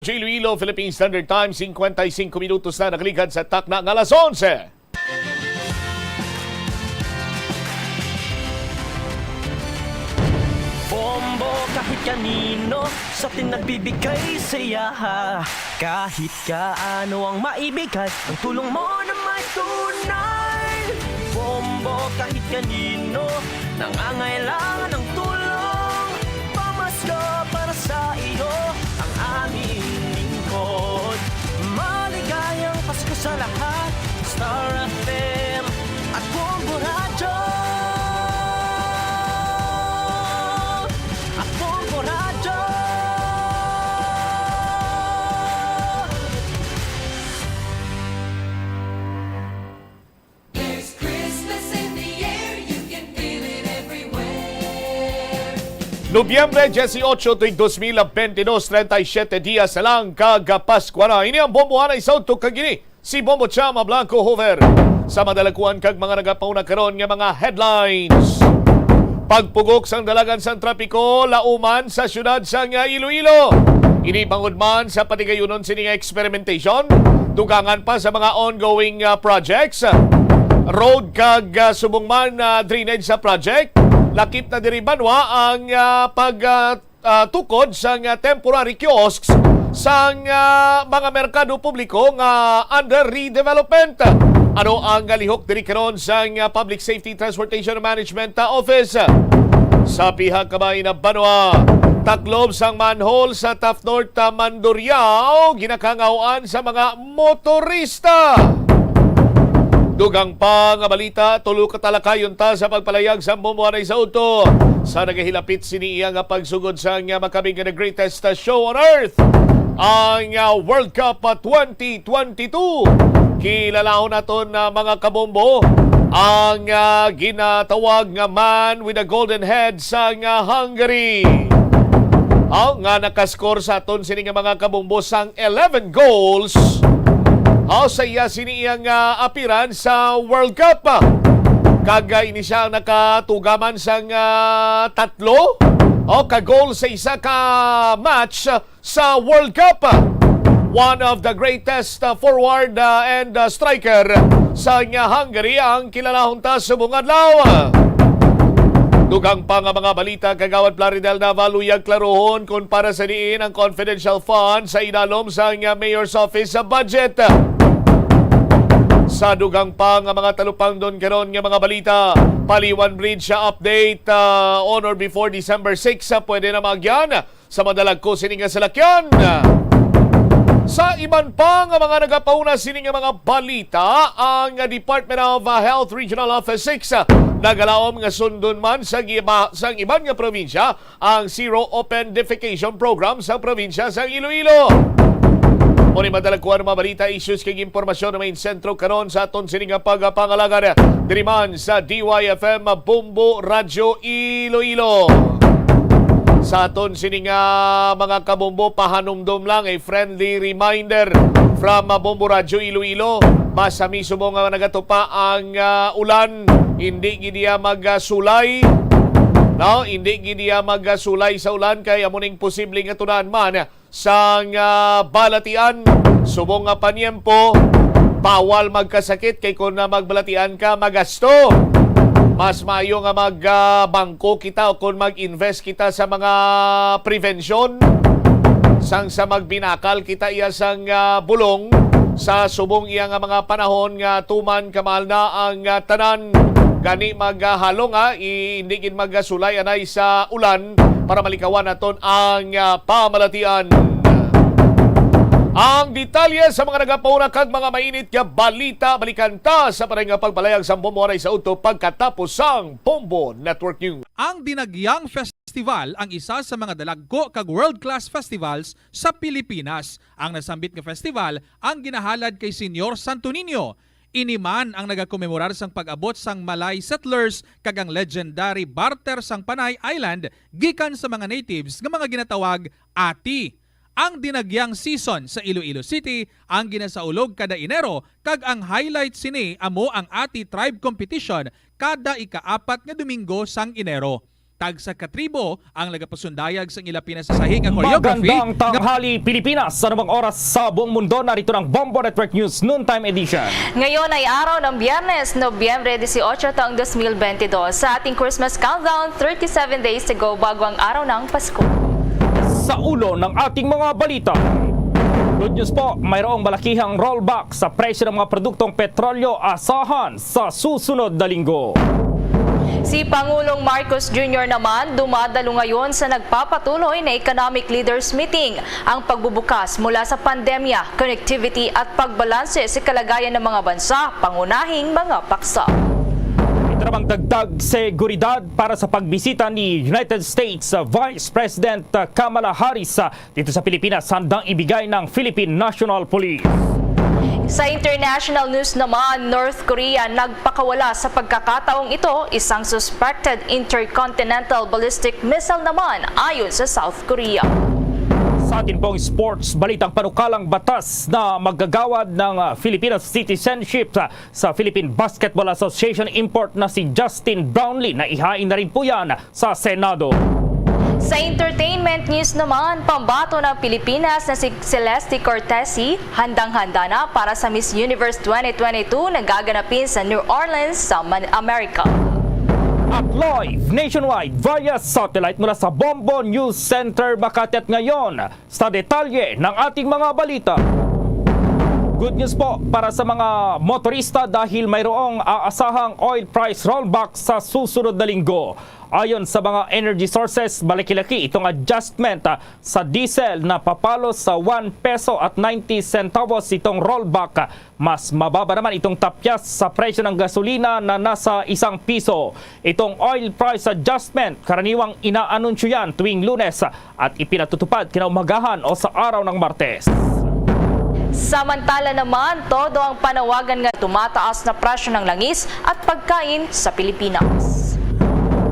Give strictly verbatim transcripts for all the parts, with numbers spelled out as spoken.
Iloilo, Philippine Standard Time, singkwenta y singko minutos na nakaligad sa takna nga alas onse. Bombo kahit kanino sa atin nagbibigay saya. Kahit kaano ang maibigay, ang tulong mo na may tunay. Bombo kahit kanino nangangailangan ng tulong. Pamasko para sa iyo ang aming lingkod. Maligayang Pasko sa lahat. Star F M at Bombo Radyo. At Bombo Radyo. There's Christmas in the air, you can feel it everywhere. Nobyembre dieciocho, tuig dos mil bentidós, treinta y siete dias na lang kag Paskwa na. Ini ang Bombo Anay sa Udto kag ini si Bombo Chama Blanco Hoover. Sa madalakuan kag mga nagapauna karon nga mga headlines. Pagpugok sang dalagan sang trapiko, lauman sa siyudad sang Iloilo. Ini bangod man sa patigayunon sini nga experimentation, dugangan pa sa mga ongoing, ah, projects. Road kag, ah, subong man, ah, drainage sa project. Lakip na diri banwa ang, ah, pag, ah, ah, tukod sang, ah, temporary kiosks sang, ah, mga merkado publiko nga under redevelopment. Ano ang galihok diri karon sang, ah, Public Safety Transportation Management, ah, Office? Sa pihak ka bahin na banwa, taklob sang manhole sa Taft North, ah, Mandurriao, ginakangaw-an sa mga motorista. Dugang pa nga balita, tulo ka talakayon ta sa pagpalayag sa Bombo Anay sa Udto. Sa nagahilapit sini iya nga pagsugod sa nga makabig nga The Greatest Show on Earth, ang, ah, World Cup, ah, twenty twenty-two. Kilalahon naton na mga kabombo ang, ah, ginatawag nga Man with a Golden Head sang, ah, Hungary. Aw, nga nakascore sa aton sini nga mga kabombo sang eleven goals. Aw, sa iya sini iyang, ah, appearance sa World Cup. Kag, ah, ini siya ang nakatugaman sang, ah, tatlo o ka goal sa isa ka match sa World Cup. One of the greatest, uh, forward, uh, and, uh, striker sa nga Hungary ang kilalahon ta subong adlaw. Dugang pa nga mga balita, Kagawad Plaridel Naval, luyag klarohon kon para sa diin ang confidential fund sa idalom sa nga mayor's office sa budget. Sa dugang pa nga mga talupangdon karon nga mga balita, Paliwan Bridge, uh, update, uh, on or before December six, uh, pwede na maagyan sa madalagko sini nga salakyan. Sa iban pa nga mga nagapauna sini nga mga balita, ang Department of, uh, Health Regional Office six, uh, nagalaom nga sundon man sa giba-, sang iban nga probinsya ang Zero Open Defecation Program sa probinsya sa Iloilo. Mao ni madalagkuan nga mga balita, issues kag impormasyon na may sentro karon sa aton sini nga pagpangalagad diri man sa D Y F M Bombo Radyo Iloilo. Sa aton sini nga mga kabombo, pahanumdom lang, a friendly reminder from, ah, Bombo Radyo Iloilo. Masami subong nga nagatupa ang, ah, ulan, hindi gid iya magsulay. No, hindi gid iya magsulay sa ulan kay amo ning posible nga tunaan man sang, ah, balatian. Subong nga paniempo, bawal magkasakit kay kon na magbalatian ka, magasto. Mas maayo nga mag, ah, bangko kita o kon mag-invest kita sa mga prevention sang sa magbinakal kita iya sang, ah, bulong sa subong iya nga mga panahon nga tuman kamahal na ang, ah, tanan. Gani maghalong, ah, i-, hindi gid magasulay anay sa ulan para malikawan naton ang, ah, pamalatian. Ang detalye sa mga nagapauna kag mga mainit nga balita, balikan ta sa paray nga pagpalayag sa Bombo Anay sa Udto pagkatapos sang Bombo Network News. Ang Dinagyang Festival ang isa sa mga dalagko kag world-class festivals sa Pilipinas. Ang nasambit nga festival ang ginahalad kay Señor Santo Niño. Ini man ang nagakomemorar sang pag-abot sang Malay settlers kag ang legendary barter sang Panay Island gikan sa mga natives nga mga ginatawag ati. Ang Dinagyang season sa Iloilo City ang ginasaulog kada Enero, kag ang highlight sini amo ang Ati Tribe Competition kada ikaapat nga Domingo sang Enero. tagsa ka tribo ang nagapasundayag sang ila pinasasahig nga choreography. Magandang tanghali, Pilipinas. Sa anumang oras sa buong mundo, narito ng Bombo Network News Noontime Edition. Ngayon ay araw ng Biyernes, Nobyembre dieciocho, taong dos mil bentidós. Sa ating Christmas countdown, thirty-seven days to go bago ang araw ng Pasko. Sa ulo ng ating mga balita. Good news po, mayroong malakihang rollback sa presyo ng mga produktong petrolyo asahan sa susunod na linggo. Si Pangulong Marcos Junior naman dumadalo ngayon sa nagpapatuloy na Economic Leaders Meeting. Ang pagbubukas mula sa pandemya, connectivity at pagbalanse sa kalagayan ng mga bansa, pangunahing mga paksa. Ito namang dagdag seguridad para sa pagbisita ni United States Vice President Kamala Harris dito sa Pilipinas, handang ibigay ng Philippine National Police. Sa international news naman, North Korea nagpakawala sa pagkakataong ito isang suspected intercontinental ballistic missile naman, ayon sa South Korea. Sa atin pong sports, balitang panukalang batas na maggagawad ng, ah, Filipino citizenship sa Philippine Basketball Association import na si Justin Brownlee. Naihain na rin po yan sa Senado. Sa entertainment news naman, pambato ng Pilipinas na si Celeste Cortesi handang-handa na para sa Miss Universe twenty twenty-two na gaganapin sa New Orleans sa Man-, Amerika. At live nationwide via satellite mula sa Bombo News Center, Makati. At ngayon, sa detalye ng ating mga balita. Good news po para sa mga motorista dahil mayroong aasahang oil price rollback sa susunod na linggo. Ayon sa mga energy sources, malaki-laki itong adjustment, ah, sa diesel na papalo sa one peso at ninety centavos itong rollback. Mas mababa naman itong tapyas sa presyo ng gasolina na nasa isang piso. Itong oil price adjustment, karaniwang inaanunsyo yan tuwing Lunes at ipinatutupad kinaumagahan o sa araw ng Martes. Samantala naman, todo ang panawagan nga tumataas na presyo ng langis at pagkain sa Pilipinas.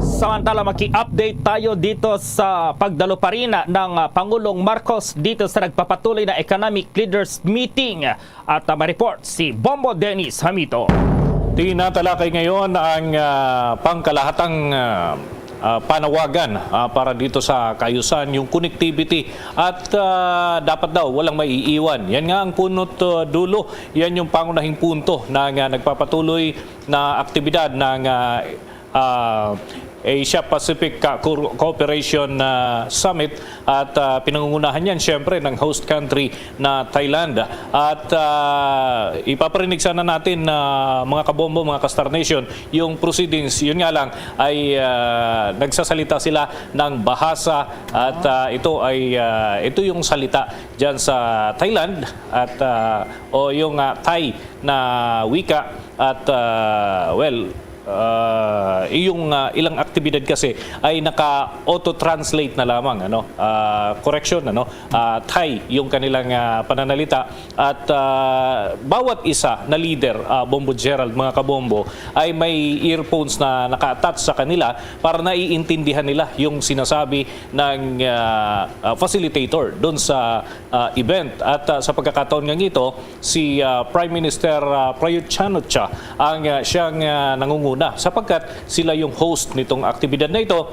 Samantala, maki-update tayo dito sa pagdalo pa rin ng, ah, Pangulong Marcos dito sa nagpapatuloy na Economic Leaders Meeting. At, ah, may report si Bombo Dennis Hamito. Tinatalakay ngayon ang, ah, pangkalahatang, ah, ah, panawagan, ah, para dito sa kaayusan, yung connectivity. At, ah, dapat daw walang maiiwan. Yan nga ang punot, ah, dulo. Yan yung pangunahing punto ng, ah, nagpapatuloy na aktibidad ng, ah, ah, Asia Pacific, ah, Co-, Cooperation, ah, Summit. At, ah, pinangungunahan yan, siyempre, ng host country na Thailand. At, ah, ipaparinig sana natin, na mga kabombo, mga ka-Star Nation, yung proceedings. Yun nga lang, ay, ah, nagsasalita sila ng Bahasa. At, ah, ito ay, ah, ito yung salita dyan sa Thailand. At, ah, o yung, ah, Thai na wika. At, ah, well, ah, yung, ah, ilang aktibidad kasi ay naka-auto-translate na lamang, ano, ah, correction, ano, ah, Thai yung kanilang, ah, pananalita. At, ah, bawat isa na leader, ah, Bombo Gerald, mga kabombo, ay may earphones na naka-attach sa kanila para naiintindihan nila yung sinasabi ng, ah, ah, facilitator doon sa, ah, event. At, ah, sa pagkakataon nga ito, si, ah, Prime Minister, ah, Prayut Chan-o-cha ang, ah, siyang, ah, nangunguna sapagkat sila yung host nitong aktibidad na ito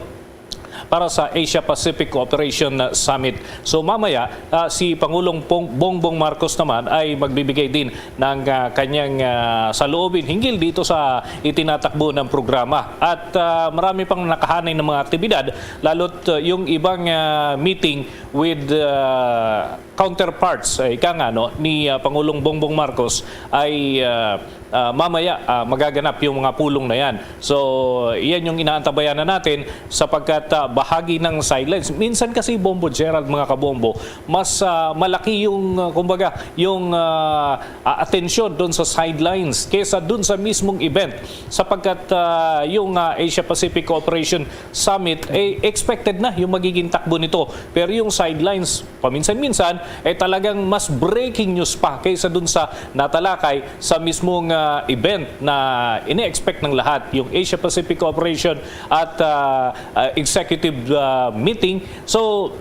para sa Asia Pacific Cooperation Summit. So mamaya, ah, si Pangulong Pong-, Bongbong Marcos naman ay magbibigay din ng, ah, kanyang, ah, saloobin hinggil dito sa itinatakbo ng programa. At, ah, marami pang nakahanay ng mga aktibidad, lalo't, ah, yung ibang, ah, meeting with, ah, counterparts, eh, ika nga, no, ni, ah, Pangulong Bongbong Marcos ay, ah, ah, mamaya, ah, magaganap yung mga pulong na yan. So, yan yung inaantabayanan natin sapagkat, ah, bahagi ng sidelines. Minsan kasi, Bombo Gerald, mga kabombo, mas, ah, malaki yung, ah, kumbaga, yung, ah, ah, atensyon doon sa sidelines kaysa doon sa mismong event. Sapagkat, ah, yung, ah, Asia Pacific Cooperation Summit, eh, expected na yung magiging takbo nito. Pero yung sidelines, paminsan-minsan, eh, talagang mas breaking news pa kaysa dun sa natalakay sa mismong, ah, event na ini-expect ng lahat, yung Asia Pacific Cooperation at, ah, ah, Executive, ah, Meeting. So,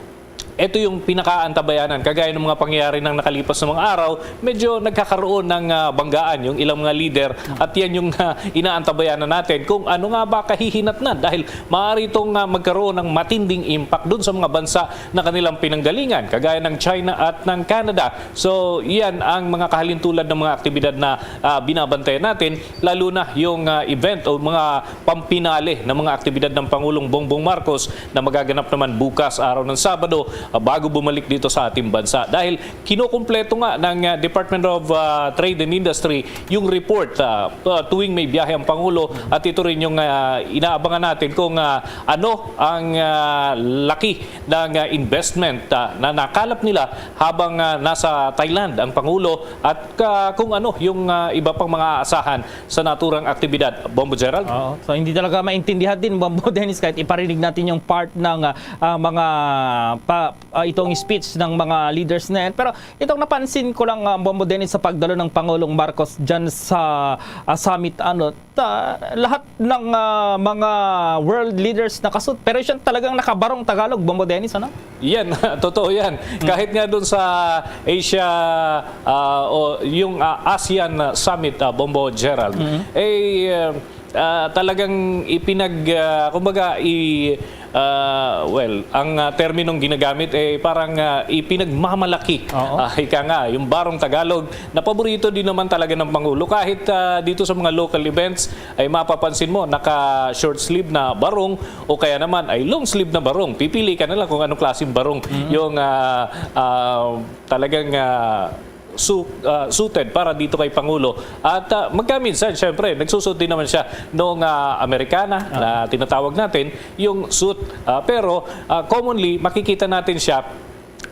Ito yung pinakaantabayanan. Kagaya ng mga pangyayari ng nakalipas na mga araw, medyo nagkakaroon ng, ah, banggaan yung ilang mga leader at yan yung, ah, inaantabayanan natin kung ano nga ba kahihinatnan dahil maaari itong, ah, magkaroon ng matinding impact dun sa mga bansa na kanilang pinanggalingan, kagaya ng China at ng Canada. So, yan ang mga kahalintulad ng mga aktibidad na, ah, binabantayan natin, lalo na yung, ah, event o mga pampinale ng mga aktibidad ng Pangulong Bongbong Marcos na magaganap naman bukas, araw ng Sabado, ah, bago bumalik dito sa ating bansa. Dahil kinukumpleto nga ng, ah, Department of, ah, Trade and Industry yung report, ah, ah, tuwing may biyahe ang Pangulo, at ito rin yung, ah, inaabangan natin kung, ah, ano ang, ah, laki ng, ah, investment, ah, na nakalap nila habang, ah, nasa Thailand ang Pangulo at, ah, kung ano yung, ah, iba pang mga aasahan sa naturang aktibidad. Bombo Gerald? Oo. So, hindi talaga maintindihan din, Bombo Dennis, kahit iparinig natin yung part ng, ah, ah, mga pa, ah, itong speech ng mga leaders na yan. Pero itong napansin ko lang, ah, Bombo Dennis, sa pagdalo ng Pangulong Marcos dyan sa, ah, summit, ano, ta, lahat ng, ah, mga world leaders nakasuot. Pero siya talagang nakabarong Tagalog, Bombo Dennis, ano? Yan, totoo yan. Kahit nga doon sa Asia, ah, o yung, ah, ASEAN Summit, ah, Bombo Gerald, eh, ah, ah, talagang ipinag, ah, kumbaga, i, ah, well, ang, ah, terminong ginagamit, eh, parang, ah, ipinagmamalaki. Oo. Ah, ika nga, yung barong Tagalog, na paborito din naman talaga ng Pangulo. Kahit, ah, dito sa mga local events, ay mapapansin mo, naka-short sleeve na barong o kaya naman ay long sleeve na barong. Pipili ka na lang kung anong klaseng barong yung, ah, ah, talagang, ah, su-, ah, suited para dito kay Pangulo. At, ah, magkaminsan, syempre, nagsusuot din naman siya nung, ah, Amerikana na tinatawag natin, yung suit. Ah, pero, ah, commonly, makikita natin siya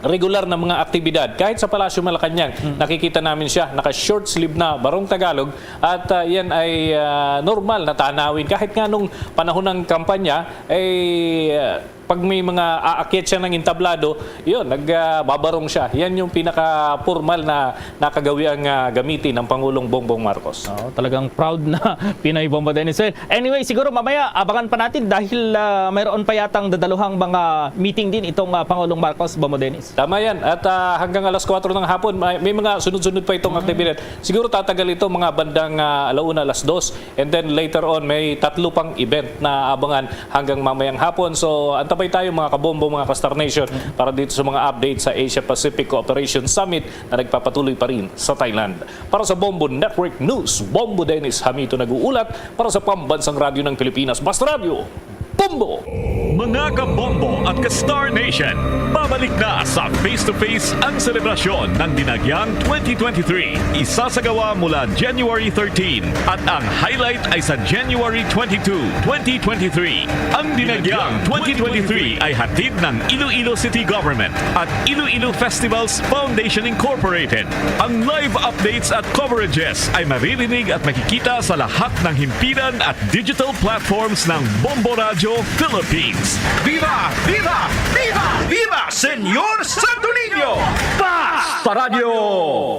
regular na mga aktibidad. Kahit sa Palasyo Malacañang, nakikita namin siya, naka-short sleeve na, barong Tagalog, at, ah, yan ay, ah, normal na tanawin. Kahit nga nung panahon ng kampanya, ay, ah, pag may mga aakyat siya ng entablado, yun, nag, ah, babarong siya. Yan yung pinaka-formal na, na kagawiang, ah, gamitin ng Pangulong Bongbong Marcos. Oo, talagang proud na Pinoy, Bombo Dennis. Well, anyway, siguro mamaya abangan pa natin dahil, ah, mayroon pa yatang dadaluhang mga meeting din itong, ah, Pangulong Marcos, Bombo Dennis. Tama yan. At, ah, hanggang alas kwatro ng hapon, may, may mga sunod-sunod pa itong aktibidad. Siguro tatagal ito mga bandang, ah, alauna, alas dos. And then later on, may tatlo pang event na abangan hanggang mamayang hapon. So, antabay tayo, mga kabombo, mga ka-Star Nation, para dito sa mga updates sa Asia Pacific Cooperation Summit na nagpapatuloy pa rin sa Thailand. Para sa Bombo Network News, Bombo Dennis Hamito nag-uulat. Para sa Pambansang Radyo ng Pilipinas, Basta Radyo, Bombo! Mga kabombo at ka-Star Nation, babalik na sa Face to Face ang selebrasyon ng Dinagyang twenty twenty-three. Isasagawa mula January thirteen at ang highlight ay sa January twenty-two, twenty twenty-three. Ang Dinagyang twenty twenty-three ay hatid ng Iloilo City Government at Iloilo Festivals Foundation Incorporated. Ang live updates at coverages ay maririnig at makikita sa lahat ng himpilan at digital platforms ng Bombo Radyo Philippines. Viva! Viva! Viva! Viva Señor Santo Niño! Basta Radyo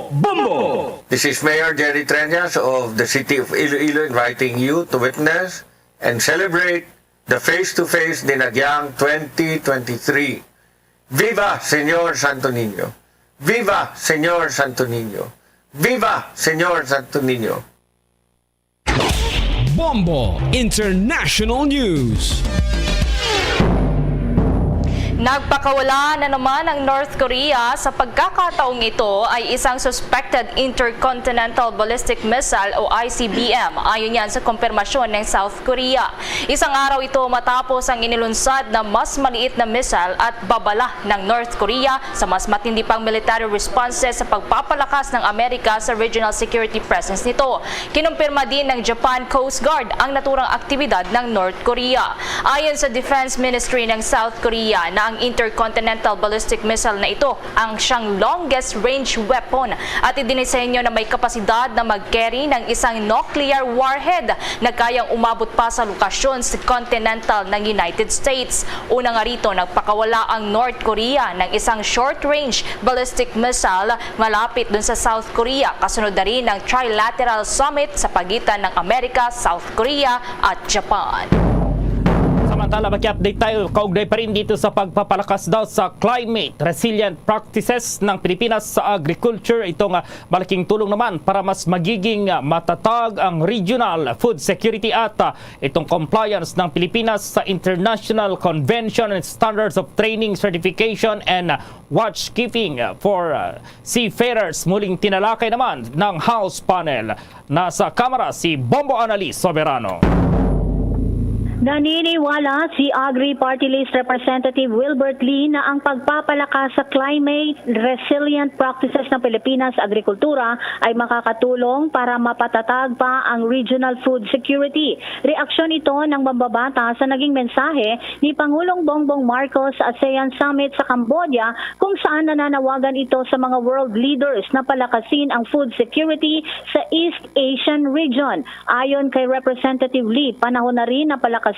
Bombo! This is Mayor Jerry Treñas of the City of Iloilo inviting you to witness and celebrate the Face to Face Dinagyang twenty twenty-three. Viva Señor Santo Niño! Viva Señor Santo Niño! Viva Señor Santo Niño! Bombo International News. Nagpakawala na naman ang North Korea. Sa pagkakataong ito ay isang suspected intercontinental ballistic missile o I C B M, ayon yan sa kumpirmasyon ng South Korea. Isang araw ito matapos ang inilunsad na mas maliit na missile at babala ng North Korea sa mas matindi pang military responses sa pagpapalakas ng Amerika sa regional security presence nito. Kinumpirma din ng Japan Coast Guard ang naturang aktibidad ng North Korea. Ayon sa Defense Ministry ng South Korea na ang intercontinental ballistic missile na ito ang siyang longest range weapon at idinisenyo na may kapasidad na mag-carry ng isang nuclear warhead na kayang umabot pa sa lokasyon sa continental ng United States. Una nga rito, nagpakawala ang North Korea ng isang short-range ballistic missile malapit dun sa South Korea, kasunod na rin ng trilateral summit sa pagitan ng Amerika, South Korea at Japan. Samantala, Tala, maki-update tayo kaugnay pa rin dito sa pagpapalakas daw sa climate resilient practices ng Pilipinas sa agriculture. Ito nga malaking tulong naman para mas magiging, ah, matatag ang regional food security at, ah, itong compliance ng Pilipinas sa International Convention and Standards of Training, Certification and Watchkeeping for, ah, Seafarers. Muling tinalakay naman ng House panel. Nasa kamera si Bombo Annalise Soberano. Naniniwala si Agri Party List Representative Wilbert Lee na ang pagpapalakas sa climate resilient practices ng Pilipinas sa agrikultura ay makakatulong para mapatatag pa ang regional food security. Reaksyon ito ng mambabata sa naging mensahe ni Pangulong Bongbong Marcos sa ASEAN Summit sa Cambodia, kung saan nananawagan ito sa mga world leaders na palakasin ang food security sa East Asian region. Ayon kay Representative Lee, panahon na rin na palakasin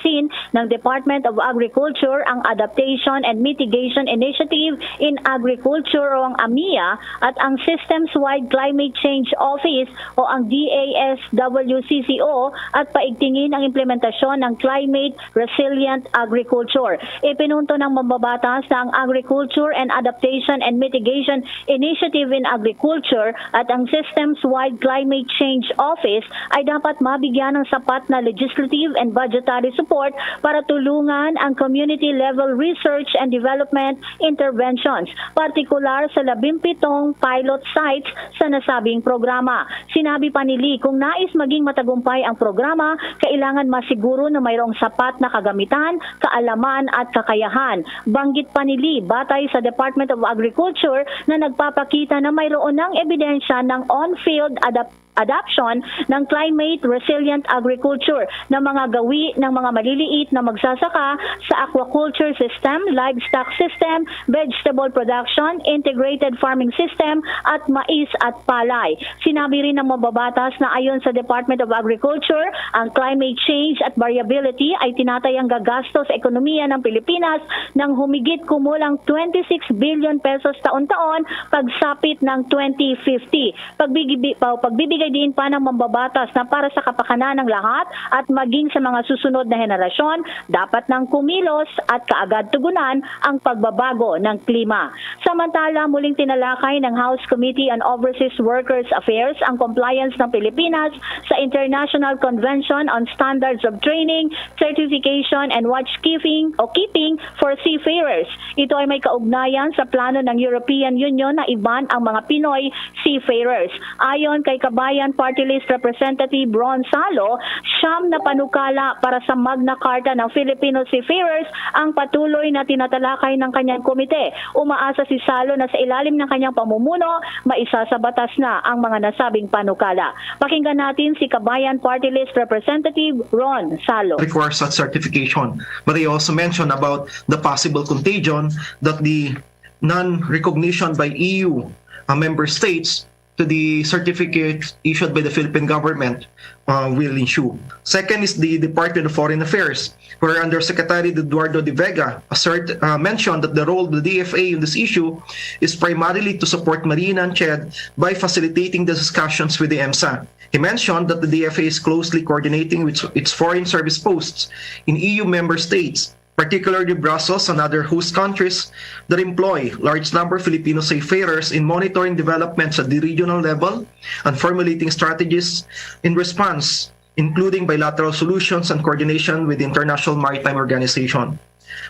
ng Department of Agriculture ang Adaptation and Mitigation Initiative in Agriculture o ang AMIA at ang Systems-Wide Climate Change Office o ang DASWCCO at paigtingin ang implementasyon ng climate resilient agriculture. Ipinunto ng mambabatas na ang Agriculture and Adaptation and Mitigation Initiative in Agriculture at ang Systems-Wide Climate Change Office ay dapat mabigyan ng sapat na legislative and budgetary support para tulungan ang community-level research and development interventions, partikular sa labimpitong pilot sites sa nasabing programa. Sinabi pa ni Lee, kung nais maging matagumpay ang programa, kailangan masiguro na mayroong sapat na kagamitan, kaalaman at kakayahan. Banggit pa ni Lee, batay sa Department of Agriculture na nagpapakita na mayroon ng ebidensya ng on-field adap- adoption ng climate resilient agriculture na mga gawi ng mga maliliit na magsasaka sa aquaculture system, livestock system, vegetable production, integrated farming system, at mais at palay. Sinabi rin ng mababatas na ayon sa Department of Agriculture, ang climate change at variability ay tinatayang gagasto sa ekonomiya ng Pilipinas ng humigit kumulang twenty-six billion pesos taon-taon pagsapit ng twenty fifty. Pagbigi-, pa-, pagbibigay diin pa ng mambabatas na para sa kapakanan ng lahat at maging sa mga susunod na henerasyon, dapat nang kumilos at kaagad tugunan ang pagbabago ng klima. Samantala, muling tinalakay ng House Committee on Overseas Workers Affairs ang compliance ng Pilipinas sa International Convention on Standards of Training, Certification, and Watchkeeping o Keeping for Seafarers. Ito ay may kaugnayan sa plano ng European Union na i-ban ang mga Pinoy seafarers. Ayon kay Kabayan Party List Representative Ron Salo, siyam na panukala para sa Magna Carta ng Filipino Seafarers ang patuloy na tinatalakay ng kanyang komite. Umaasa si Salo na sa ilalim ng kanyang pamumuno, maisa sa batas na ang mga nasabing panukala. Pakinggan natin si Kabayan Party List Representative Ron Salo. Requires such certification. But they also mentioned about the possible contagion that the non-recognition by E U, uh, member states to the certificate issued by the Philippine government, uh, will ensue. Second is the Department of Foreign Affairs, where Undersecretary Eduardo de Vega assert, uh, mentioned that the role of the D F A in this issue is primarily to support Marina and CHED by facilitating the discussions with the EMSA. He mentioned that the D F A is closely coordinating with its foreign service posts in E U member states, particularly Brussels and other host countries that employ large number of Filipino seafarers in monitoring developments at the regional level and formulating strategies in response, including bilateral solutions and coordination with the International Maritime Organization.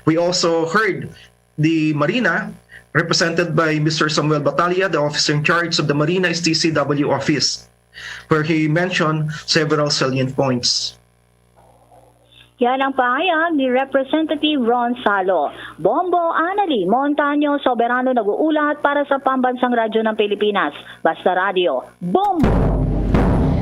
We also heard the Marina, represented by Mister Samuel Batalla, the officer in charge of the Marina S T C W office, where he mentioned several salient points. Yan ang pahayag ni Representative Ron Salo. Bombo Anali Montaño Soberano nag-uulat para sa Pambansang Radyo ng Pilipinas, Basta Radyo. Bombo!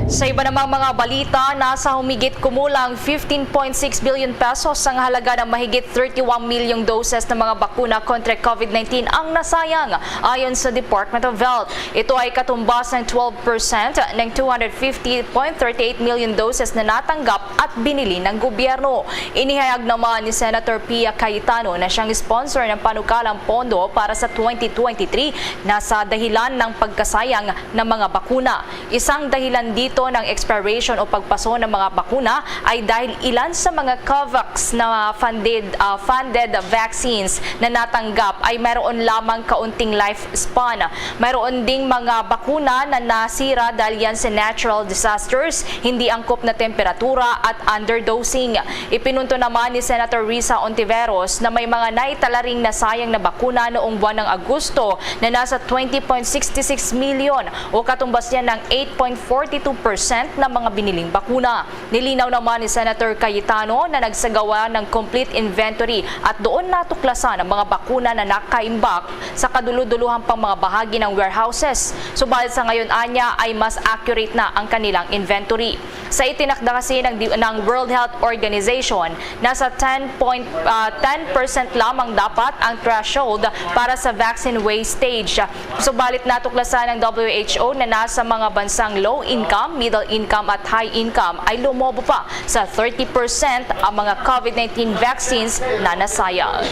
Sa iba namang mga balita, nasa humigit kumulang fifteen point six billion pesos ang halaga ng mahigit thirty-one milyong doses ng mga bakuna kontra COVID nineteen ang nasayang, ayon sa Department of Health. Ito ay katumbas ng twelve percent ng two hundred fifty point thirty eight million doses na natanggap at binili ng gobyerno. Inihayag naman ni Senator Pia Cayetano na siyang sponsor ng panukalang pondo para sa twenty twenty-three na sa dahilan ng pagkasayang ng mga bakuna. Isang dahilan dito Ito ng expiration o pagpaso ng mga bakuna ay dahil ilan sa mga COVAX na funded, ah, funded vaccines na natanggap ay mayroon lamang kaunting lifespan. Mayroon ding mga bakuna na nasira dahil yan sa natural disasters, hindi angkop na temperatura at underdosing. Ipinunto naman ni Senator Risa Ontiveros na may mga naitala ring nasayang na bakuna noong buwan ng Agosto na nasa twenty point six six million o katumbas niya ng eight point forty two percent ng mga biniling bakuna. Nilinaw naman ni Senator Cayetano na nagsagawa ng complete inventory at doon natuklasan ang mga bakuna na nakaimbak sa kaduluduluhan pang mga bahagi ng warehouses. Subalit sa ngayon, anya ay mas accurate na ang kanilang inventory. Sa itinakda kasi ng, di- ng World Health Organization, nasa ten point, ah, ten percent lamang dapat ang threshold para sa vaccine wastage. Subalit natuklasan ng W H O na nasa mga bansang low income, middle income at high income ay lumobo pa sa thirty percent ang mga COVID nineteen vaccines na nasayang.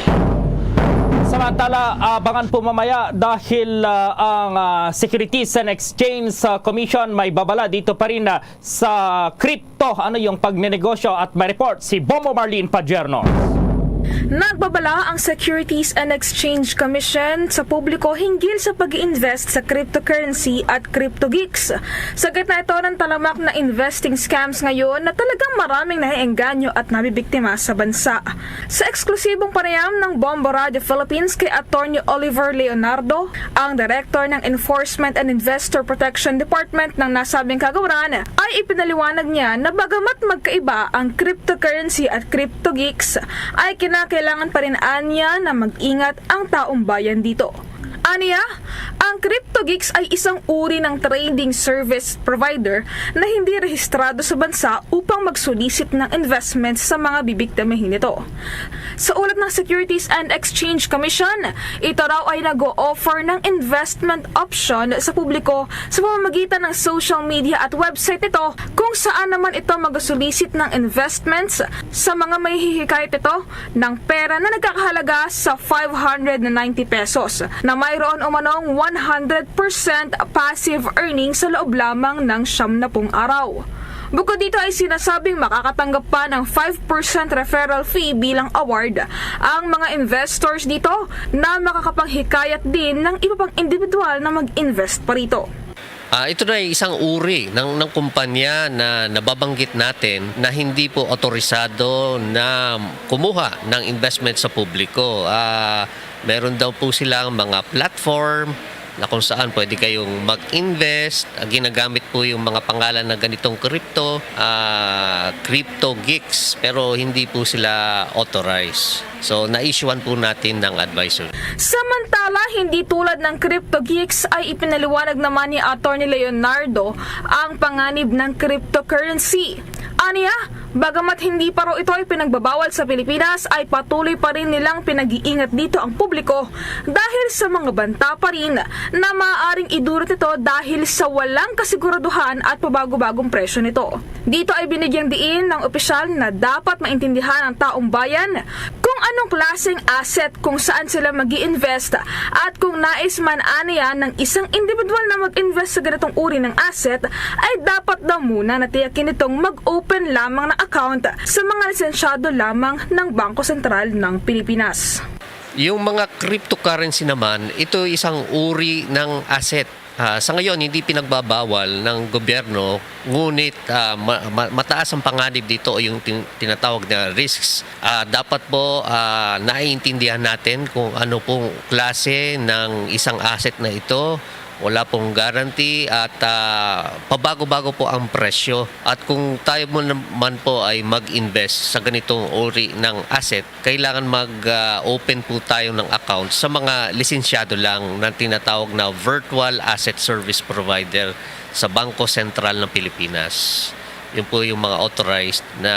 Samantala, abangan po mamaya dahil ah, ang ah, Securities and Exchange ah, Commission may babala dito pa rin ah, sa crypto. Ano yung pagnenegosyo at may report si Bombo Marlene Padierno. Nagbabala ang Securities and Exchange Commission sa publiko hinggil sa pag-invest sa cryptocurrency at crypto geeks. Sa gitna ito ng talamak na investing scams ngayon na talagang maraming naiengganyo at nabibiktima sa bansa. Sa eksklusibong panayam ng Bombo Radio Philippines kay Attorney Oliver Leonardo, ang Director ng Enforcement and Investor Protection Department ng nasabing kagawaran, ay ipinaliwanag niya na bagamat magkaiba ang cryptocurrency at crypto geeks, ay kinakailangan pa rin anya na mag-ingat ang taong bayan dito. Aniya, ang crypto geeks ay isang uri ng trading service provider na hindi rehistrado sa bansa upang mag-solicit ng investments sa mga bibiktimahin nito. Sa ulat ng Securities and Exchange Commission, ito raw ay nag-o-offer ng investment option sa publiko sa pamamagitan ng social media at website nito kung saan naman ito mag-solicit ng investments sa mga mahihikayat nito ng pera na nagkakahalaga sa five hundred ninety pesos na mayroon umanong one hundred percent passive earning sa loob lamang ng siyam na pung araw. Bukod dito ay sinasabing makakatanggap pa ng five percent referral fee bilang award ang mga investors dito na makakapanghikayat din ng iba pang individual na mag-invest pa rito. Ah, ito na ay isang uri ng, ng kumpanya na nababanggit natin na hindi po otorisado na kumuha ng investment sa publiko. Ah, meron daw po silang mga platform na kung saan pwede kayong mag-invest. Ah, ginagamit po yung mga pangalan ng ganitong crypto, ah, crypto geeks, pero hindi po sila authorized. So, na-issuean po natin ng advisory. Samantala, hindi tulad ng crypto geeks ay ipinaliwanag naman ni Attorney Leonardo ang panganib ng cryptocurrency. Aniya, bagamat hindi pa raw ito ay pinagbabawal sa Pilipinas, ay patuloy pa rin nilang pinag-iingat dito ang publiko dahil sa mga banta pa rin na maaaring idulot nito dahil sa walang kasiguraduhan at pabago-bagong presyo nito. Dito ay binigyang diin ng opisyal na dapat maintindihan ng taong bayan kung anong klaseng asset kung saan sila mag-i-invest at kung nais man aniya ng isang individual na mag-invest sa ganitong uri ng asset ay dapat daw muna natiyakin nitong mag-open lamang ng account sa mga lisensyado lamang ng Bangko Sentral ng Pilipinas. Yung mga cryptocurrency naman, ito isang uri ng asset. Ah, sa ngayon, hindi pinagbabawal ng gobyerno, ngunit ah, ma- ma- mataas ang panganib dito o yung tin- tinatawag na risks. Ah, dapat po ah, naiintindihan natin kung ano pong klase ng isang asset na ito. Wala pong guarantee at ah, pabago-bago po ang presyo. At kung tayo mo naman po ay mag-invest sa ganitong uri ng asset, kailangan mag-open po tayo ng account sa mga lisensyado lang na tinatawag na virtual asset service provider sa Bangko Sentral ng Pilipinas. Yun po yung mga authorized na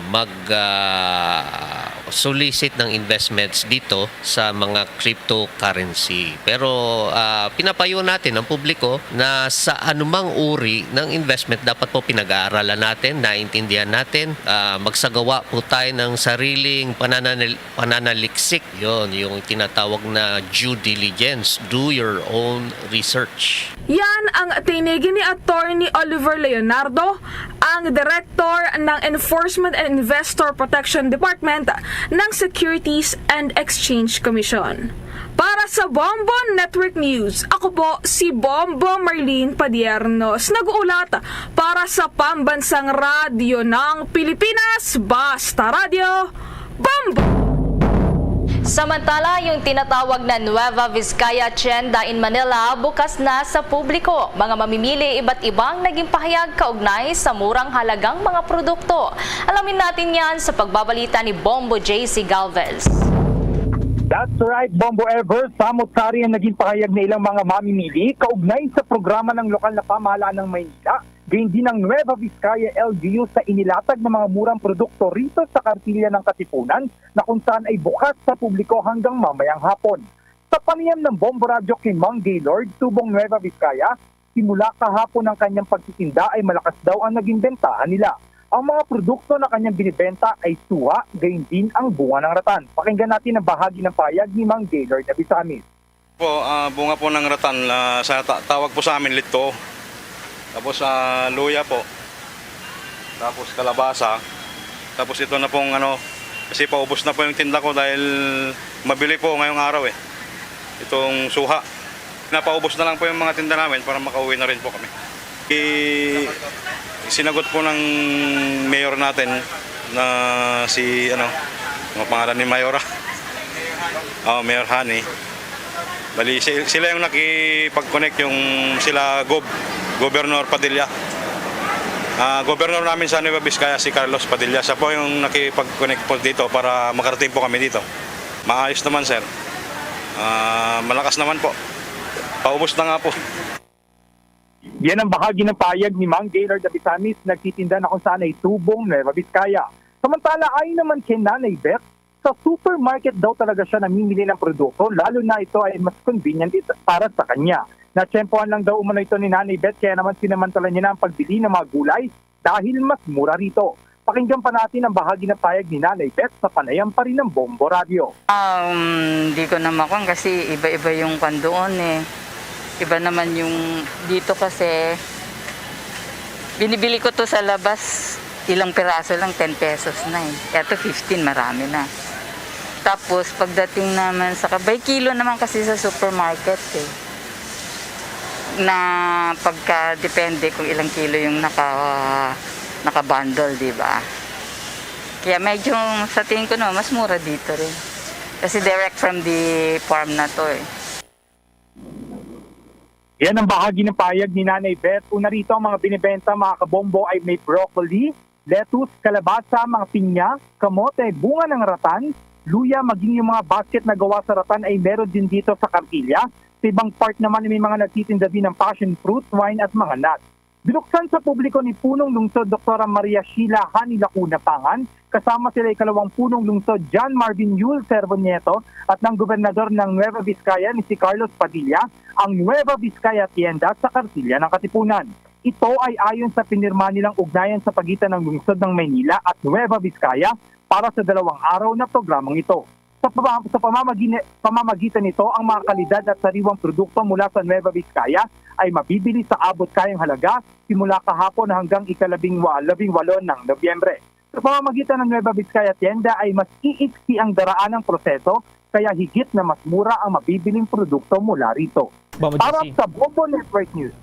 mag ah, solicit ng investments dito sa mga cryptocurrency. Pero, ah, pinapayo natin ang publiko na sa anumang uri ng investment, dapat po pinag-aaralan natin, naintindihan natin, ah, magsagawa po tayo ng sariling panananal-, pananaliksik. Yon, yung tinatawag na due diligence. Do your own research. Yan ang tinigi ni Attorney Oliver Leonardo, ang Director ng Enforcement and Investor Protection Department ng Securities and Exchange Commission. Para sa Bombo Network News, ako po si Bombo Marlene Padiernos, nag-uulat para sa Pambansang Radyo ng Pilipinas, Basta Radyo, Bombo! Samantala, yung tinatawag na Nueva Vizcaya Tienda in Manila bukas na sa publiko. Mga mamimili iba't ibang naging pahayag kaugnay sa murang halagang mga produkto. Alamin natin yan sa pagbabalita ni Bombo J C Galvez. That's right, Bombo Ever. Samot-sari ang naging pahayag ng ilang mga mamimili kaugnay sa programa ng lokal na pamahalaan ng Maynila, gayon din ang Nueva Vizcaya L G U sa inilatag ng mga murang produkto rito sa kartilya ng Katipunan na kung saan ay bukas sa publiko hanggang mamayang hapon. Sa panayam ng Bombo Radyo kay Mang Gaylord, tubong Nueva Vizcaya, simula kahapon ang kanyang pagtitinda ay malakas daw ang naging bentahan nila. Ang mga produkto na kanyang binibenta ay suha, gayon din ang bunga ng ratan. Pakinggan natin ang bahagi ng pahayag ni Mang Gaylord Abisamis. Po, ah, bunga po ng ratan, ah, sa ta-, tawag po sa amin, lito. Tapos, ah, luya po. Tapos kalabasa. Tapos ito na pong ano, kasi paubos na po yung tinda ko dahil mabili po ngayong araw eh. Itong suha. Napaubos na lang po yung mga tinda namin para makauwi na rin po kami. I-, sinagot po ng mayor natin na si, ano, ang pangalan ni Mayora. Oh, Mayor Hani. Bali, si-, sila yung nakipag-connect, yung sila Gob-, Governor Padilla. Ah, Governor namin sa Nueva Vizcaya, si Carlos Padilla. Siya po yung nakipag-connect po dito para makarating po kami dito. Maayos naman, sir. Ah, malakas naman po. Paubos na nga po. Yan ang bahagi ng payag ni Mang Gaylord Abisamis, nagtitinda na kung saan ay tubong Nueva Vizcaya. Samantala, ayon naman kay Nanay Beth, sa supermarket daw talaga siya namimili ng produkto, lalo na ito ay mas convenient ito para sa kanya. Natiyempohan lang daw umano ito ni Nanay Beth, kaya naman sinamantala niya na ang pagbili ng mga gulay dahil mas mura rito. Pakinggan pa natin ang bahagi ng payag ni Nanay Beth sa panayam pa rin ng Bombo Radio. Um, di ko na makuha kasi iba-iba yung kwan doon eh. Iba naman yung dito kasi binibili ko to sa labas, ilang piraso lang, ten pesos na eh. Eto fifteen, marami na. Tapos pagdating naman sa ka-, by kilo naman kasi sa supermarket eh. Na pagka depende kung ilang kilo yung naka, naka-bundle, di ba? Kaya medyo sa tingin ko naman, mas mura dito rin. Kasi direct from the farm na to eh. Yan ang bahagi ng payag ni Nanay Beth. Una rito, ang mga binibenta, mga kabombo, ay may broccoli, lettuce, kalabasa, mga pinya, kamote, bunga ng ratan, luya, maging yung mga basket na gawa sa ratan ay meron din dito sa kartilya. Sa ibang part naman, may mga nagtitinda din ng passion fruit, wine at mga nuts. Binuksan sa publiko ni Punong Lungsod Doktora Maria Sheila Hani Lacuna Pangan, kasama sila ikalawang Punong Lungsod John Marvin Yul Servo Nieto at ng Gobernador ng Nueva Vizcaya ni si Carlos Padilla ang Nueva Vizcaya Tienda sa kartilya ng Katipunan. Ito ay ayon sa pinirma nilang ugnayan sa pagitan ng Lungsod ng Maynila at Nueva Vizcaya para sa dalawang araw na programang ito. Sa pama-, sa pamamagine-, pamamagitan nito, ang mga kalidad at sariwang produkto mula sa Nueva Vizcaya ay mabibili sa abot kayang halaga simula kahapon hanggang ikalabing wa-, labing walo ng Nobyembre. Sa pamamagitan ng Nueva Vizcaya Tienda ay mas iiksi ang daraanang proseso, kaya higit na mas mura ang mabibiling produkto mula rito. Bombo Para J C. Sa Bombo Network News.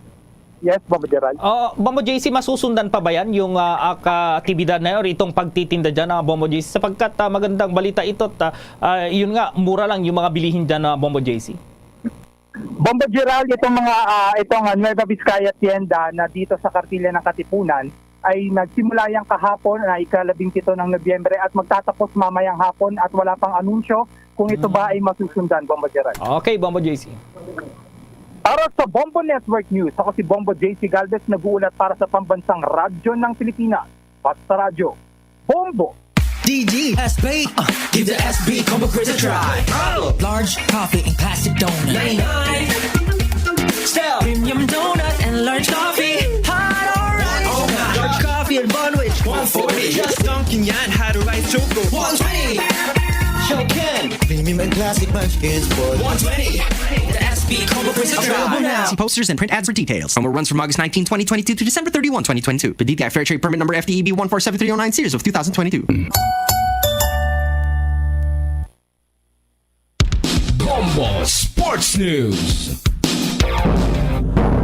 Yes, Bombo Gerald. Oh, Bombo J C, masusundan pa ba yan, yung, ah, ah, ka-, aktibidad na yun, or itong pagtitinda dyan, ah, Bombo J C? Sapagkat, ah, magandang balita ito, at, ah, ah, yun nga, mura lang yung mga bilihin dyan, ah, Bombo J C. Bombo Gerald, itong mga, ah, itong, ah, Nueva Vizcaya Tienda na dito sa kartilya ng Katipunan ay nagsimula yang kahapon na ikalabing pito ng Nobyembre at magtatapos mamayang hapon at wala pang anunsyo kung ito ba Mm. ay masusundan, Bombo Gerald. Okay, Bombo J C. Para sa Bombo Network News, ako si Bombo J C Galvez, nag-uulat para sa Pambansang Radyo ng Pilipinas, Basta Radyo, Bombo! D G S B. Uh, give the S B Combo Quiz a try. Large coffee and classic donut. Ninety-nine. Style. Premium donut and large coffee. Hot or ice. Oh, large coffee and bun, which one forty. Just Dunkin' Yan, hot or ice choco. One twenty. Show can. Premium and classic munchkins for one twenty. The S B Combo Quiz a try. Available now. See posters and print ads for details. Promo runs from August nineteen, twenty twenty-two to December thirty-one, twenty twenty-two. The D T I Fair Trade Permit Number F T E B one four seven three oh nine, series of two thousand twenty-two. Bombo Sports News.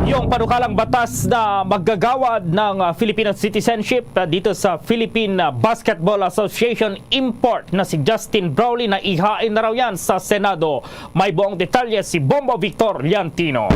Yung panukalang batas na maggagawad ng, ah, Filipino citizenship, ah, dito sa Philippine, ah, Basketball Association import na si Justin Brownlee, na ihain na raw yan sa Senado. May buong detalye si Bombo Victor Liantino.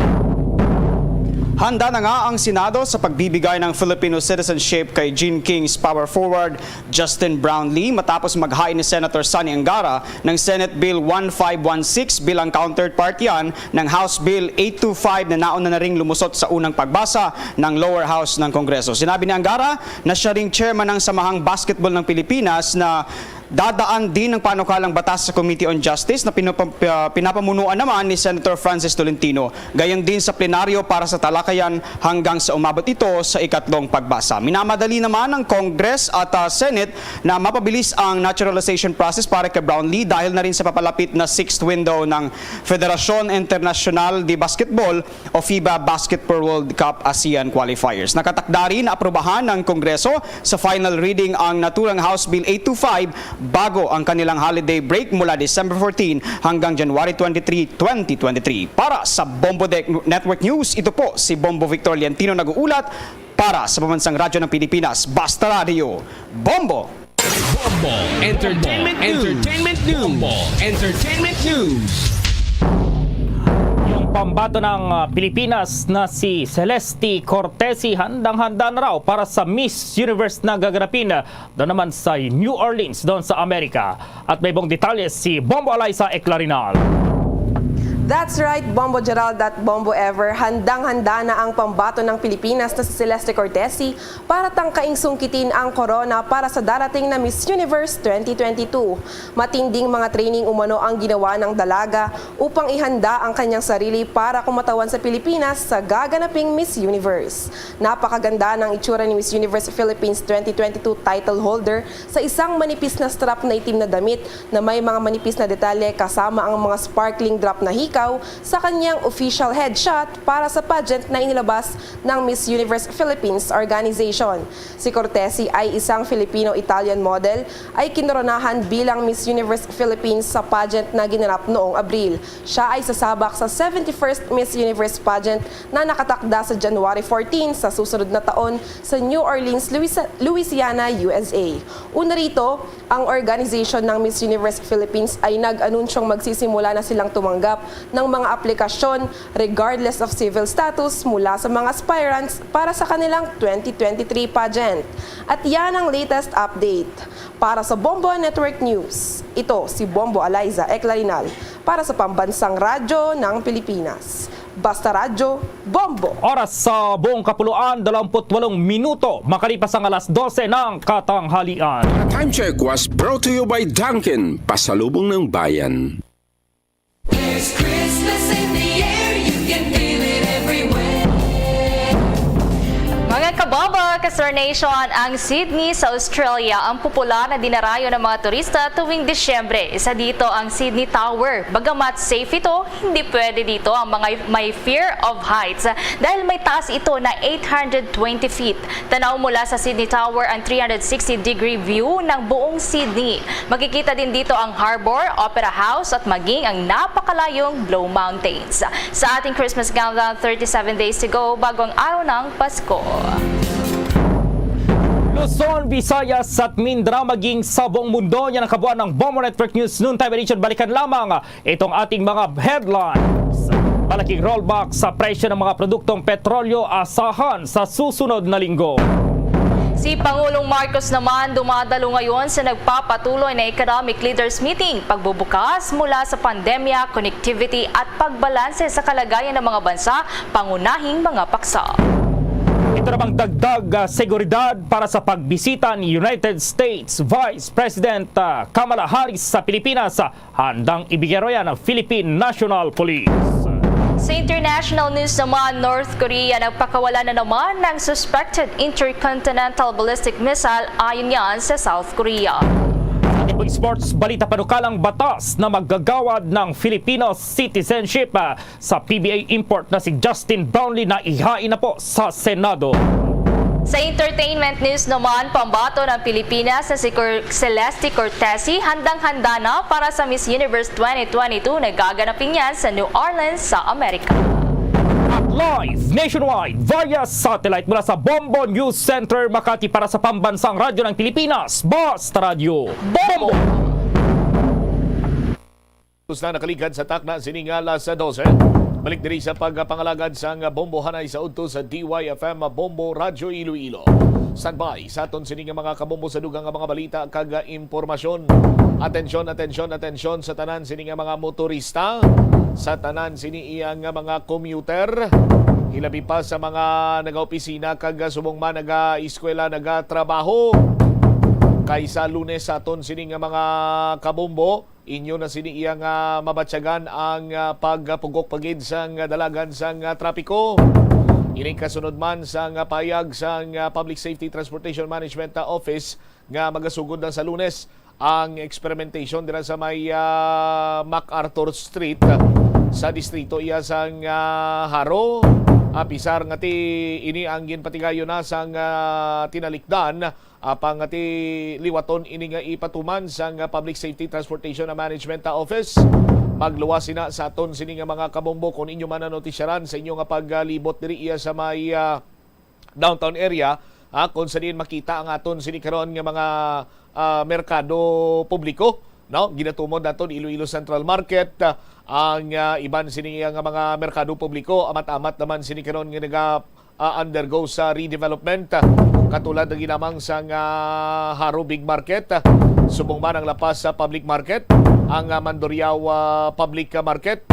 Handa na nga ang Senado sa pagbibigay ng Filipino citizenship kay Gene King's power forward Justin Brownlee matapos maghain ni Senator Sonny Angara ng Senate Bill one five one six bilang counterpart yan ng House Bill eight two five na nauna na ring lumusot sa unang pagbasa ng lower house ng Kongreso. Sinabi ni Angara na siya ring chairman ng Samahang Basketball ng Pilipinas na dadaan din ang panukalang batas sa Committee on Justice na pinapa-, pinapamunuan naman ni Senator Francis Tolentino. Gayon din sa plenaryo para sa talakayan hanggang sa umabot ito sa ikatlong pagbasa. Minamadali naman ng Congress at, ah, Senate na mapabilis ang naturalization process para kay Brownlee dahil na rin sa papalapit na sixth window ng Federacion Internacional de Basketball o FIBA Basketball World Cup ASEAN qualifiers. Nakatakda rin na aprubahan ng Kongreso sa final reading ang naturang House Bill eight two five bago ang kanilang holiday break mula December fourteen hanggang January twenty-three, twenty twenty-three. Para sa Bombo De-, Network News, ito po si Bombo Victor Liantino nag-uulat para sa Pambansang Radyo ng Pilipinas, Basta Radyo, Bombo! Bombo Entertainment News. Entertainment News. Bombo Entertainment News. Yung pambato ng, ah, Pilipinas na si Celeste Cortesi handang-handa na raw para sa Miss Universe na gaganapin, ah, doon naman sa New Orleans, doon sa Amerika. At may buong detalye si Bombo Alayza Eclarinal. That's right, Bombo Gerald at Bombo Ever. Handang-handa na ang pambato ng Pilipinas na si Celeste Cortesi para tangkaing sungkitin ang korona para sa darating na Miss Universe twenty twenty-two. Matinding mga training umano ang ginawa ng dalaga upang ihanda ang kanyang sarili para kumatawan sa Pilipinas sa gaganaping Miss Universe. Napakaganda ng itsura ni Miss Universe Philippines twenty twenty-two title holder sa isang manipis na strap na itim na damit na may mga manipis na detalye kasama ang mga sparkling drop na hikaw sa kanyang official headshot para sa pageant na inilabas ng Miss Universe Philippines organization. Si Cortesi ay isang Filipino-Italian model ay kinoronahan bilang Miss Universe Philippines sa pageant na ginanap noong Abril. Siya ay sasabak sa seventy-first Miss Universe pageant na nakatakda sa January fourteen sa susunod na taon sa New Orleans, Louis-, Louisiana, U S A. Una rito, ang organization ng Miss Universe Philippines ay nag-anunsyong magsisimula na silang tumanggap ng mga aplikasyon regardless of civil status mula sa mga aspirants para sa kanilang twenty twenty-three pageant. At yan ang latest update. Para sa Bombo Network News, ito si Bombo Alayza Eclarinal para sa Pambansang Radyo ng Pilipinas. Basta Radyo, Bombo! Oras sa buong kapuluan, dalawampu't walong minuto, makalipas ang alas dose ng katanghalian. Time check was brought to you by Dunkin', pasalubong ng bayan. There's Christmas in the air, you can feel it everywhere. Mga kababa, ka-Star Nation, ang Sydney sa Australia ang popular na dinarayo ng mga turista tuwing Disyembre. Isa dito ang Sydney Tower. Bagamat safe ito, hindi pwede dito ang mga may fear of heights dahil may taas ito na eight hundred twenty feet. Tanaw mula sa Sydney Tower ang three hundred sixty degree view ng buong Sydney. Makikita din dito ang harbor, Opera House at maging ang napakalayong Blue Mountains. Sa ating Christmas countdown, thirty-seven days to go bago ang araw ng Pasko. Luzon, Visayas at Mindanao, maging sa buong mundo, yan ang kabuuan ng Bombo Network News Noontime Edition. Balikan lamang itong ating mga headlines. Malaking rollback sa presyo ng mga produktong petrolyo asahan sa susunod na linggo. Si Pangulong Marcos naman dumadalo ngayon sa nagpapatuloy na economic leaders meeting, pagbubukas mula sa pandemya, connectivity at pagbalanse sa kalagayan ng mga bansa, pangunahing mga paksa. Ito namang dagdag, ah, seguridad para sa pagbisita ni United States Vice President, ah, Kamala Harris sa Pilipinas, ah, handang ibigay ro yan ang Philippine National Police. Sa international news naman, North Korea nagpakawala na naman ng suspected intercontinental ballistic missile ayon yan sa South Korea. Sa sports balita, panukalang batas na maggagawad ng Filipino citizenship, ah, sa P B A import na si Justin Brownlee na ihain na po sa Senado. Sa entertainment news naman, pambato ng Pilipinas na si Cor- Celeste Cortesi handang-handa na para sa Miss Universe twenty twenty-two na gaganapin yan sa New Orleans sa Amerika. At live nationwide via satellite mula sa Bombo News Center, Makati, para sa Pambansang Radyo ng Pilipinas, Basta Radyo Bombo! Tapos na nakaligad sa takna sini nga alas dose. Balik diri sa pagpangalagad sang Bombo Hanay sa udto sa D Y F M Bombo Radyo Iloilo. Standby sa aton sini nga mga kabombo sa dugang nga mga balita kag impormasyon. Atensyon, atensyon, atensyon sa tanan sini nga mga motorista, sa tanan sini iya nga mga commuter, hilabi pa sa mga nagaopisina kag subong man nagaeskwela, nagatrabaho. Kay sa Lunes sa aton sini nga mga kabombo, inyo na sini iya nga mabatyagan ang, ah, pagpugok pa gid sang dalagan sang, ah, trapiko. Ini kasunod man sang, ah, payag sang, ah, Public Safety Transportation Management, ah, Office nga magasugod na sa Lunes ang experimentation dira sa may, ah, MacArthur Street, ah, sa distrito iya sang, ah, Jaro. Apisar nga ti ini ang ginpatigayon na sang, ah, tinalikdan, apang nga ti liwaton ini nga ipatuman sang Public Safety Transportation and Management Office. Magluwas sina sa aton sini nga mga kabombo. Kung inyo man nanotisyaran sa inyo nga paglibot diri iya sa may, ah, downtown area, ah, kung sa diin makita ang aton sini karon nga mga, ah, merkado publiko, no? Ginatumod naton Iloilo Central Market, ah, ang, ah, iban sini nga mga merkado publiko, amat-amat naman sini karon nga naga, ah, undergo sa redevelopment. Katulad na ginamang sang, ah, Jaro Big Market, subong man ang La Paz, ah, Public Market, ang, ah, Mandurriao, ah, Public, ah, Market.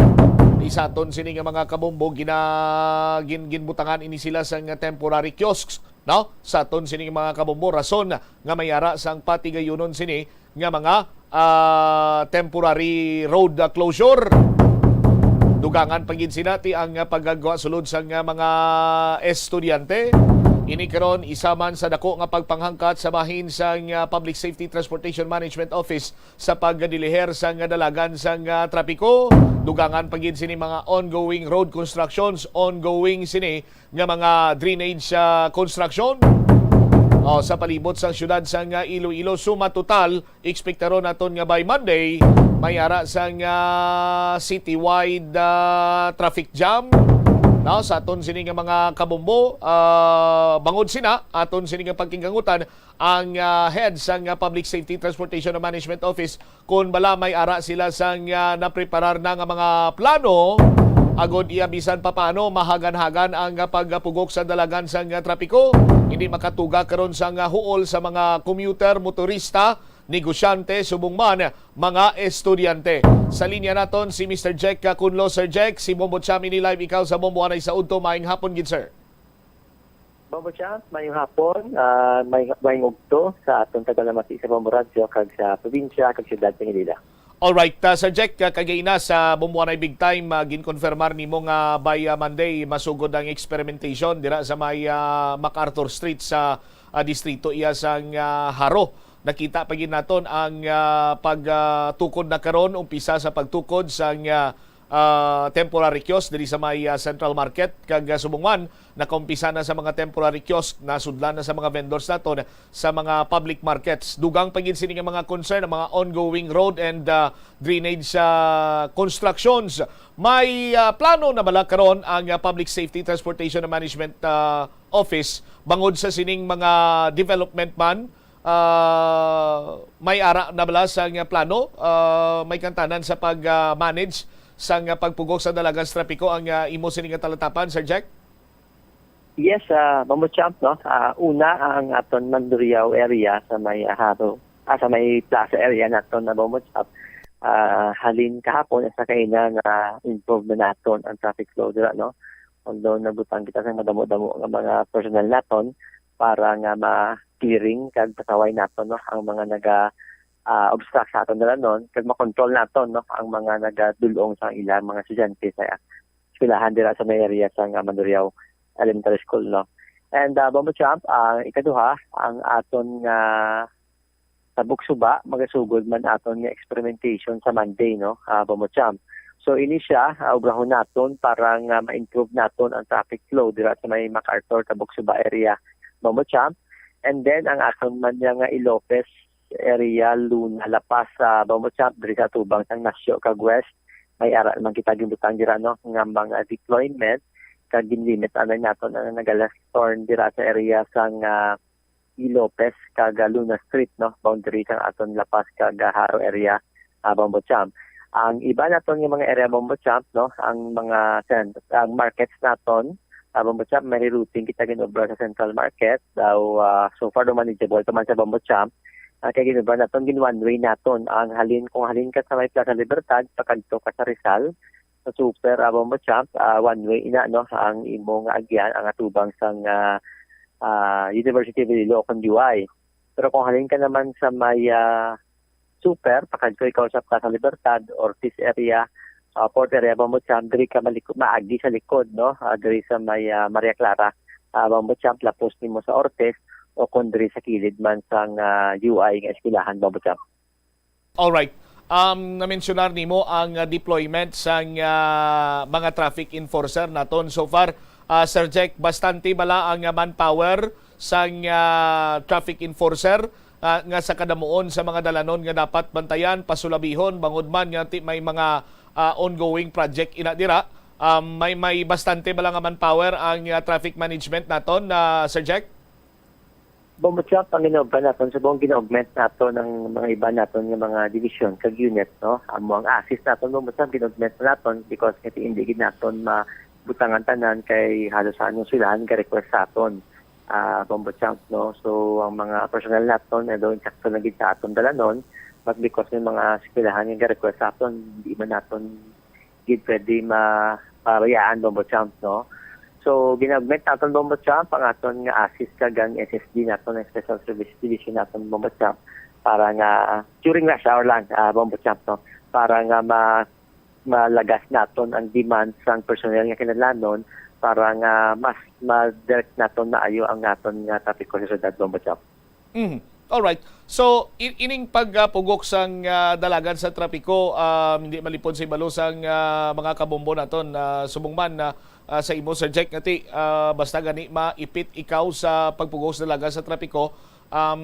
Isaton sini nga mga kabombo, gina-, gin-, ginbutangan ini sila sang temporary kiosks, no? Sa aton sini nga mga kabombo, rason nga may ara sang patigayunon sini nga mga, ah, temporary road, ah, closure. Dugangan pa gid sina ti ang, ah, paggagwa sulod sang, ah, mga estudyante. Ini karon isa man sa dako nga pagpanghangkat sa bahin sang, ah, Public Safety Transportation Management Office sa pagdiliher sang dalagan sang, ah, trapiko. Dugangan pa gid sini mga ongoing road constructions, ongoing sini nga mga drainage, ah, construction, oh, sa palibot sang siyudad sang, ah, Iloilo. Suma total, ekspektaron naton nga by Monday, may ara sang, ah, citywide, ah, traffic jam, no, sa aton sini nga mga kabombo. Ah, bangod sina, aton sini nga pagkinggangutan ang, ah, head sang, ah, Public Safety Transportation and Management Office, kung bala may ara sila sang, ah, napreparar na nga mga plano, agod iya bisan papaano mahagan-hagan ang, ah, pagpugok sa dalagan sang, ah, trapiko. Hindi makatuga karon sang, ah, huol sa mga commuter, motorista, negosyante, subong man mga estudyante. Sa linya naton si Mister Jack Cunlo. Sir Jack, si Bombo Cham ini live, ikaw sa Bombo Anay sa Udto. Maayong hapon gid, sir. Bombo Champ, mayong hapon, ah, may, mayong ugto sa aton tagalamati sa Bombo Radyo kag sa probinsya kag siyudad sa Iloilo. Alright, ah, Sir Jack, ah, kagay na sa Bombo Anay Big Time, ah, ginkonfirmar nimo nga by, ah, Monday masugod ang experimentation dira sa may, ah, MacArthur Street sa, ah, distrito iya sang, ah, Jaro. Nakita pa gid naton ang, ah, pag, ah, tukod na karon, umpisa sa pagtukod sang, ah, ah, temporary kiosk diri sa may, ah, Central Market, kag, ah, subong man nakaumpisa na sa mga temporary kiosk, nasudlan na sa mga vendors naton sa mga public markets. Dugang pa gid sini nga mga concern ang mga ongoing road and, ah, drainage, ah, constructions. May, ah, plano na bala karon ang, ah, Public Safety Transportation and Management, ah, Office bangod sa sining mga development man? Ah, may ara na bala sang plano, ah, may kantanan sa pag, ah, manage sang pagpugok sa dalagan sa trapiko ang, ah, imo sini nga talatapan, Sir Jack? Yes, ah, Bombo Champ, no? Ah, una ang aton Mandurriao area sa may, ah, Jaro, ah, sa may plaza area naton na Bombo Champ. Ah, halin kahapon sa kaina na improve na naton ang traffic flow dira, no? Although nagbutang kita sa madamo-damo nga mga personnel naton para nga ma-clearing kag pasaway naton, no, ang mga naga, ah, obstruct sa aton dalanon, kag makontrol naton, no, ang mga nagadul-ong sa ilang mga estudyante sa eskwelahan dira sa may area sa nga Mandurriao Elementary School, no. And, ah, Bombo Champ, ang ikaduha, ang aton nga tabok suba, magasugod man aton nga experimentation sa Monday, no, ah, Bombo Champ. So, ini siya, ah, obrahon naton para nga ma-improve naton ang traffic flow dira sa may MacArthur, tabok suba area, Bombo Champ. And then, ang aton man niya nga Ilopez area, Luna, La Paz, ah, Bombo Champ, diri sa atubang sang Nasyo kag West, may ara naman kita ginbutang dira, no, nga mga deployment, kag ginlimit anay naton ang nagalastorn dira sa area sang, ah, Ilopez kag, ah, Luna Street, no, boundary sang aton La Paz kag, ah, Jaro area, ah, Bombo Champ. Ang iba naton nga mga area, Bombo Champ, no, ang mga sen-, ang markets naton, ah, Bombo Champ, may rerouting kita ginobra sa Central Market. Daw, ah, so far, daw manageable pa man sa Bombo Champ. Ah, kay ginobra naton, gin one way naton. Ang halin, kung halin ka sa may Plaza Libertad, pakadto ka sa Rizal, sa Super, ah, Bombo Champ, ah, one way ina, no, ang imo nga agyan, ang atubang sang, ah, ah, University of Iloilo o kon U I. Pero kung halin ka naman sa may, ah, Super, pakadto ikaw sa Plaza Libertad, Ortiz area, ah, Port area, Bombo Champ, diri ka maliko-, maagi sa likod, no? Ah, diri sa may, ah, Maria Clara, ah, Bombo Champ, lapos nimo sa Ortiz, o kung diri sa kilid man sang, ah, U I nga eskwelahan, Bombo Champ. Alright. Um, na-mensionar nimo ang, ah, deployment sang, ah, mga traffic enforcer naton. So far, ah, Sir Jack, bastante bala ang, ah, manpower sang, ah, traffic enforcer, ah, nga sa kadamuon sa mga dalanon nga dapat bantayan, pasulabihon, bangod man nga ti-, may mga, ah, ongoing project ina dira? Um, may, may bastante bala nga manpower ang, ah, traffic management naton, ah, Sir Jack? Bombo Champ, ang ginaugban naton, subong gina-augment naton ang mga iba naton nga mga division kag unit, no? Amo ang assist naton, Bombo Champ, gina-augment na naton because kay hindi gid naton mabutangan tanan kay halos sa anong silahan ga-request sa aton, ah, Bombo Champ, no? So, ang mga personnel naton, although insakto lang gid sa aton dalanon, but because may mga eskwelahan nga ga-request sa aton, di man naton gid pwede ma-, mabayaan, Bombo Champ, no? So, gina-augment naton, Bombo Champ, ang aton nga assist kag ang S S D naton, ang Special Service Division naton, Bombo Champ, para nga during rush hour lang, ah, Bombo Champ, no? Para nga ma-, malagas naton ang demand sang personnel nga kinahanglanon para nga mas ma-direct naton maayo ang aton nga trapiko sa syudad, Bombo Champ. Mhm. Alright. So, i-, ining pagpugok sang, ah, dalagan sa trapiko, um, hindi malipod sa ibalo sang, ah, mga kabombo naton, ah, subong man na, ah, sa imo, Sir Jack, nga ti, ah, basta gani maipit ikaw sa pagpugok sa dalagan sa trapiko, um,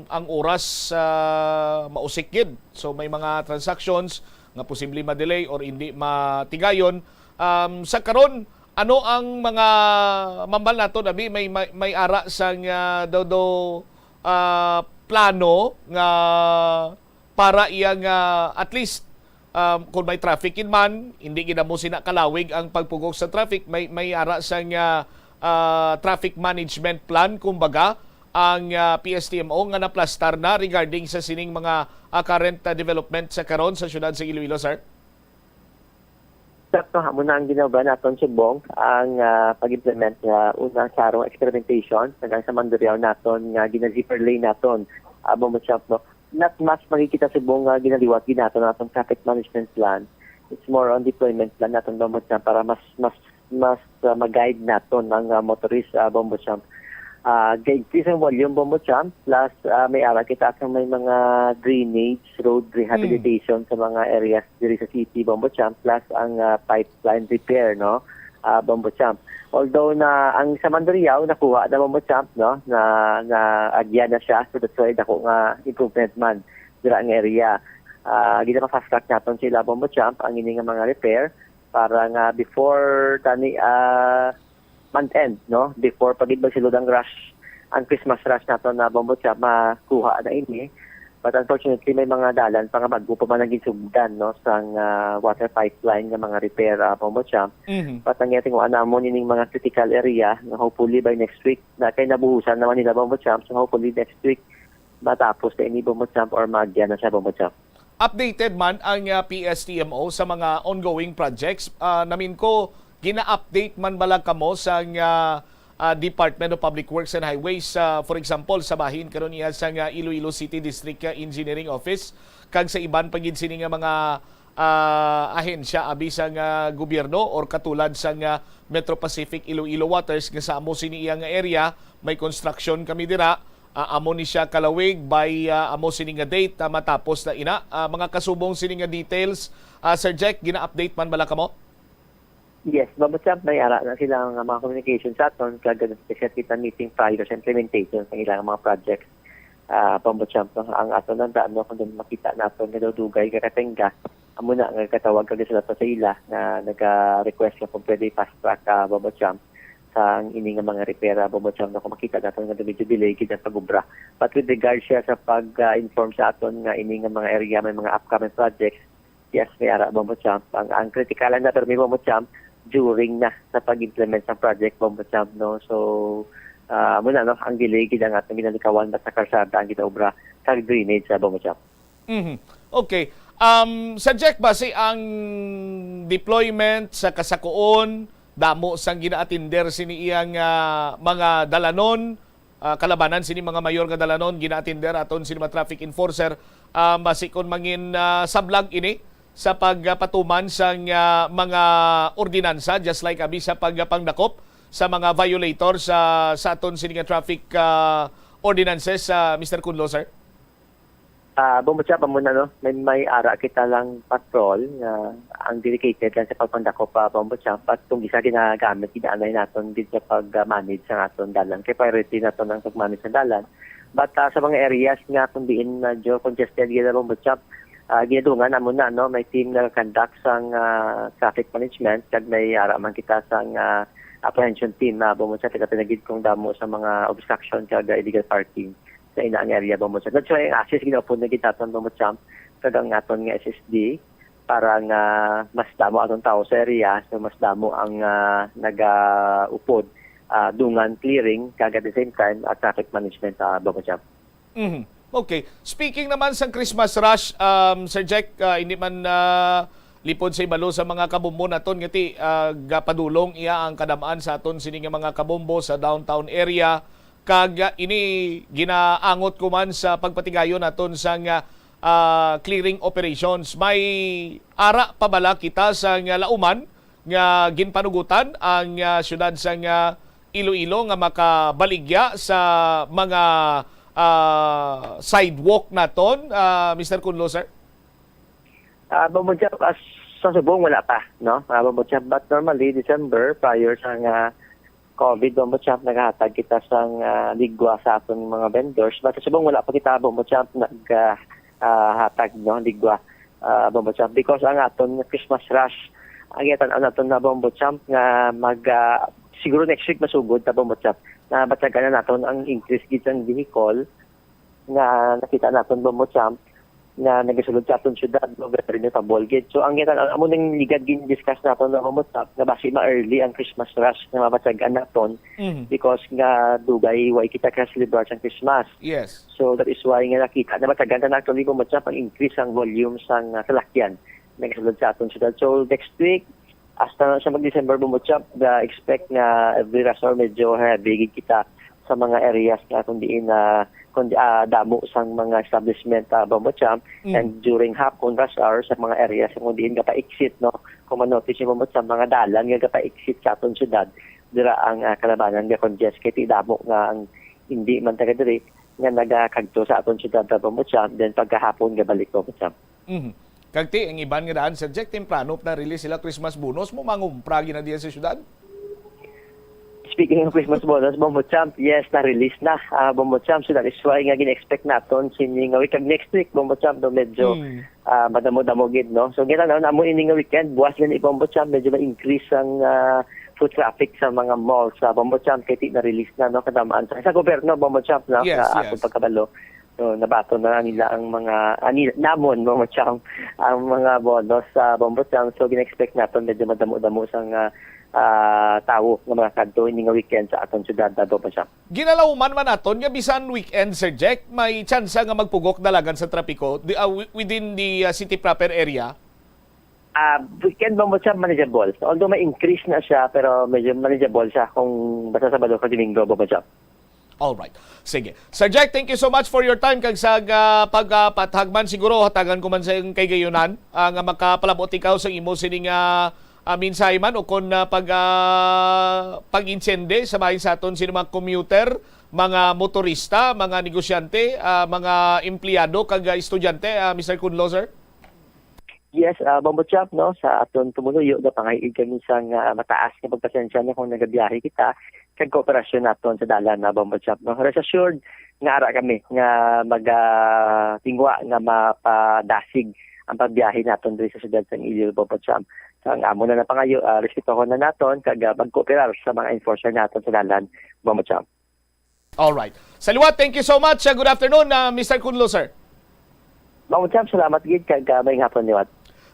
ang oras, ah, mausik gid. So, may mga transactions nga posible ma-delay or hindi matigayon. Um, sa karon, ano ang mga mambal naton, abi, may, may, may ara sang, ah, daw, daw, ah, plano nga para iya nga at least, um, kung may traffic in man, hindi gid amo sina kalawig ang pagpugok sa traffic, may, may ara sang, ah, ah, traffic management plan, kumbaga, ang, ah, P S T M O nga naplastar na regarding sa sining mga, ah, current, ah, development sa karon sa siyudad sa Iloilo, sir? Sakto, amo na ang ginawa naton subong ang, ah, pag-implement sa unang sarong experimentation, kag ang sa Mandurriao naton nga gina-zipper lane naton, ah, Bombo Champ, no? Not much makikita subong nga ginaliwat gid naton ang atong traffic management plan. It's more on deployment plan naton, Bombo Champ, para mas, mas, mas, ah, ma-guide naton ang, ah, motorist, ah, Bombo Champ. Ah, ga-increase ang volume, Bombo Champ, plus, ah, may ara kita sa may mga drainage, road rehabilitation sa mga areas diri sa city, Bombo Champ, plus ang, ah, pipeline repair, no? Ah, Bombo Champ. Although na ang sa Mandurriao nakuha na, Bombo Champ, no? Na, na agya na siya, so that's why dako nga improvement man dira ang area. Ah, gina-fast track naton sila, Bombo Champ, ang ini nga mga repair para nga before tani, ah, month end, no? Before pa gid magsulod ang rush, ang Christmas rush nato na, Bombo Champ, makuha na ini. But unfortunately, may mga dalan pa nga bag-o pa man ang ginsugdan, no, sang, ah, water pipeline nga mga repair, ah, Bombo Champ. Mhm. But ang yating wa namon ining mga critical area nga hopefully by next week, na kay nabuhusan naman nila, Bombo Champ. So hopefully next week, matapos na ini, Bombo Champ, or maagyan na siya, Bombo Champ. Updated man ang, ah, P S T M O sa mga ongoing projects. Ah, namin ko, Gina-update man bala kamo sang, ah, ah, Department of Public Works and Highways, ah, for example, sa bahin karon iya sang, ah, Iloilo City District, ah, Engineering Office kag sa iban pa gid sini nga mga, ah, ahensya abi sang, ah, gobyerno or katulad sang, ah, Metro Pacific Iloilo Waters nga sa amo sini iya nga area may construction kami dira, ah, amo ni siya kalawig by, ah, amo sini nga date, ah, matapos na ina. Ah, mga kasubong sini nga details, ah, Sir Jack, gina-update man bala kamo? Yes, Bombo Champ, may ara na sila nga mga communication sa aton, kag nag-set kita meeting prior sa implementation sa ilang mga projects. Ah, Bombo Champ, no? Ang aton lang daan, no, kung makita naton nga daw dugay ka katingga, amo na nga katawag kag sila pa sa ila nga naga-request nga kung pwede fast track, ah, Bombo Champ, sa ang ini nga mga repera, Bombo Champ, no, kung makita naton nga medyo delay gid ang pag-ubra. But with regard siya sa pag, ah, inform sa aton nga ini nga mga area may mga upcoming projects, yes, may ara, Bombo Champ. Ang, ang critical na permi, Bombo Champ, during na sa pag-implement sa project, Bombo Champ, no? So, ah, muna, no, ang delay gid ang atong ginalikawan, basta karsada ang ginaobra kag drainage sa, Bombo Champ. Mhm. Okay. Um, Sir Jack, basi ang deployment sa kasakuon, damo sang gina-attender sini iyang, ah, mga dalanon, ah, kalabanan sini mga mayor nga dalanon, gina-attender aton sini mga traffic enforcer, ah, basi kon mangin, ah, sablag ini sa pagpatuman sang, ah, mga ordinansa, just like abi sa pagpangdakop sa mga violator sa, sa aton sini nga traffic, ah, ordinances, ah, Mister Kunlo, sir? Ah, Bombo Champ, amo na, no? May, may ara kita lang patrol nga ang dedicated lang sa pagpandakop pa, Bombo Champ, at kung isa ginagamit, ginaanay naton gid sa pag-manage sa aton dalan. Kay priority naton ang pag-manage sa dalan. But, ah, sa mga areas nga kung diin medyo congested gid, Bombo Champ, ah, ginadungan namo na, no? May team na conduct sang, ah, traffic management, kag may ara man kita sang, ah, apprehension team na, Bombo Champ, kita pinagid kung damo sa mga obstruction kag, ah, illegal parking sa ina ang area, Bombo Champ. That's why ang assist ginaupod na gid naton, Bombo Champ, kag ang aton nga S S D para nga mas damo atong tawo sa area, so mas damo ang, ah, nagaupod, ah, dungan clearing, kag at the same time, ah, traffic management, ah, Bombo Champ. Mhm. Okay. Speaking naman sa Christmas rush, um, Sir Jack, ah, hindi man, ah, lipod sa ibalo sa mga kabombo naton nga ti, ah, gapadulong iya ang kadamaan sa aton sini nga mga kabombo sa downtown area. Kag, ah, ini ginaangot ko man sa pagpatigayon naton sang, ah, ah, clearing operations. May ara pa bala kita sang, ah, Lauman nga ginpanugutan ang, ah, siyudad sang, ah, Iloilo nga makabaligya sa mga, ah, sidewalk naton, ah, Mister Kunlo, sir? Ah, Bombo Champ, as sa subong, wala pa, no? Ah, Bombo Champ, but normally, December, prior sa nga COVID, Bombo Champ, nagahatag kita sang, ah, ligwa sa aton mga vendors. But sa subong, wala pa kita, Bombo Champ, nag, ah, ah, hatag, no, ligwa, ah, Bombo Champ. Because ang aton Christmas rush, ang iyatan naton na, Bombo Champ, nga mag, ah, siguro next week masugod ta, Bombo Champ, na batyagan na naton ang increase gid sang vehicle nga nakita naton, Bombo Champ, nga nagasulod sa aton syudad, no, very notable gid. So, ang iyatan, amo nang ligad gin-discuss naton, no, Bombo Champ, nga basi ma-early ang Christmas rush nga mabatyagan naton Mhm. because nga dugay way kita ka-celebrar sang Christmas. Yes. So, that is why nga nakita, nabatyagan ta na actually, Bombo Champ, ang increase sang volume sang, ah, salakyan nagasulod sa aton syudad. So, next week, hasta na siya mag-December, Bombo Champ, ga-expect nga every rush hour medyo heavy gid kita sa mga areas nga kung diin na, kung di, ah, damo sang mga establishment, ah, Bombo Champ. Mm. And during hapon rush hour sa mga areas kung diin gapa-exit, no? Kung ma-notice yung, Bombo Champ, mga dalan nga gapa-exit sa aton syudad, dira ang, ah, kalabanan ga-congest kay ti damo nga ang hindi man taga diri nga nagakadto sa aton syudad, Bombo Champ, then pagkahapon gabalik, Bombo Champ. Mhm. Kag ti, ang iban nga daan, Sir Jack, temprano pa na-release sila Christmas bonus mo, mangumpra gid na diya sa syudad? Speaking of Christmas bonus, Bombo Champ, yes, na-release na, ah, Bombo Champ. So, that is why nga gin-expect naton sini nga week kag next week, Bombo Champ, no, medyo, Hmm. ah, madamo-damo gid, no? So, gina na, amo ini nga weekend, buwas gani, Bombo Champ, medyo ma-increase ang, ah, foot traffic sa mga malls sa, Bombo Champ, kay ti na-release na, no, kadamaan sa, sa gobyerno, Bombo Champ, no, Yes, sa yes. akong pagkabalo. So, nabaton na nila ang mga, ani, namon, Bombo Champ, ang mga bonus sa Bombo Champ. So, gina-expect naton medyo madamo-damo sang, ah, ah, tawo nga mga kadto ini nga weekend sa aton syudad, Bombo Champ. Ginalauman man naton nga bisan weekend, Sir Jack, may tsansa nga magpugok dalagan sa trapiko di, ah, wi-, within the, ah, city proper area? Ah, weekend, Bombo Cham, manageable. Although may increase na siya, pero medyo manageable siya kung basta Sabado kag Domingo, Bombo Cham. Alright. Sige. Sir Jack, thank you so much for your time. Kag sa ah, pagpatagman, siguro hatagan ko man sa iyong kahigayonan ah, nga makapalabot ikaw sa imo sining ah, ah, mensahe man o kon ah, pag ah, pag-intsende sa bahin sa aton sini mga commuter, mga motorista, mga negosyante, ah, mga empleyado kag ah, estudyante, ah, Mister Kunlo, sir? Yes, uh, Bombo Chap, no, sa aton tumuloyo, napangahiig kami sang ah, mataas nga pagpasensya, no, kung nagabiyahe kita kag kooperasyon naton sa dalan, na Bombo Chap, no. Rest assured nga ara kami nga magatingwa nga mapadasig ang pagbiyahe naton diri sa siyudad sang Iloilo, Bombo Chap. Sa ang amo na napangayo, ah, respetohon na naton kag ah, magkooperar sa mga enforcer naton sa dalan, Bombo Chap. Alright. Sa liwat, thank you so much. Uh, Good afternoon, uh, Mister Kunlo, sir. Ma'am Cham, salamat gid kag uh, may hapon liwat.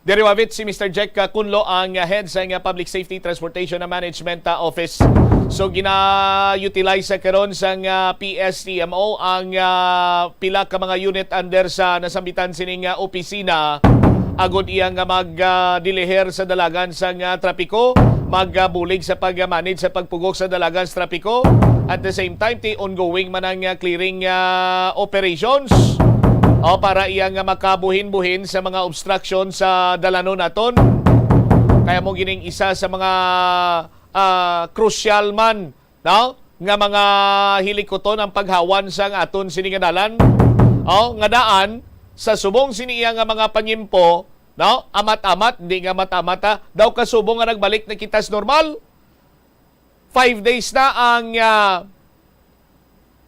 Diri wavit si Mister Jack uh, Kunlo, ang uh, head sa uh, Public Safety Transportation and Management uh, Office. So gina-utilize sa karon sang uh, P S T M O ang uh, pila ka mga unit under sa nasambitan sining uh, opisina agod iya nga mag uh, diliher sa dalagan sang uh, trapiko, magbulig sa pag-manage sa pagpugok sa dalagan sa trapiko. At the same time, ti ongoing man ang uh, clearing uh, operations o para iya nga makabuhin-buhin sa mga obstruction sa dalanon naton. Kaya mo gining isa sa mga uh, crucial man, no, nga mga hilikuton ang paghawan sang aton sini nga dalan. O, nga daan sa subong sini iya nga mga pangimpo, no? Amat-amat, hindi nga amat-amat ha. Daw kasubong nga nagbalik na kita sa normal. Five days na ang ah,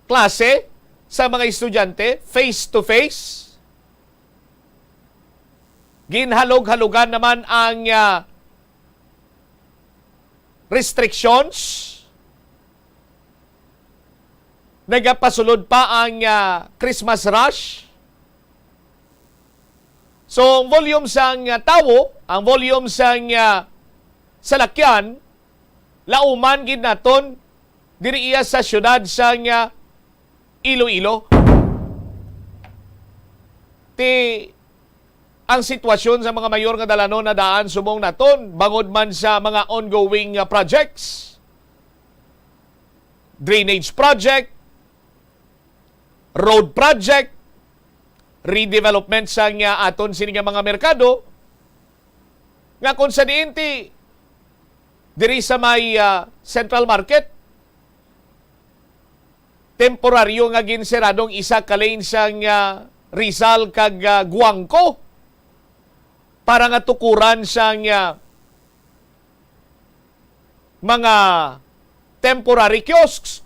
klase sa mga estudyante, face to face. Ginhalog-halugan naman ang ah, restrictions. Nagapasulod pa ang ah, Christmas rush. So, ang volume sang ah, tawo, ang volume sang ah, salakyan, lauman gid naton diri iya sa siyudad sang ah, Iloilo. Ti ang sitwasyon sa mga mayor nga dalanon na daan subong naton bangod man sa mga ongoing nga projects, drainage project, road project, redevelopment sang ah, aton sini nga mga merkado, nga kung sa diin ti diri sa may ah, Central Market, temporaryo nga ginseradong isa ka lane sang ah, Rizal kag ah, Guangco para nga tukuran sang ah, mga temporary kiosks.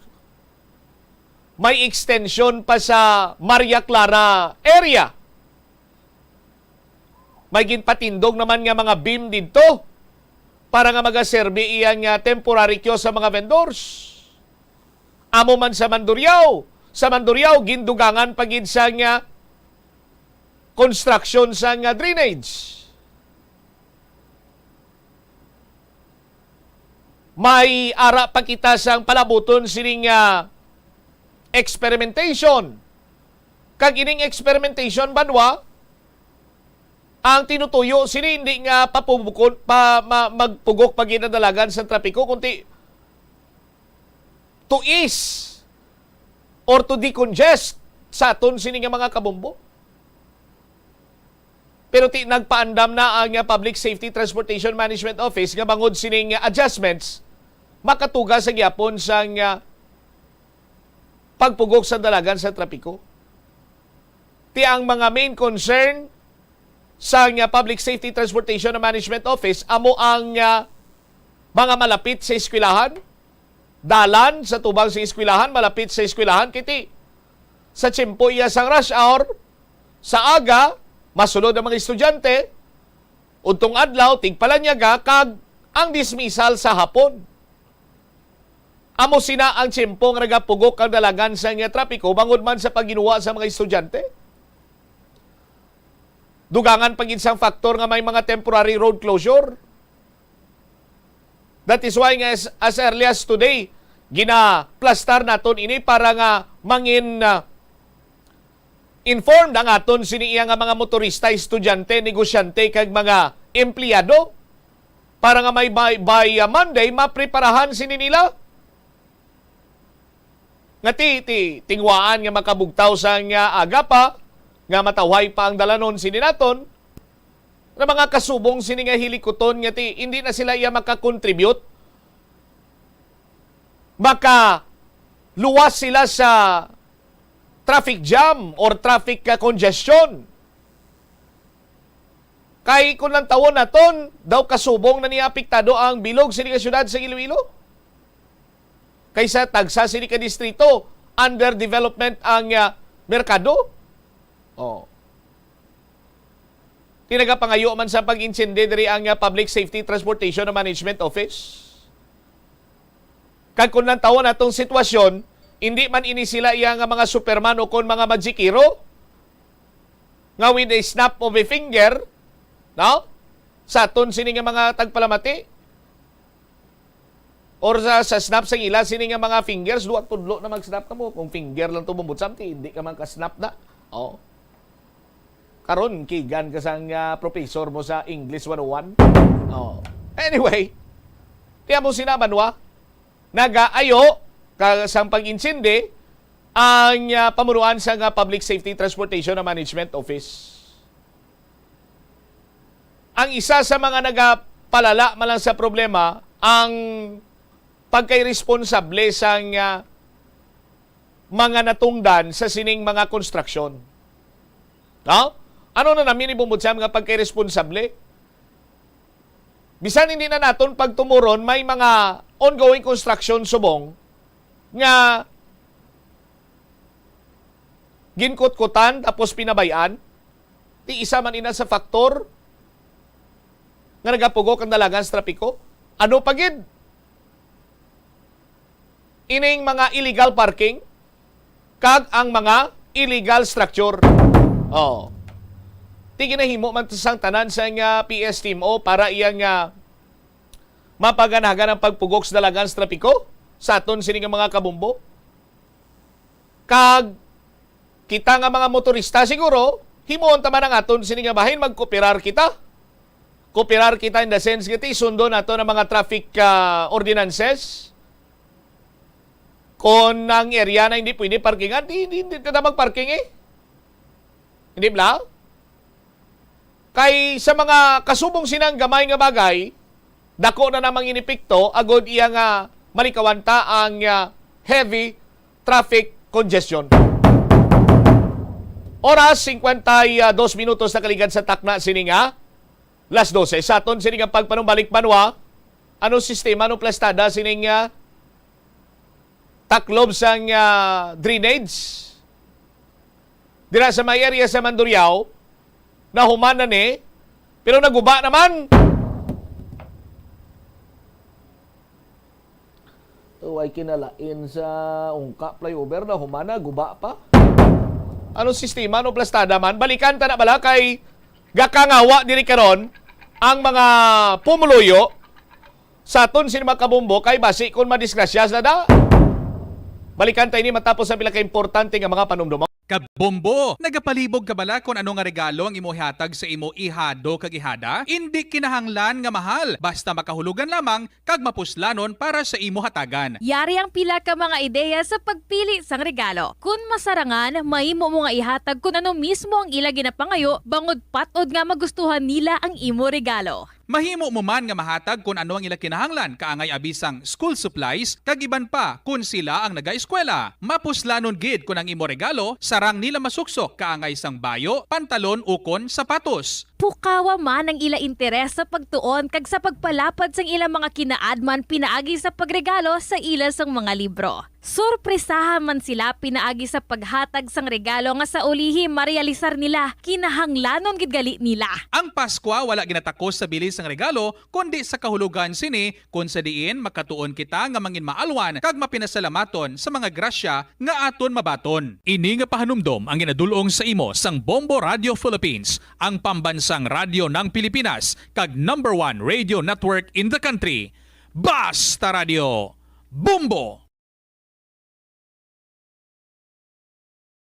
May extension pa sa Maria Clara area. May ginpatindog naman nga mga beam didto para nga magaserbi iya nga temporary kiosk sa mga vendors. Amo man sa Mandurriao, sa Mandurriao gindugangan pa gid sa nga construction sa nga drainage. May ara pa kita sang palabuton sining ah, experimentation. Kag ining experimentation, banwa, ang tinutuyo sini hindi nga papubukon pa ma, magpugok pa ginadalagan sa trapiko, kundi to ease or to decongest sa aton sini nga mga kabombo. Pero ti nagpaandam na ang ah, Public Safety Transportation Management Office nga bangod sining adjustments makatuga sa gyapon sang ah, pagpugok sa dalagan sa trapiko. Ti ang mga main concern sang ah, Public Safety Transportation and Management Office amo ang ah, mga malapit sa eskwelahan, dalan sa tubang sa eskwelahan, malapit sa eskwelahan, kiti sa tiyempo iya sang rush hour, sa aga, masulod ang mga estudyante, udtong adlaw, tigpalanyaga, kag ang dismissal sa hapon. Amo sina ang tiyempo nga nagapugok ang dalagan sa nga trapiko bangod man sa pagginuwa sa mga estudyante. Dugangan pa gid sang factor nga may mga temporary road closure. That is why nga as, as early as today, ginaplastar naton ini para nga mangin ah, informed ang aton sini iya nga mga motorista, estudyante, negosyante kag mga empleyado para nga may by, by, ah, Monday, mapreparahan sini nila. Nga ti, ti, tingwaan nga makabugtaw sa nga aga pa, nga matawhay pa ang dalanon sini naton, nga mga kasubong sini nga hilikuton nga ti, hindi na sila iya makakontribute, maka luwas sila sa traffic jam or traffic, ah, congestion. Kay kung lantawon naton, daw kasubong na niya apektado ang bilog sini nga syudad sa Iloilo. Kaysa tagsa sini ka distrito, under development ang, ah, merkado. Oh. Ti nagapangayo man sa pag-intsindi diri ang, ah, Public Safety Transportation Management Office. Kag kung lantawon atong sitwasyon, hindi man ini sila iya nga mga superman o kon mga magikero nga with a snap of a finger, no? Sa aton sini nga mga tagpalamati, or sa, sa snap sa ila sini nga mga fingers, duha tudlo na mag-snap kamo. Kung finger lang to, Bombo Sam, ti hindi ka man ka-snap na. Oh. Karon, kigan ka sang, ah, professor mo sa English one oh one. Oh. Anyway, tiyan mo sina Banwa, nagaayo ka sang pag-intsindi ang, ah, pamunuan sa nga Public Safety Transportation Management Office. Ang isa sa mga nagapalala man lang sa problema, ang pagkairesponsable sang, ah, mga natungdan sa sining mga konstruksyon. No? Ano na namin ibumod sa mga pagkairesponsable? Bisan hindi na naton pagtumuron, may mga ongoing construction subong nga ginkutkutan tapos pinabayaan. Ti isa man ina sa faktor nga nagapugok ang dalagan sa trapiko. Ano pa gid? Ining mga illegal parking kag ang mga illegal structure. Oh. Ti ginahimo man to sang tanan sa nga P S T M O para iya nga mapaganagan ang pagpugok sa dalagan sa trapiko sa aton sini nga mga kabombo. Kag kita nga mga motorista, siguro, himuon ta man ang aton sini nga bahin, magkooperar kita. Kooperar kita in the sense nga ti sundon nato ang mga traffic, ah, ordinances. Kung ang area na hindi pwede parkingan, di, di, di, di na magparking eh. Hindi bala? Kay sa mga kasubong sinang gamay nga bagay, dako na namang inepekto agod iya nga malikawan ta ang, ah, heavy traffic congestion. Oras, singkwenta y dos minutos na kaligad sa takna sini nga las dose. Sa aton sini nga pagpanumbalik, Banwa, ano sistema, ano plastada sining, ah, taklob sang, ah, drainage dira sa may area sa Mandurriao, nahuman na ni, pero naguba naman. Way kinalain sa Ungka flyover, nahuman na, guba pa. Ano sistema, no plastada man? Balikan ta na bala kay gakangawa diri karon ang mga pumuluyo sa aton sini mga kabombo kay basi kon madisgrasya sila da. Balikan ta ini matapos ang pila ka importante nga mga panumdom. Kabombo, nagapalibog ka bala kon ano nga regalo ang imo ihatag sa imo ihado kag ihada? Indi kinahanglan nga mahal, basta makahulugan lamang kag mapuslanon para sa imo hatagan. Yari ang pila ka mga ideya sa pagpili sang regalo. Kon masarangan, mahimo mo nga ihatag kon ano mismo ang ila ginapangayo bangod pat-od nga magustuhan nila ang imo regalo. Mahimo mo man nga mahatag kon ano ang ila kinahanglan, kaangay abi sang school supplies kag iban pa kon sila ang nagaeskwela. Mapuslanon gid kon ang imo regalo sarang nila masuksok, kaangay sang bayo, pantalon ukon sapatos. Pukawa man ang ila interes sa pagtuon kag sa pagpalapad sang ila mga kinaadman pinaagi sa pagregalo sa ila sang mga libro. Sorpresahan man sila pinaagi sa paghatag sang regalo nga sa ulihi marealisar nila, kinahanglanon gid gali nila. Ang Paskwa wala ginatakos sa bili sang regalo, kundi sa kahulogan sini, kon sa diin makatuon kita nga manginmaalwan kag mapinasalamaton sa mga grasya nga aton mabaton. Ini nga pahanumdom ang ginadul-ong sa imo sang Bombo Radio Philippines, ang pambansang radyo ng Pilipinas, kag number one radio network in the country. Basta Radio, Bombo!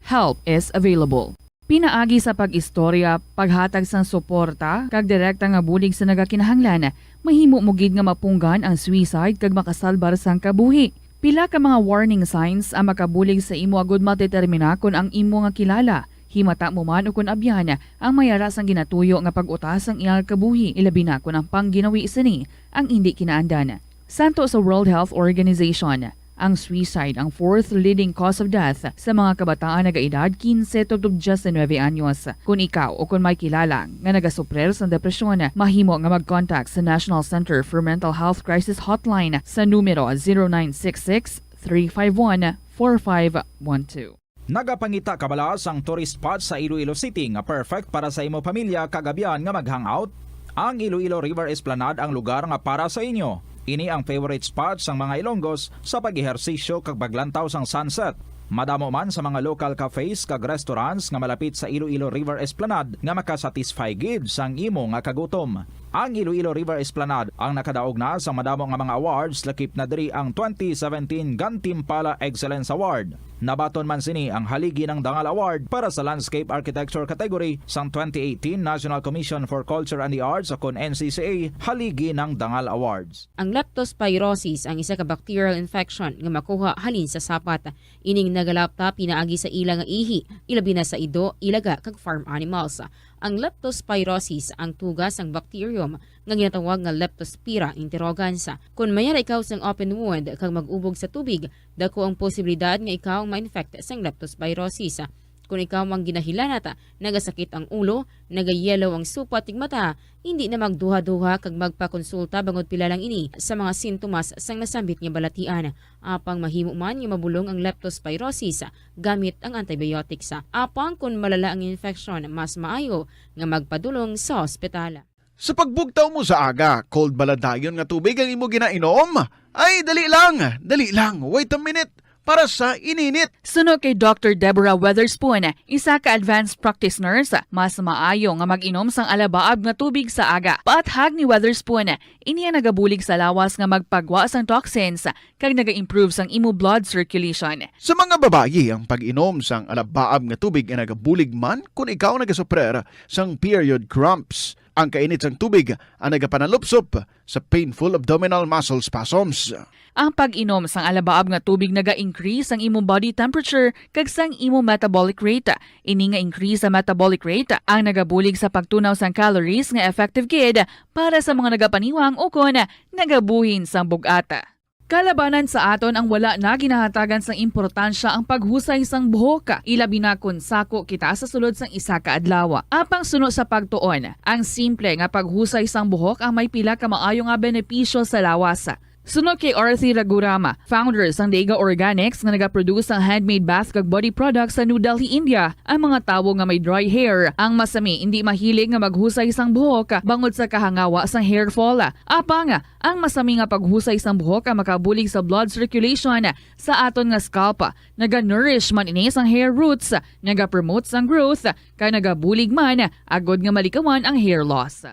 Help is available. Pinaagi sa pag-istorya, paghatag sang suporta, kag direkta nga bulig sa nagakinahanglan, mahimo mo gid nga mapunggan ang suicide kag makasalbar sang kabuhi. Pila ka mga warning signs ang makabulig sa imo agud madetermina kon ang imo nga kilala, himata mo man ukon abyan, ang may ara sang ginatuyo nga pag-utas sang iyang kabuhi, ilabi na kon ang pangginawi sini ang indi kinaandan. Santo sa World Health Organization, ang suicide ang fourth leading cause of death sa mga kabataan nagaedad quince to diecinueve anyos. Kung ikaw o kung may kilala nga nagasuprir sa depresyon, mahimo nga mag-contact sa National Center for Mental Health Crisis Hotline sa numero zero nine six six, three five one, four five one two. Nagapangita ka bala sang tourist spot sa Iloilo City nga perfect para sa imo pamilya kag abyan nga mag-hangout? Ang Iloilo River Esplanade ang lugar nga para sa inyo. Ini ang favorite spot sang mga Ilonggos sa pag-ehersisyo kag paglantaw sang sunset. Madamo man sa mga local cafes kag restaurants nga malapit sa Iloilo River Esplanade nga makasatisfy gid sang imo nga kagutom. Ang Iloilo River Esplanade ang nakadaog na sa madamo nga mga awards, lakip na diri ang twenty seventeen Gantimpala Excellence Award. Nabaton man sini ang Haligi ng Dangal Award para sa Landscape Architecture category sang twenty eighteen National Commission for Culture and the Arts o kon N C C A Haligi ng Dangal Awards. Ang leptospirosis ang isa ka bacterial infection nga makuha halin sa sapat. Ining nagalapta pinaagi sa ila nga ihi, ilabi na sa ido, ilaga, kag farm animals. Ang leptospirosis ang tuga sang bacterium nga ginatawag nga Leptospira interrogans. Kon may ara ikaw sang open wound kag mag-ubog sa tubig, dako ang posibilidad nga ikaw ma-infect sang leptospirosis. Kon ikaw ang ginahilanat, nagasakit ang ulo, nagayellow ang supat ug mata, hindi na magduha-duha kag magpakonsulta bangod pila lang ini sa mga sintomas sang nasambit nga balatian. Apang mahimo man nga mabulong ang leptospirosis gamit ang antibiotics. Apang kon malala ang infeksyon, mas maayo nga magpadulong sa ospital. Sa pagbugtaw mo sa aga, cold bala dayon nga tubig ang imo ginainom? Ay, dali lang, dali lang, wait a minute, para sa ininit. Suno kay Doctor Deborah Weatherspoon, isa ka advanced practice nurse, mas maayo nga mag-inom sang alabaab nga tubig sa aga. Paathag ni Weatherspoon, ini ang nagabulig sa lawas nga magpagwa sang toxins kag naga-improve sang imo blood circulation. Sa mga babayi, ang pag-inom sang alabaab nga tubig ay nagabulig man kon ikaw nagasuprer sang period cramps. Ang kainit sang tubig ang nagapanalupsop sa painful abdominal muscle spasms. Ang pag-inom sang alabaab nga tubig naga-increase sang imo body temperature kag sang imo metabolic rate. Ini nga increase sa metabolic rate ang nagabulig sa pagtunaw sang calories nga effective gid para sa mga nagapaniwang ukon nagabuhin sang bug-at. Kalabanan sa aton ang wala na ginahatagan sang importansya ang paghusay sang buhok, ilabi na kon sako kita sa sulod sang isa ka adlaw. Apang suno sa pagtuon, ang simple nga paghusay sang buhok ang may pila ka maayo nga benepisyo sa lawas. Suno kay Arthi Ragurama, founder sang Dega Organics nga nagaproduce sang handmade bath kag body products sa New Delhi, India, ang mga tawo nga may dry hair ang masami indi mahilig nga maghusay sang buhok bangod sa kahangawa sang hair fall. Apang, ang masami nga paghusay sang buhok ang makabulig sa blood circulation sa aton nga scalp. Naga-nourish man ini sang hair roots, nagapromote sang growth, kag nagabulig man agod nga malikawan ang hair loss.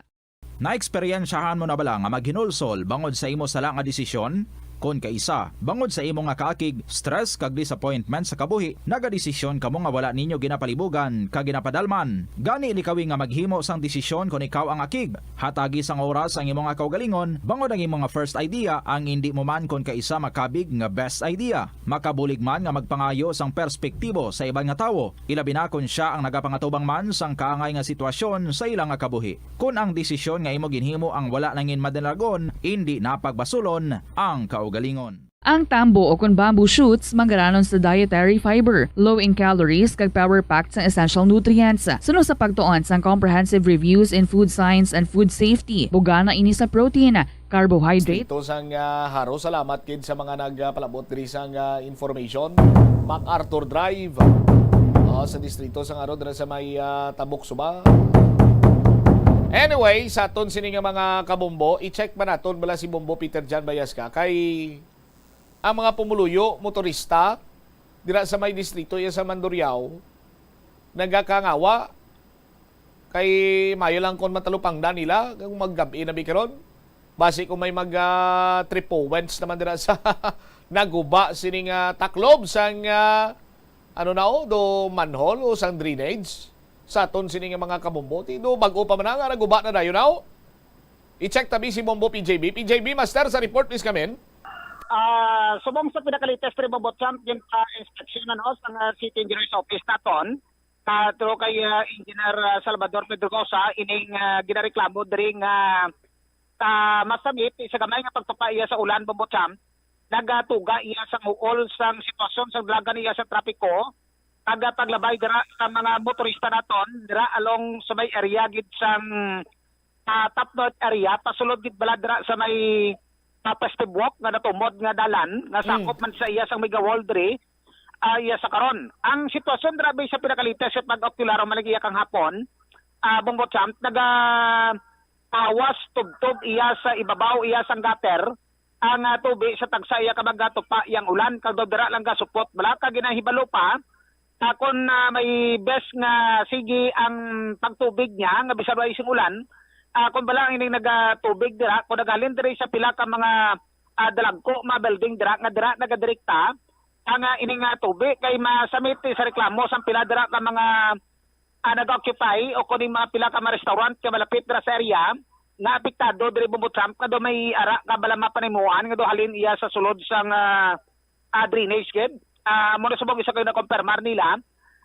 Naeksperyensyahan mo na bala nga maghinulsol bangod sa imo sala nga desisyon? Kon kaisa, bangod sa imo nga kaakig, stress kag disappointment sa kabuhi, nagadesisyon kamo nga wala ninyo ginapalibugan kag ginapadalman. Gani likawi nga maghimo sang desisyon kon ikaw ang akig. Hatagi sang oras ang imo nga kaugalingon, bangod ang imo nga first idea ang indi mo man kon kaisa makabig nga best idea. Makabulig man nga magpangayo sang perspektibo sa iban nga tawo, ilabi na kon sia ang nagapangatubang man sang kaangay nga sitwasyon sa ila nga kabuhi. Kon ang desisyon nga imo ginhimo ang wala nangin madalagon, indi na pagbasulon ang kaugalingon. Ang tambo o kon bamboo shoots manggaranon sa dietary fiber, low in calories, kag power-packed sa essential nutrients. Suno sa pagtuon sang Comprehensive Reviews in Food Science and Food Safety, bugana ini sa protein, carbohydrate. Distrito sang, ah, Jaro. Salamat gid sa mga nagpalabot diri sang, ah, information. MacArthur Drive. Oh, sa distrito sang Jaro, dira sa may, ah, Tabok Suba. Anyway, sa aton sini nga mga kabombo, i-check man naton bala si Bombo Peter Jan Bayasca kay ang mga pumuluyo, motorista, dira sa may distrito iya sa Mandurriao, nagakangawa. Kay maayo lang kon matalupangdan nila kung maggab-i na bi karon. Basi kung may mag, ah, tripowens naman dira sa naguba sining, ah, taklob sang, ah, ano na, oh, do manhole o sang drainage. sa aton sini nga mga kabombo. Ti do bag-o pa man nga naguba na dayon, aw? I-check tabi si Bombo P J B. P J B, master, sa report, please, kamin. Ah, subong sa pinakalites diri, Bombo Champ, yung pa inspeksyon, ano, sa, ah, City Engineer's Office naton, ah, through kay, ah, Engineer, ah, Salvador Pedrogosa, ining, ah, ginareklamo diri nga, ah, masamit sa gamay nga pagtupa iya sa ulan, Bombo Champ, nagatuga iya sang huol sang sitwasyon sang dalagan iya sa trapiko, kag, ah, paglabay dira sa mga motorista naton dira along sa may area gid sang, ah, Top North area, pasulod gid bala dira sa may, ah, Festive Walk nga natumod nga dalan nga Mm. sakop man sa iya sang Mega World diri, ah, iya sa karon. Ang sitwasyon dira, based sa pinakalites sa pag-ocular, malagi iya kang hapon, ah, Bombo Champ, naga awas tubtob iya sa ibabaw iya sang gutter ang, ah, tubi sa tagsa iya ka mga tupa yang ulan, kag daw dira lang gasupot bala, kag ginahibalo pa, ah, kon, ah, may bes nga sige ang pagtubig niya nga bisan way sing ulan, ah, kon bala ang ining nagatubig dira, kon naghalin diri sa pila ka mga, ah, dalagko, mga building dira nga dira nagadirekta ang, ah, ining, ah, tubi, kay masamit sa reklamo sang pila dira ka mga, ah, nag-occupy o kuning mga pila ka mga restaurant nga malapit dira sa area nga apektado diri, Bombo Champ, nga daw may ara nga bala mapanimuan nga daw halin iya sa sulod sang, ah, ah, drainage gid. Ah, amo na subong isa kay nakompirmar nila,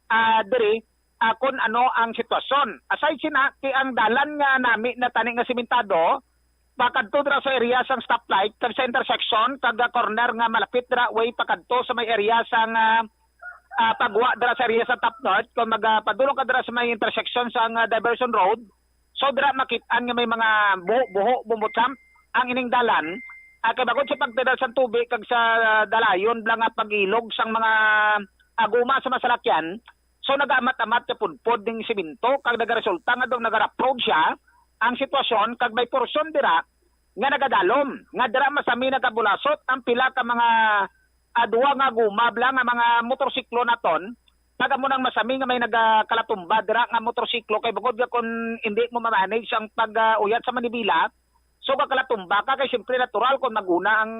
ah, diri, ah, kon ano ang sitwasyon. Aside sina, ti ang dalan nga nami na tani nga simentado, pakadto dira sa area sang stoplight, kag sa intersection, kag, ah, corner nga malapit dira way pakadto sa may area sang, ah, ah, pagwa dira sa area sa Top North, kung magapadulong ka dira sa may intersection sang, ah, diversion road, so dira makit-an nga may mga buho-buho, Bombo Champ, ang ining dalan, ah, kay bangod sa pagtidal sang tubig kag sa, ah, dalayon bala nga pag-ilog sang mga, ah, guma sa mga salakyan, so nagaamat-amat ka pudpod ning simento, kag nagaresulta nga daw nagaraprod siya ang sitwasyon, kag may porsyon dira nga nagadalom, nga dira masami nagabulasot ang pila ka mga, ah, duwa nga guma bala nga mga motorsiklo naton, kag amo nang masami nga may nagakalatumba dira nga motorsiklo, kay bukod nga kon indi mo ma-manage ang pag, ah, uyat sa manibela, so gakalatumba ka, kay siyempre natural kon maguna ang,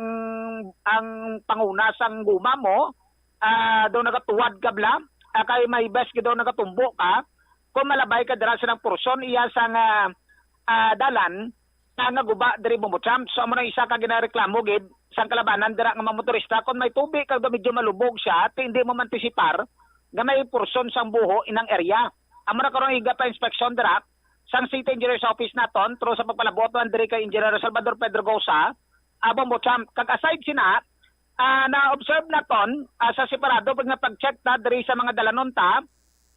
ang panguna sang guma mo, ah, daw nagatuwad ka bala, ah, kay may bes ka daw nagatumbo ka, kung malabay ka dira sa nang porsyon iya sang, ah, ah, dalan, ah, nga guba diri, Bombo Champ. So amo na isa ka ginareklamo gid sang kalabanan dira nga mga motorista, kung may tubi kag daw medyo malubog siya, ti hindi mo mantisipar nga may porsyon sang buho inang area. Amo na karon iga pa inspeksyon dira sang City Engineer's Office naton, through sa pagpalabot man diri kay Engineer Salvador Pedrogosa, ah, Bombo Champ. Kag aside sina, ah, na-observe naton, ah, sa separado pag nga pag-check ta diri sa mga dalanon ta,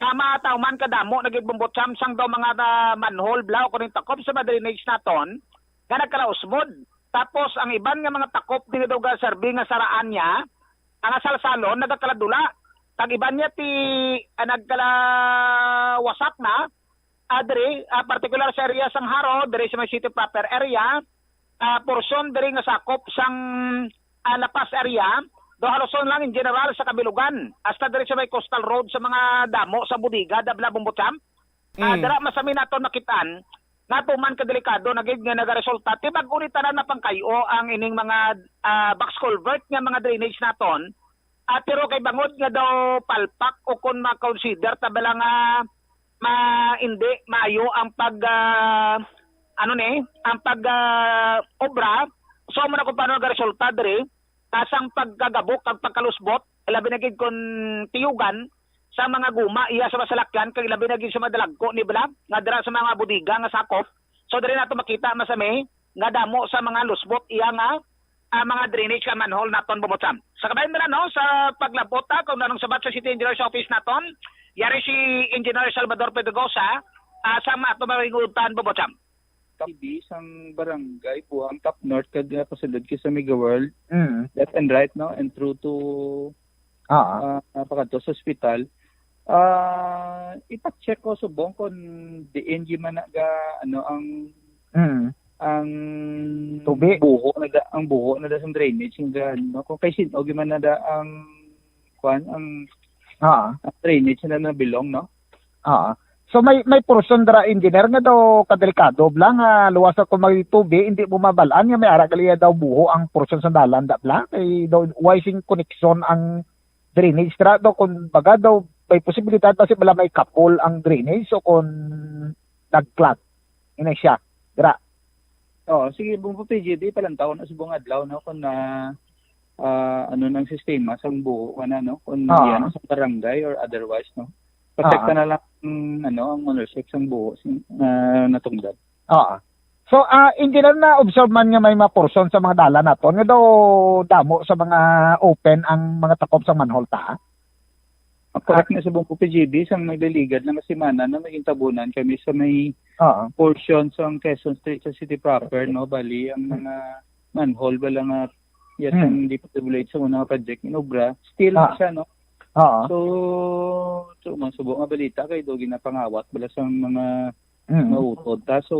ah, mataw man kadamo na gid, Bombo Champ, sang daw mga, ah, manhole bala o kuning takop sa mga drainage naton nga nagkalausbod. Tapos ang iban nga mga takop di nga daw gaserbi nga saraan niya, ang asalsalon nagakaladula. Kag iban niya ti, ah, nagkalawasak na, ah, diri, ah, particular sa area sang Jaro, diri sa may city proper area, ah, porsyon diri nga sakop sang, ah, La Paz area, daw halos lang in general sa kabilugan, hasta diri sa may coastal road sa mga damo sa bodega, da bala, Bombo Champ. Ah, Mm. Dira masami naton makit-an nga tuman ka delikado na gid nga nagaresulta ti bag-o ni tanan na pangkay-o ang ining mga, ah, box culvert nga mga drainage naton. Ah, pero kay bangod nga daw palpak o kon ma-consider ta bala nga ma-, hindi maayo ang pag, ah, ano ni, ang pag, ah, obra, so mo na kung paano nagaresulta diri, ah, sang pagkagabok kag pagkalusbot, labi na gid kon tiyugan sa mga guma iya sa masalakyan, kag labi na gid sa madalagko ni bala nga dira sa mga bodega nga sakop. So diri nato makita masami nga damo sa mga lusbot iya nga, ah, mga drainage ka manhole naton, Bombo Champ. Sa kabayan nila, no, sa paglabot ta kung anong sabat sa City Engineer's Office naton, yari si Engineer Salvador Pedrogosa, ah, sa mga tumaringutan, Bombo Champ. Kami sang barangay Buhang, Top North, kag, ah, pasulod ka sa Mega World, Mm. left and right, no, and through to, Ah. ah, pakadto sa ospital. Ah, ipa-check ko subong kung diin gyud man na ga, ano, ang Mm. ang Tubi. Buho na da, ang buho na da sa drainage nga, no, kung kay sin-o gyud man na da ang, kwan, ang, Ah. ang drainage na nabilong, no? Ah. So may may portion dira, engineer, nga daw kadelikado bala nga luwas ako may tubi, hindi mo mabalaan nga may ara gali daw buho ang portion sa dalan da bala, kay daw way sing koneksyon ang drainage dira daw, kung baga daw may posibilidad ba si bala may kapol ang drainage o kung nag-clog? Ina siya. Dira. Oh, sige, Bungpo P G D, palantaw na subong adlaw, no, kung na, ah, ano nang sistema sang buho, ano, no, kung Ah. yan sa barangay or otherwise, no. Protekta Ah. na lang, mm, ano, ang ownership sang buho, sing-, ah, natungdan. Oo. So, ah, engineer, na-observe man nga may mga portion sa mga dalan naton nga daw damo sa mga open ang mga takop sa manhole ta? Ang correct na sa Bungpo P G B, sang nagligad na nga semana na naging tabunan kami sa may Oo. portion sa Quezon Street sa city proper, no? Bali, ang mga manhole ba lang nga yes, Hmm. ang D P W H sa una nga project in obra, still Ah. siya, no? Oo. So, so, man subo nga balita kay do ginapangawat bala sa mga Mm. mautod ta. So,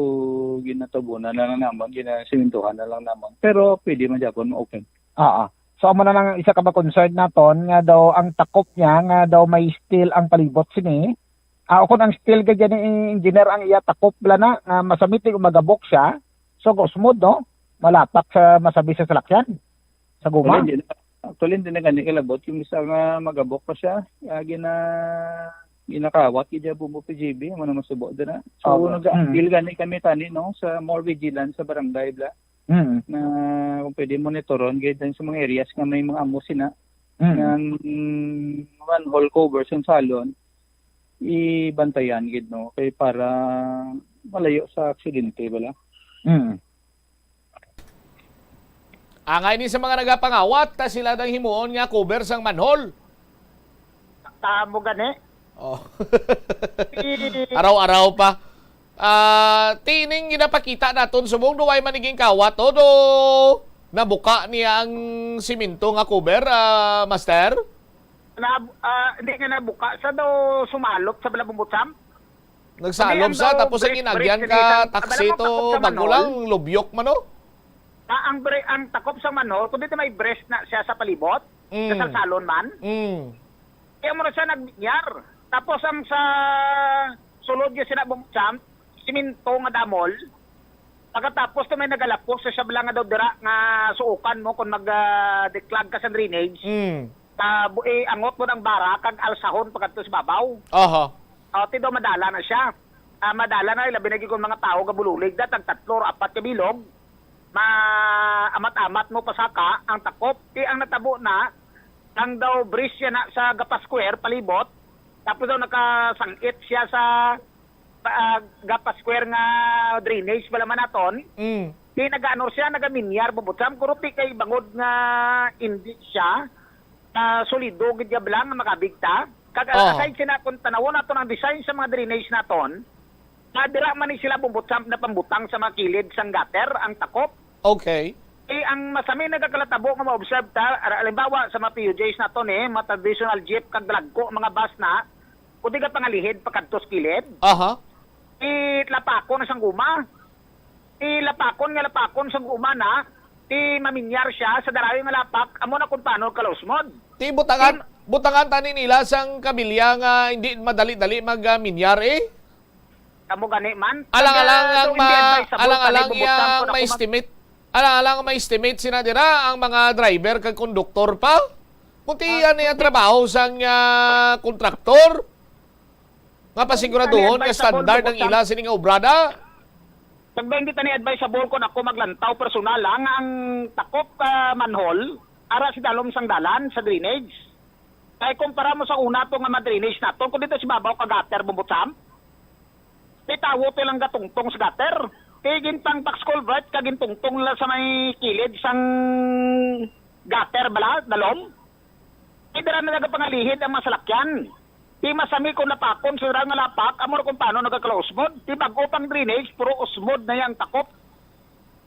ginatabunan na lang namon, ginasimintuhan na lang namon. Pero pwede man gyapon ma-open. Oo. So, amo na lang isa ka ba concern naton nga daw ang takop niya nga daw may steel ang palibot sini. Ah, kung ang steel ka dyan ni engineer ang iya takop bala na, nga masami ti magabok siya. So, go smooth, no? Malapak sa masami sa salakyan. Sa guma. Actually, hindi na, actually, hindi na gani kalabot. Yung isa nga magabok pa siya, ah, gina-, ginakawat, gid niya Bungpo P G B, amo na masubo din na. So, Opo. nag-appeal Mm. gani kami tani, no, sa more vigilance sa barangay, bla, Mm. na kung pwede monitoron, gid, sa mga areas nga may mga amo sina, Mm. ng manhole cover sa salon, ibantayan, gid, no, kay para malayo sa aksidente, bala. Mm. Angay ni sa mga nagapangawat, ta sila dang himuon nga cover sang manhole. Tamo gani. Oh. Si Araw-araw pa. Ah, tining ginapakita naton subong do way man iging kawat, o do nabuka niya ang simento nga cover, ah, master? Na, ah, hindi nga nabuka. Sa daw sumalop sa Balabong Butsam? Nagsalop Hindi, ang sa, daw tapos ang breast, inagyan breast ka, release ang, taksi ang to, takop sa bago manhole. lang, lubyok man, no? Ah, ang bre-, ang takop sa manhole, kung dito may breast na siya sa palibot, Mm. sa salsalon man, Mm. kaya mo na siya nagbinyar. Tapos ang sa sulod niya sila bumutsamp, siminto nga damol. Pagkatapos to may nagalapos sa sabla nga daw dira nga suukan mo kung mag, ah, declog ka sa drainage. Mm. Ah, bu-, eh, angot mo ang bara kag alsahon pagkadto sa babaw. Aha. O, ti daw madala na siya. Ah, madala na, labi na gyud kung mga tawo gabulolig da, tag tatlo or apat ka bilog. Ma-, amat-amat mo pasaka ang takop. Ti ang natabo na, ang daw bris siya na sa Gapa Square, palibot. Tapos daw nakasangit siya sa, ah, Gapa Square nga drainage pala man naton. Mm. Ti nagaano siya, nagaminyar, bubutsam, kuruti kay bangod nga indi siya, ah, solido gid ya bala nga makabig ta. Kag, ah, Oh. aside sina, kung tanawon naton ang design sa mga drainage naton, na dira man ni sila bumbutsam na pambutang sa mga kilid sang gutter, ang takop. Okay. Eh, ang masami nagakalatabo nga ma-observe ta, ara-, halimbawa sa mga P U Js naton, eh, mga traditional jeep kag dalagko, mga bus na, kundi ka pangalihid pakadto sa kilid. Aha. Eh, lapakon na sang guma. Ti lapakon nga lapakon sang guma na, ti maminyar siya sa darayo nga lapak, amo na kung paano kalausmod. Ti butangan, Ti butangan tani nila sang kabilya nga hindi madali-dali mag, ah, minyar, eh. Amo gani man. Alang-alang Taga, ang so, hindi ma-, advisable alang-alang kami bubutang yang kung ako mag- ma-estimate. Alang-alang ang ma-estimate sina dira ang mga driver kag konduktor pa. Kung ti Ah, yan ang hindi. trabaho sang, ah, kontraktor. Nga pasiguraduhon nga Advisable standard ang bubutang. ila sini nga obrada. Kag ba hindi tani advisable kung ako maglantaw personal, ah, nga ang takop ka manhole ara sa dalom sang dalan sa drainage? Kay kumpara mo sa una to nga mga drainage nato, kung dito sa babaw ka gutter, bumbutsam, may tawo to lang gatungtong sa gutter. Kay gintang box culvert ka gintungtong nila sa may kilid sang gutter bala, dalom. Ti dira na nagapangalihid ang mga salakyan. Ti masami kung lapakon sa dira nga lapak, amo ra kung paano nagakalausmod. Ti bag-o pang drainage, puro usmod na yang takop.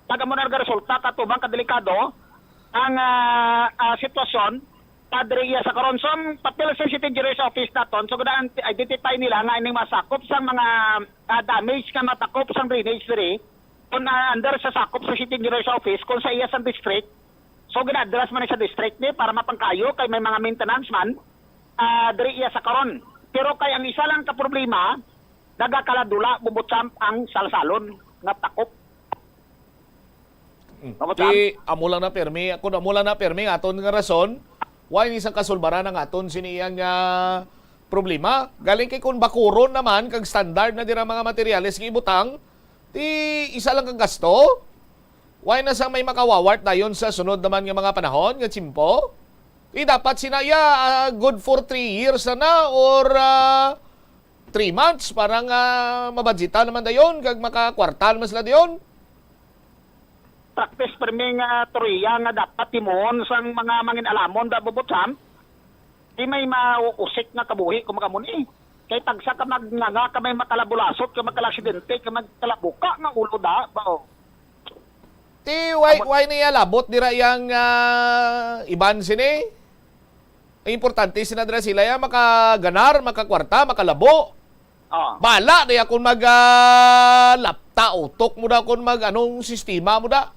Kag amo na nagaresulta ka tubang kadelikado ang, ah, ah, sitwasyon. Padre iya sa karon, so, ang papel sa City Engineer's Office naton, so, gina-, identify nila nga ining masakop sang mga, ah, damage nga matakop sang drainage diri, kung, ah, under sa sakop sa City Engineer's Office, kung sa iya sang district, so, gina-address man sa district ni para mapangkayo kay may mga maintenance man, ah, diri iya sa karon. Pero kay ang isa lang ka problema, nagakaladula, bumbutsam ang salsalon nga takop. Mm. Bumbutsam. Ti, amo lang na permi, kung amo lang na permi, aton nga rason, why ni sang kasulbaran ang aton sini iyang, ah, problema. Galing kay kung bakuron naman kag standard na dira mga materyales nga ibutang, di isa lang ka gasto. Why na sa may makawawart dayon sa sunod naman nga mga panahon nga tiyempo? Di dapat sina iya, ah, good for three years na na or, ah, three months para nga mabudgetan naman dayon kag makakwarta naman sila dayon. Practice permi nga teorya nga dapat himuon sang mga mangin-alamon da, Bubutsam. Di may mausik nga kabuhi kung magamon eh. Kay tagsa ka magnganga ka may makalabulasot, ka magkalaaksidente, ka magkalabuka nga ulo da, ba, oh. Ti, why, Amo- why niya labot dira yang, ah, iban sini? Ang importante sina dira sila ya makaganar, makakwarta, makalabo. Ah. Bala niya kung mag, ah, lapta utok mo da kung mag anong sistema mo da.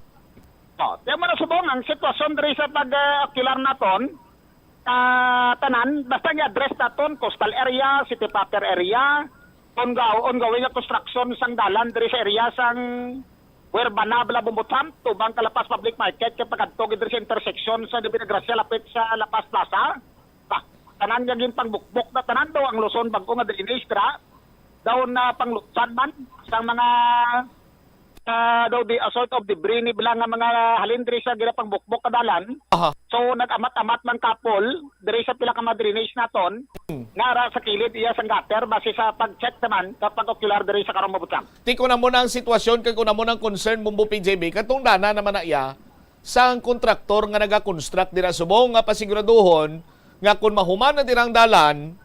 Oh, kaya mo na subong ang sitwasyon diri sa pag, ah, ocular naton, ah, tanan, basta i-address naton, coastal area, city proper area, ongoing, ongoing nga construction sang dalan diri sa area sang Huerbana, Bala, Bumbuthamp, tubang ka La Paz Public Market, kay pagkadto gid diri sa intersection sa Divina Gracia, lapit sa La Paz Plaza. Ba, tanan nga ginpangbukbok na tanan daw ang Luzon, bag-o nga drainage dira. Daw na panglutsan man sang mga ah, daw di, a sort of debris ni bala nga mga halin diri sa ginapangbukbok ka dalan. Aha. So, nag-amat-amat man couple diri sa pila ka mga drainage naton, Hmm. Nga ara sa kilid iya sang gutter, base sa pag-check naman kapag ocular diri sa karong mabutang. Ti, kung amo na ang sitwasyon, kag kung amo na ang concern, Bumbo P J B, katong dana naman na iya sang kontraktor nga nagakonstruct dira subong nga pasiguraduhon nga kung mahuman na dirang dalan,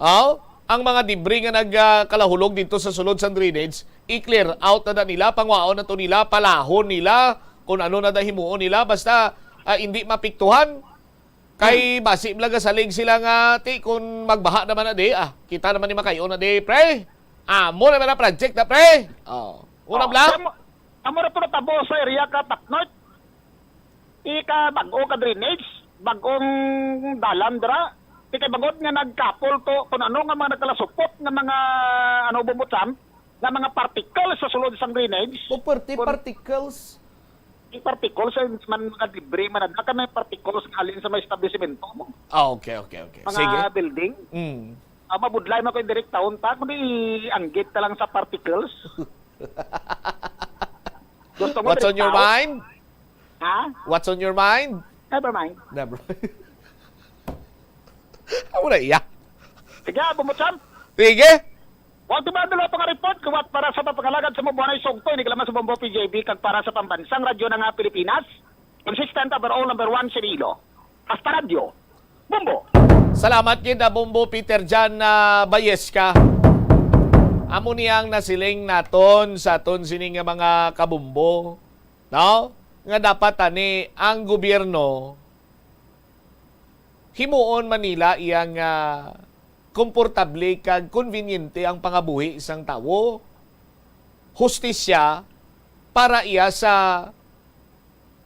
Aw, ang mga debris nga nagkalahulog dito sa sulod sang drainage, i-clear out na da nila, pangwaon na to nila, palahon nila, kung ano na da himuon nila, basta, ah, hindi mapiktuhan. Kay Hmm. basi bala gasalig sila nga, ti, kung magbaha naman na di, ah, kita naman ni makayo na di, pre. Amo naman ang project na, pre. Oh, una Oh, bala? Amo, amo na to natabo sa area ka Top North. Ika bag-o ka drainage, bag-ong dalan dira. Ika bangod nga nagkapol to, kung ano nga mga nagkalasupot nga mga, ano, bumbutsam, nga mga particles sa sulod sang drainage. O, pwerte Kun- particles? Di particles, ay man mga debris, man na ka may particles nga halin sa may establishmento mo. Ah, okay, okay, okay. Mga Sige. Building. Mm. Ah, mabudlay man ko yung direktahon ta, kundi anggit na lang sa particles. Gusto mo What's on your direktaw? Mind? Ha? What's on your mind? Never mind. Never. Amo na iya. Sige, bumutsan. Sige. Wa ti ba dala pa nga report kuwat para sa papangalagad sa mabuanay sugtoy ni Kalaman sa Bombo P J B kag para sa pambansang radyo na nga Pilipinas. Consistent overall number one sa Iloilo. Hasta radyo. Bombo. Salamat gid, ah, Bombo Peter Jan, ah, Bayesca. Amo ni ang nasiling naton sa aton sini nga mga kabumbo, no? Nga dapat ani ang gobyerno himuon man nila iya nga komportable kag konbinyente ang pangabuhi sang tawo. Hustisya para iya sa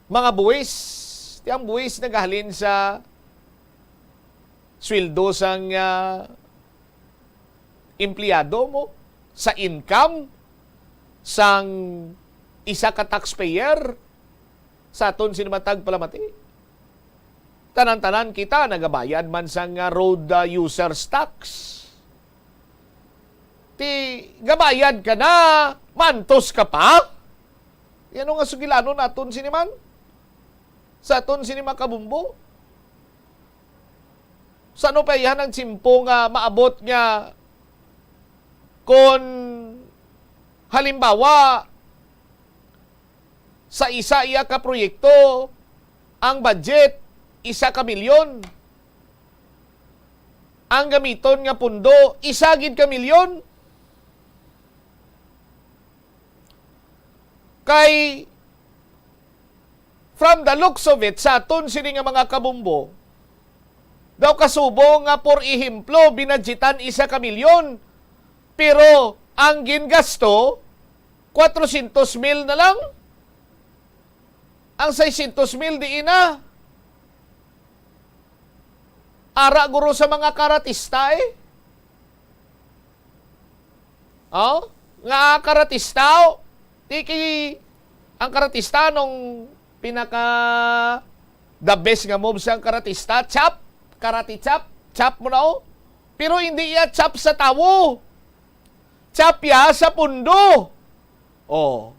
mga buwis. Ti ang buwis nagahalin sa sweldo sang, ah, empleyado mo, sa income sang isa ka taxpayer sa aton sini matag palamati. Tanan-tanan kita nagabayad man sang, ah, road, ah, users tax. Ti gabayad ka na, mantos ka pa? Yan nga sugilanon naton sini man. Sa aton sini mga kabumbo. Sa ano pa yan ang tiyempo nga maabot nga kung halimbawa sa isa iya ka proyekto, ang budget, isa ka milyon. Ang gamiton nga pundo, isa gid ka milyon. Kay, from the looks of it, sa aton sini nga mga kabumbo, daw kasubo nga, por ehemplo, binadgetan isa ka milyon, pero ang gingasto, kwatrocientos mil na lang. Ang seiscientos mil diin na. Ara guro sa mga karatista, eh. Oh, nga karatista, oh. Tiki, ang karatista nung pinaka the best nga move sa karatista, chop, karate chop, chop mo na, oh. Pero hindi iya chap sa tawo. Chap iya sa pundo. Oh.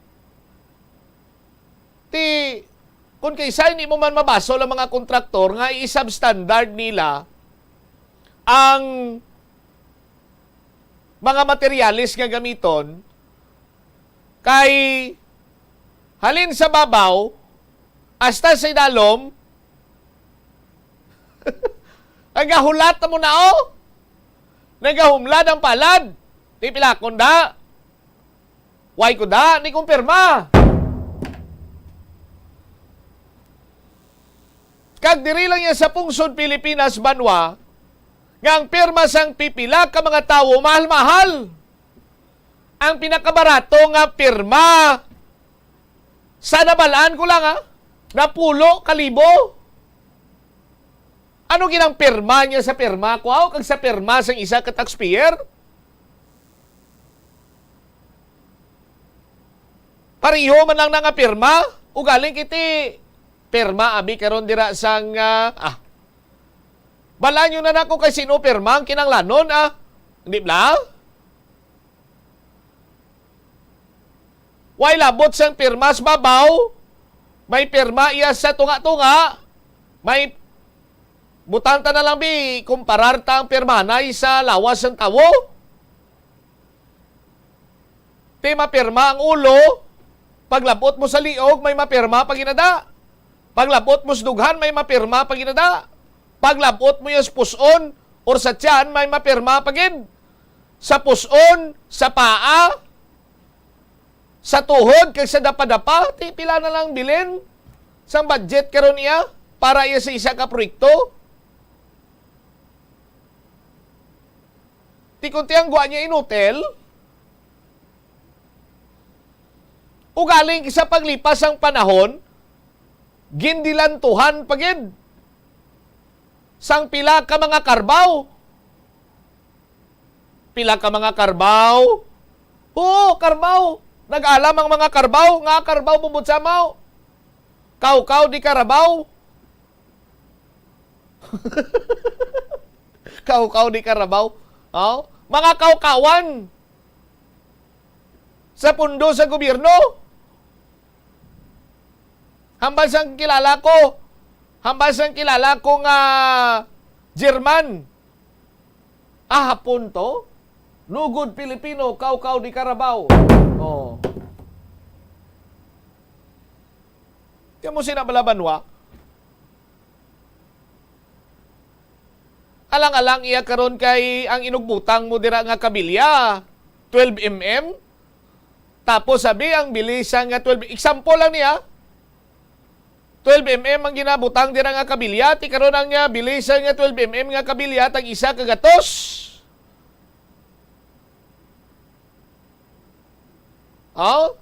Ti, kung kaisa, hindi mo man mabasol ang mga kontraktor nga i-substandard nila ang mga materyales nga gamiton, kay halin sa babaw hasta sa idalom, nagahulat na mo na, oh. Nagahumlad ang palad. Ti pilakon da. Why ko da ni kumpirma? Kag diri lang yan sa pungsod Pilipinas, banwa, nga ang pirma sang pipila ka mga tawo mahal-mahal. Ang pinakabarato nga pirma sa nabalaan ko lang, ha, napulo ka libo. Ano ginang pirma niya sa pirma ko, aw, kag sa pirma sang isa ka taxpayer? Pareho man lang na nga pirma. Ugaling kiti pirma abi karon dira sang, ah, ah. Balaan nyo na nako kay sino pirma ang kinanglanon, ah. Hindi bla? Way labot sang pirma sa babaw, may pirma iya sa tunga-tunga, may butang ta na lang bi, kumparar ta ang pirmahanay sa lawas sang tawo. Ti mapirma ang ulo, paglabot mo sa liog, may mapirma pa ginada. Paglabot mo sa dughan, may mapirma pa ginada. Paglabot mo yung sa puson or sa tiyan, may mapirma pa gid. Sa puson, sa paa, sa tuhod, kag sa dapadapa, ti pila na lang bilin sang budget karon iya para iya sa isa ka proyekto? Ti kon ti ang gwa niya inutel, ugaling sa paglipas sang panahon, gindilantuhan pa gid sang pila ka mga karbaw. Pila ka mga karbaw? Oo, karbaw. Nag-alam ang mga karbaw nga karbaw bubot samaw. Kawkaw di karabaw. Kawkaw di karabaw. Oh? Mga kawkawan sa pundo sa gobyerno. Hambal sang kilala ko, hambal sang kilala ko nga German. Ah, Hapon to? Lugod Pilipino, kawkaw di karabaw. Oh. Kaya mo sina balabanwa? Alang-alang iya karon kay ang inugbutang mo dira nga kabilya, twelve M M. Tapos sabi ang bilis nga twelve, example lang niya, twelve M M ang ginabutang dira nga kabilya, ti karon ang, ah, bilis nga twelve M M nga kabilya, tag isa ka gatos. Oh?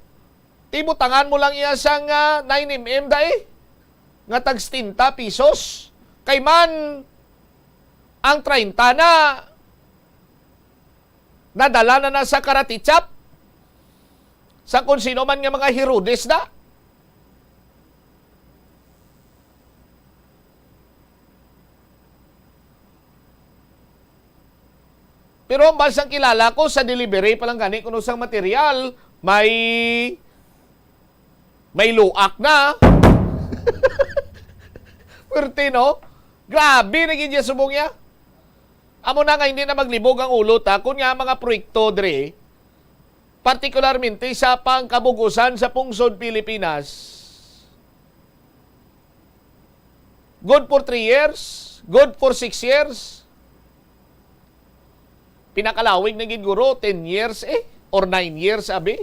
Ibutangan mo lang iya sang, ah, nine M M dai, nga tag setenta pesos. Kay man, ang treinta na, nadala na na sa karate chop, sa kung sino man nga mga Herodes na. Pero ang bansang kilala ko, sa delivery pa lang gani kuno sang material, may, may luak na. Pwerte, no? Grabe na gid iya subong iya. Amo na nga hindi na maglibog ang ulo ta kun nga mga proyekto diri, partikularmente sa pangkabug-usan sa pungsod Pilipinas. Good for three years, good for six years. Pinakalawig na gid guro, ten years eh, or nine years, abi.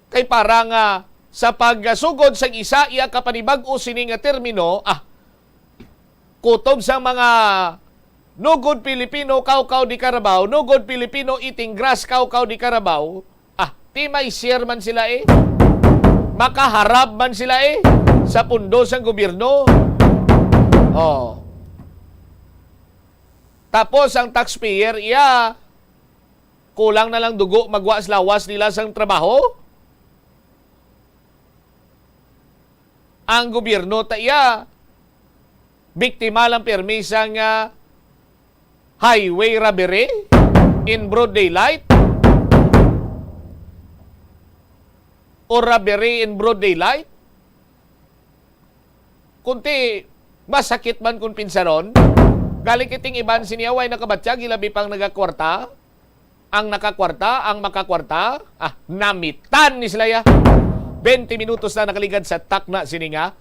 Kay para nga sa pagsugod sang isa iya ka panibag-o sini nga termino, ah, kutob sa mga no good Filipino, kawkaw di karabaw, no good Filipino eating grass, kawkaw di karabaw, ah, ti may share man sila eh. Makaharap man sila eh sa pundo sang gobyerno. Oh. Tapos ang taxpayer iya, kulang na lang dugo magwa sa lawas nila sang trabaho. Ang gobyerno ta iya, Biktima lang pirmi sang, ah, highway robbery in broad daylight o robbery in broad daylight? Kunti masakit man kung pinsaron. Galing kiting iban sini away nakabatyag, ilabi pang nagakwarta. Ang nakakwarta, ang makakwarta, ah, namitan ni sila ya. Twenty minutos na nakaligad sa takna sini nga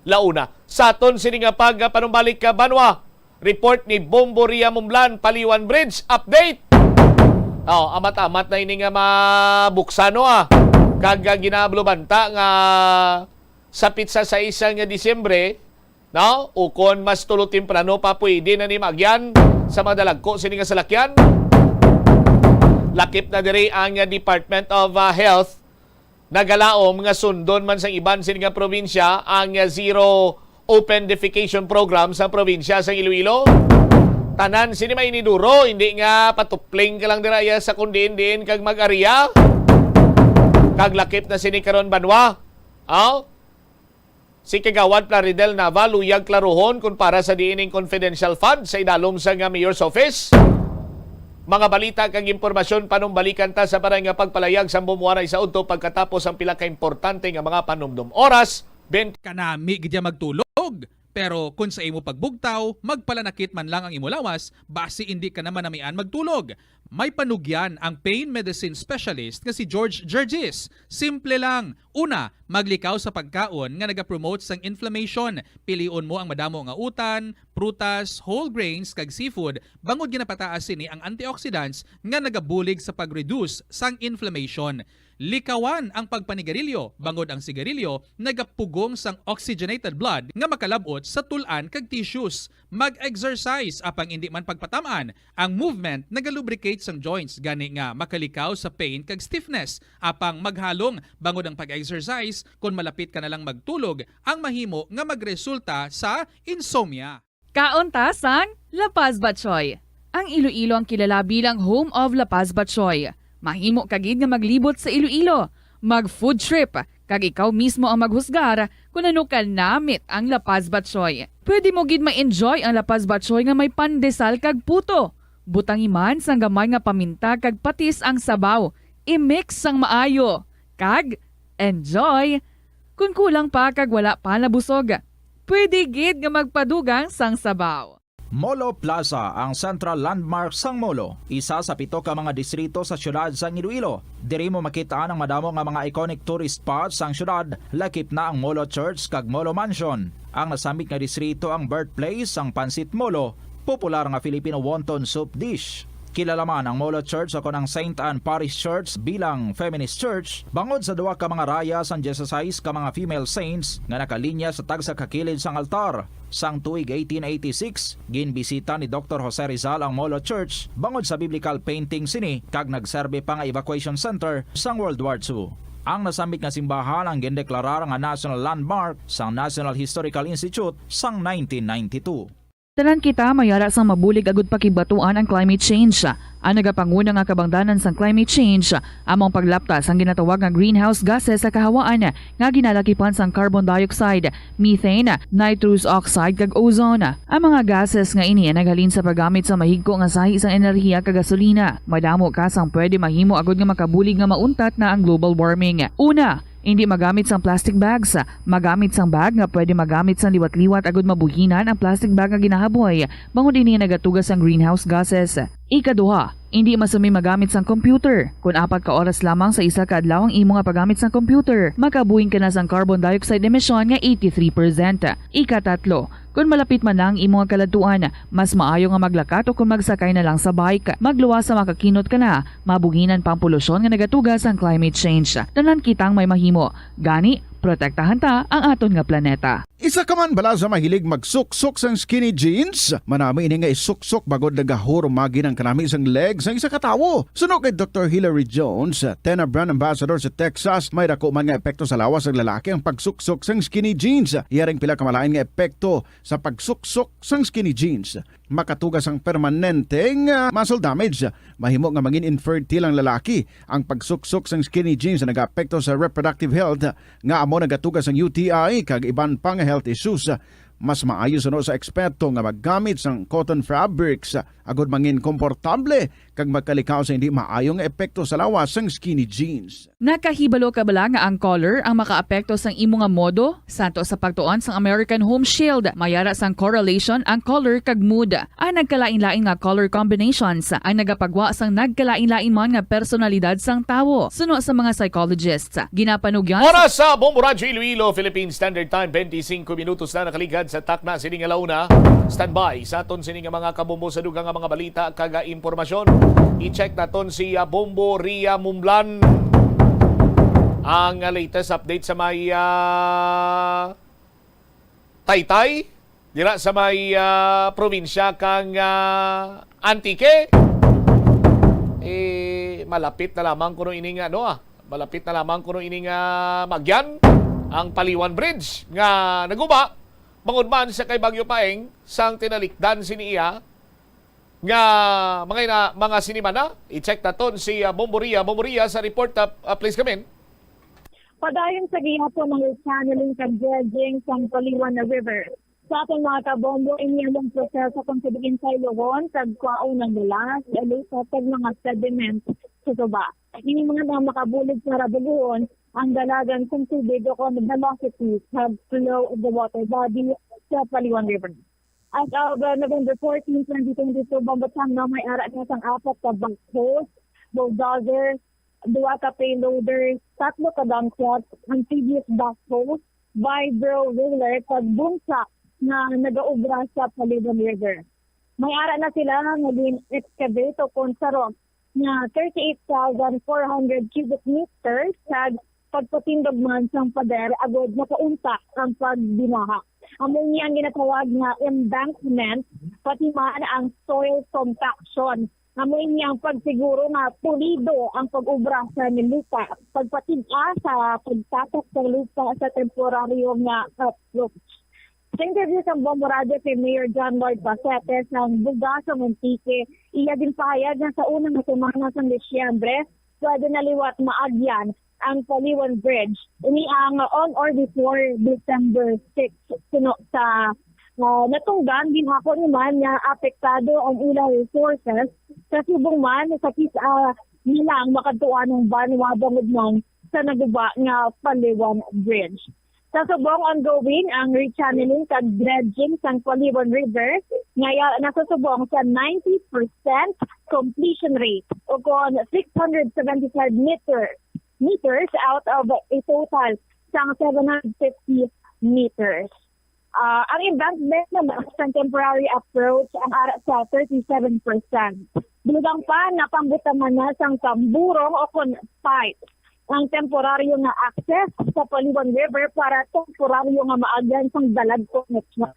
launa. Sa aton sini nga pagpanumbalik ka, Banwa, report ni Bombo Ria Mumblan, Paliwan Bridge, update. Oh, amat-amat na ini nga mabuksan, no, ah. Kag, ah, ginablo banta nga sa petsa sais nga Disyembre, no? Ukon mas tulo temprano pa, pwede na ni maagyan sa mga dalagko sini nga salakyan. Lakip na diri ang, ah, Department of, ah, Health nagalaom nga sundon man sang iban sini nga probinsya ang, ah, zero open defecation program sa probinsya sang Iloilo. Tanan sini mainiduro, hindi nga patupling ka lang dira iya sa kun diin-diin kag mag-ariya. Kag lakip na sini karon, Banwa. Aw? Si Kagawad Plaridel Nava luyag klaruhon kon para sa diin ning confidential fund sa idalom sa nga Mayor's Office. Mga balita kag impormasyon, panumbalikan ta sa para nga pagpalayag sa bumuwaray sa udto pagkatapos ang pila ka importante nga mga panumdom. Oras, twenty. Kanami gid ya magtulog. Pero kon sa imo pagbugtaw, magpalanakit man lang ang imo lawas, basi indi ka na manamian magtulog. May panugyan ang pain medicine specialist nga si George Gergis. Simple lang. Una, maglikaw sa pagkaon nga nagapromote sang inflammation. Pilion mo ang madamo nga utan, prutas, whole grains, kag seafood, bangod ginapataas sini ang antioxidants nga nagabulig sa pag-reduce sang inflammation. Likawan ang pagpanigarilyo, bangod ang sigarilyo nagapugong sang oxygenated blood nga makalab-ot sa tul-an kag tissues. Mag-exercise, apang indi man pagpatam-an. Ang movement nagalubricate sang joints, gani nga makalikaw sa pain kag stiffness. Apang maghalong, bangod ang pag-exercise, kon malapit ka na lang magtulog, ang mahimo nga magresulta sa insomnia. Kaon ta sang La Paz Batchoy. Ang Iloilo ang kilala bilang home of La Paz Batchoy. Mahimo ka gid nga maglibot sa Iloilo, mag-food trip, kag ikaw mismo ang maghusgar kon ano ka namit ang La Paz Batchoy. Pwede mo gid ma-enjoy ang La Paz Batchoy nga may pandesal kag puto. Butangi man sang gamay nga paminta kag patis ang sabaw. I-mix sang maayo. Kag enjoy! Kon kulang pa kag wala pa nabusog, pwede gid nga magpadugang sang sabaw. Molo Plaza, ang central landmark sang Molo, isa sa pito ka mga distrito sa siyudad sang Iloilo. Diri mo makit-an ang madamo nga mga iconic tourist spots sang siyudad, lakip na ang Molo Church kag Molo Mansion. Ang nasambit nga distrito ang birthplace sang Pancit Molo, popular nga Filipino wonton soup dish. Kilala man ang Molo Church o kon ang Saint Anne Parish Church bilang feminist church bangod sa duha ka mga raya sang dieciséis ka mga female saints nga nakalinya sa tagsa ka kilid sang altar. Sang tuig eighteen eighty-six, ginbisita ni Doktor Jose Rizal ang Molo Church bangod sa biblical painting sini kag nagserbi pa nga evacuation center sang World War Two. Ang nasambit nga simbahan ang gindeklarar nga national landmark sang National Historical Institute sang nineteen ninety-two. Tanan kita may ara sang mabulig agud pakibatuan ang climate change. Ang nagapanguna nga kabangdanan sang climate change amo ang paglapta sang ginatawag nga greenhouse gases sa kahawaan nga ginalakipan sang carbon dioxide, methane, nitrous oxide, kag ozone. Ang mga gases nga ini naghalin sa paggamit sa mahigko nga sahi sang enerhiya kag gasolina. Madamo ka sang pwede mahimo agud nga makabulig nga mauntat na ang global warming. Una, indi magamit sang plastic bags. Magamit sang bag nga pwede magamit sang liwat-liwat agud mabuhinan ang plastic bag nga ginahaboy, bangod ini nagatuga sang greenhouse gases. Ikaduha, indi masumi magamit sang computer. Kon apat ka oras lamang sa isa ka adlaw ang imo nga paggamit sang computer, makabuhin ka na sang carbon dioxide emission nga eighty-three percent. Ikatatlo, kon malapit man na ang imo nga kaladtuan, mas maayo nga maglakat o kon magsakay na lang sa bike. Magluwas sa makakinot ka na, mabuhinan pa ang polusyon nga nagatuga sang climate change. Tanan kitang may mahimo. Gani, protektahan ta ang aton nga planeta. Isa ka man bala sa mahilig magsuksok sang skinny jeans? Manami ini nga isuksok bangod nagahurumagi ang kanami sang leg sang isa ka tawo. Suno kay Doktor Hilary Jones, Tena brand ambassador sa Texas, may dako man nga epekto sa lawas sang lalaki ang pagsuksok sang skinny jeans. Iya ring pila ka malain nga epekto sa pagsuksok sang skinny jeans. Makatuga sang permanente nga muscle damage. Mahimo nga mangin infertile ang lalaki. Ang pagsuksok sang skinny jeans nagaapekto sa reproductive health, nga amo nagatuga sang U T I kag iban pa nga health issues. Mas maayo suno sa eksperto nga maggamit sang cotton fabrics agod mangin komportable kag magkalikaw sa hindi maayo nga epekto sa lawas sang skinny jeans. Nakahibalo ka bala nga ang color ang makaapekto sang imo nga modo? Santo sa pagtuon sang American Home Shield, may ara sang correlation ang color kag mood. Ang nagkalain-lain nga color combinations ang nagapagwa sang nagkalain-lain man nga personalidad sang tawo, suno sa mga psychologists. Ginapanugyan sa Oras sa Bombo Radyo Iloilo, Philippine Standard Time, twenty-five minutos na nakaligad sa takna sini nga launa. Standby sa aton sini nga mga kabombo sa dugang nga mga balita kag, ah, impormasyon. I-check naton si, ah, Bombo Ria Mumlan. Ang, ah, latest update sa may, ah, Taytay, dira sa may, ah, probinsya kang, ah, Antique. Eh, malapit na lamang kuno ini nga, ano, ah, malapit na lamang kuno ini nga magyan ang Paliwan Bridge nga naguba, bangod man sa kay Bagyo Paeng sang tinalikdan sini iya nga mga ina-, mga sinimana. I-check naton si, ah, Bombo Ria. Bombo Ria, sa report, ah, ah, please come in. Padayon sa gihapon ang channeling kag dredging sang Paliwan River. Sa aton mga kabombo, ini ang proseso kung sa diin sa ilohon kag kwaon ang dalas, lupa kag mga sediment sa suba. Ini mga nga makabulig para buluhon ang dalagan kung tubig o kon velocity kag flow of the water body sa Paliwan River. As of, uh, November fourteen, twenty twenty-two, Bombo Channel, may ara na sang apat ka backhoes, bulldozer, duha ka payloader, tatlo ka dump truck, amphibious backhoe, vibro roller, kag boom truck nga nagaobra sa Paliwan River. May ara na sila nga gin-excavate o kon sarong nga thirty-eight thousand four hundred cubic meters, kag pagpatindog man sang pader agod makaunta ang pagbinaha. Amo ini ang ginatawag nga embankment, pati man ang soil compaction. Amo ini ang pagsiguro nga pulido ang pag-obra sa lupa, pagpatig-a sa pagtatak sa lupa sa temporaryo nga approach. Sa interview sa Bombo Radyo kay Mayor John Lloyd Basete sang Bugasong, Antique, iya ginpahayag nga sa una nga semana sang Disyembre, pwede na liwat maagyan ang Paliwan Bridge. Ini ang on or before December six, suno sa, ah, natungdan. Ginhakot ni man nga apektado ang ilang resources sa subong man sa kis-a nilang makadtuan ang banwa bangod man sa naguba nga Paliwan Bridge. Sa subong, ongoing ang rechanneling kag dredging sang Paliwan River, nga ya-, nasa subong sa ninety percent completion rate, o kon six hundred seventy-five meter, meters out of a total sang seven hundred fifty meters. Ah, ang embankment naman sang temporary approach ang ara sa thirty-seven percent. Dugang pa, napangbutangan na sang tamburong o kon pipe ang temporaryo nga access sa Paliwan River para temporaryo nga maagyan sang dalag connection.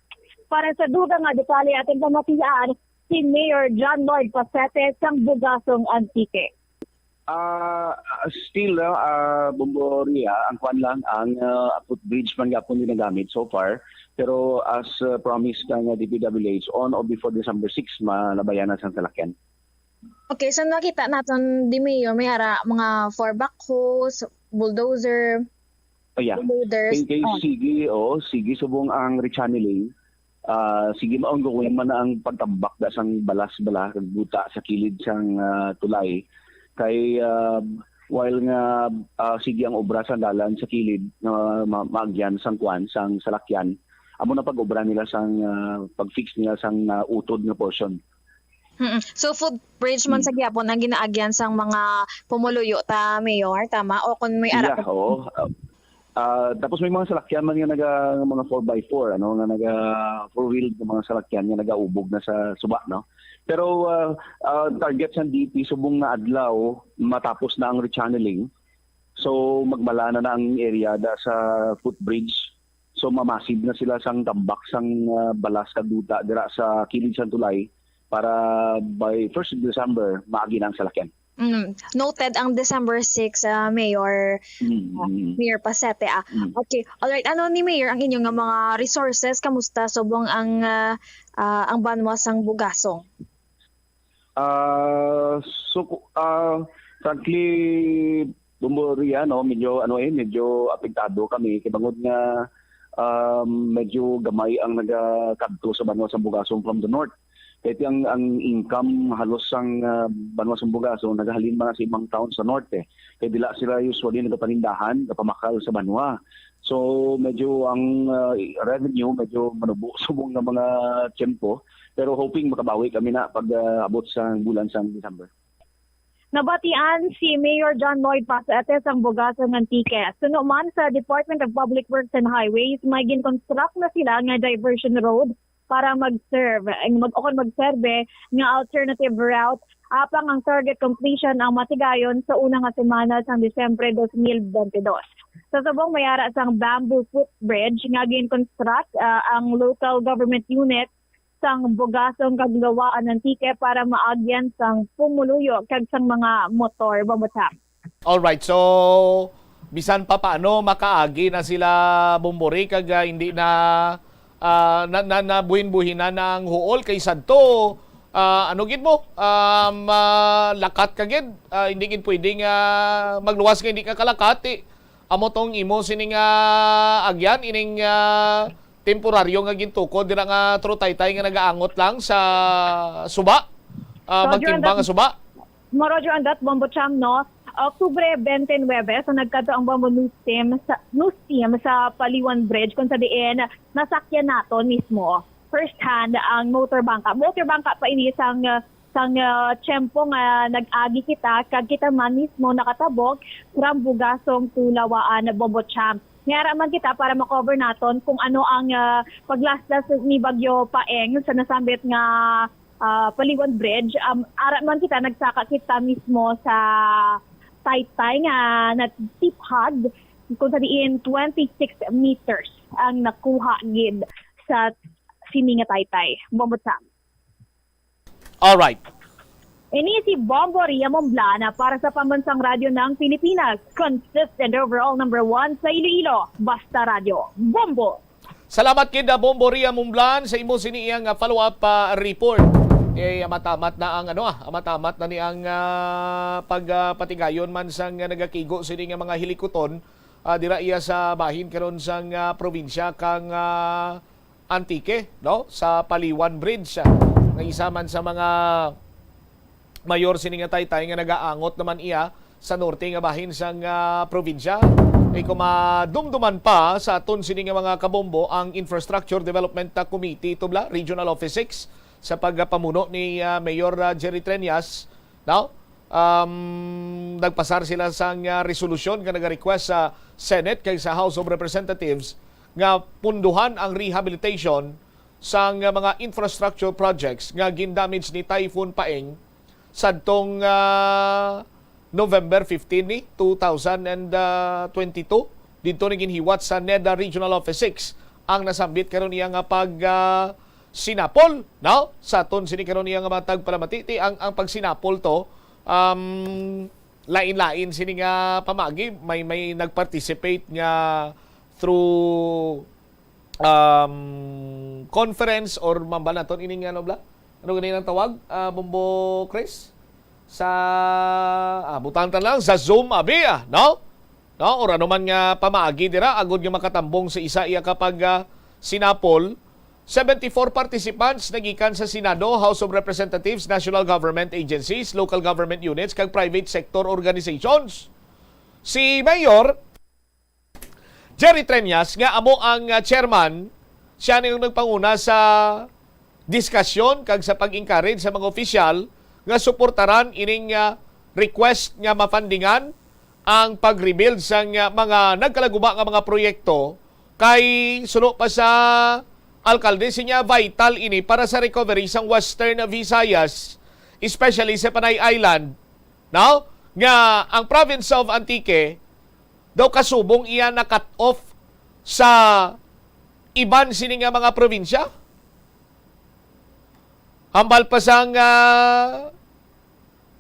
Para sa dugang nga detalye, aton pamatian si Mayor John Lloyd Pasete sang Bugasong, Antique. Ah, still, ah, ah, Bombo Ria, ang kwan lang, ang, ah, footbridge man gapon ginagamit so far. Pero as, ah, promised kang, ah, D P W H, on or before December six, malabayan na sang salakyan. Okay, so nakita naton di, Mayor, may ara mga four backhoes, bulldozer, Oh, yeah. Loaders. Kay, kay Oh. Sige, oh, sige, subong ang rechanneling. Ah, sige, ma-, ongoing man na ang pagtambak da sang balas bala, kag buta sa kilid sang, ah, tulay. Kay, ah, while nga, ah, sige ang obra sa dalan sa kilid, nga ma-, maagyan sang kwan, sang salakyan, amo na pag-obra nila sang, ah, pag-fix nila sang, ah, utod nga portion. Mm-mm. So, footbridge man Hmm. sa gihapon ang ginaagyan sang mga pumuluyo ta, Mayor, tama? O kung may ara Yeah, oo. Ah, ah, tapos may mga salakyan man nga naga, mga four by four, ano, nga naga four-wheeled nga mga salakyan nga nagaubog na sa suba, no? Pero, ah, ah, target sang D P, subong nga adlaw, matapos na ang rechanneling. So, magmala na na ang area da sa footbridge. So, mamasid na sila sang tambak sang, ah, balas kag duta dira sa kilid sang tulay para by first of December, maagi na ang salakyan. Mm. Noted ang December six, ah, Mayor, Mm, ah, mm. Mayor Pasete, ah. Mm. Okay. Alright. Ano ni Mayor ang inyo nga mga resources? Kamusta subong ang, ah, ah, ang banwa sang Bugasong? Ah, so, ah, frankly, Bombo Ria, no, medyo, ano, eh, medyo apektado kami kay bangod nga, um, medyo gamay ang nagakadto sa banwa sa Bugasong from the north. Kay ti ang, ang income halos sang, ah, banwa sa Bugasong nagahalin man sa ibang town sa norte. Kay dila sila usually nagapanindahan, gapamakal sa banwa. So medyo ang, ah, revenue medyo manubo subong nga mga tiyempo. Pero hoping makabawi kami na pag, ah, abot sa bulan sang December. Nabatian si Mayor John Lloyd Pasaete sang Bugasong, Antique. Suno man sa Department of Public Works and Highways, may gin-construct na sila nga diversion road para mag-serve, mag, o kon magserbe nga alternative route, apang ang target completion ang matigayon sa una nga semana sang Disyembre dos mil bente dos. Sa subong may ara sang bamboo footbridge nga gin-construct, ah, ang local government unit sang Bugasong kag Lawaan, Antique para maagyan sang pumuluyo kag sang mga motor, Bombo Cham. Alright, so bisan pa paano makaagi na sila, Bombori, kag ah, hindi na ah, na, na, na buhin-buhinan na ang huol kay sadto, ah, ano gid mo, um, ah, lakat ka gid, ah, hindi gid pwede nga magluwas nga hindi ka kalakat, eh. Amo tong imo sining ah, agyan ining ah, temporaryo nga gintukod dira nga trutaytay nga nagaangot lang sa suba, ah, Roger, magtimbang that- nga suba. Mo Roger and that Bombo Cham, no? Oktubre twenty-nine, so nagkadto ang Bombo News Team sa, News Team sa Paliwan Bridge, kung sa diin nasakyan naton mismo first hand ang motor bangka. Motor bangka pa ini sang, sang ah, tiyempo nga nag-agi kita, kag kita man mismo nakatabok from Bugasong to Lawaan, Bombo Cham. Niara man kita para ma-cover naton kung ano ang ah, paglaslas ni Bagyo Paeng sa nasambit nga ah, Paliwan Bridge. Um, ara man kita, nagsaka kita mismo sa taytay nga natiphag, kung sa diin twenty-six meters ang nakuha gid sa sini nga taytay. Bombo Cham. Alright. Ini si Bombo Ria Momblana para sa Pambansang Radyo ng Pilipinas. Consistent overall number one sa Iloilo. Basta Radyo. Bombo! Salamat kid, ah, Bombo Ria Mumblan, sa imo sini iyang ah, follow-up ah, report. Eh, amatamat na ang ano ah, amatamat na ni ang ah, pagpatigayon man sang ah, nagakigo sini nga mga hilikuton ah, dira iya sa bahin karon sang ah, probinsya kang ah, Antique, no, sa Paliwan Bridge, ah, nga isa man sa mga mayor sini nga taytay nga nagaangot naman iya sa norte nga bahin sang ah, probinsya. Kay kung madumduman pa sa aton sini nga mga kabombo ang Infrastructure Development ah, Committee tubla, Regional Office six, sa pagpamuno ni ah, Mayor ah, Jerry Treñas, no? Um, nagpasar sila sang ah, resolusyon nga nagarequest sa Senate kag sa House of Representatives nga punduhan ang rehabilitation sang mga infrastructure projects nga gindamage ni Typhoon Paeng sadtong ah, November fifteen ni two thousand and twenty-two. Didto ni ginhiwat sa NEDA Regional Office six ang nasambit karon iya nga pag ah, sinapol, no? Sa aton sini karon iya nga mga tagpalamati, ti ang ang pagsinapol to, um, lain-lain sini nga pamagi, may may nag-participate nga through um, conference or mambal naton ining ano bla? Ano gani ang tawag? Ah, Bombo Chris? Sa ah, butang ta lang sa Zoom abi ah, no? No, or ano man nga pamaagi dira agud nga makatambong sa isa iya kapag ah, sinapol. Seventy-four participants nagikan sa Senado, House of Representatives, national government agencies, local government units, kag private sector organizations. Si Mayor Jerry Treñas nga amo ang ah, chairman, siya ning nagpanguna sa diskasyon kag sa pag-encourage sa mga opisyal nga suportaran ining ah, request nga mafundingan ang pag-rebuild sang ah, mga nagkalaguba nga mga proyekto, kay suno pa sa alkalde siya, vital ini para sa recovery sang Western Visayas, especially sa Panay Island, no? Nga ang province of Antique daw kasubong iya na cut off sa iban sini nga mga probinsya. Hambal pa sang ah,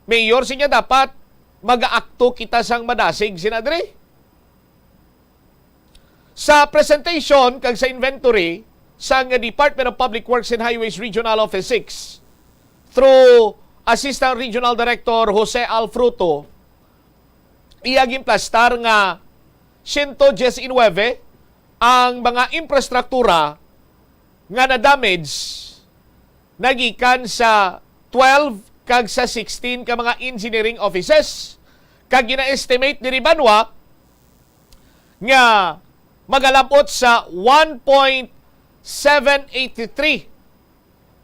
mayor siya, dapat mag-aakto kita sang madasig sina diri. Sa presentation kag sa inventory sang Department of Public Works and Highways Regional Office six through Assistant Regional Director Jose Alfruto, iya ginplastar nga siyento diyes y nuwebe Ang mga infrastruktura nga na-damage nagikan sa twelve kag sa sixteen ka mga engineering offices, kag gina-estimate diri banwa nga magalabot sa one point seven eight three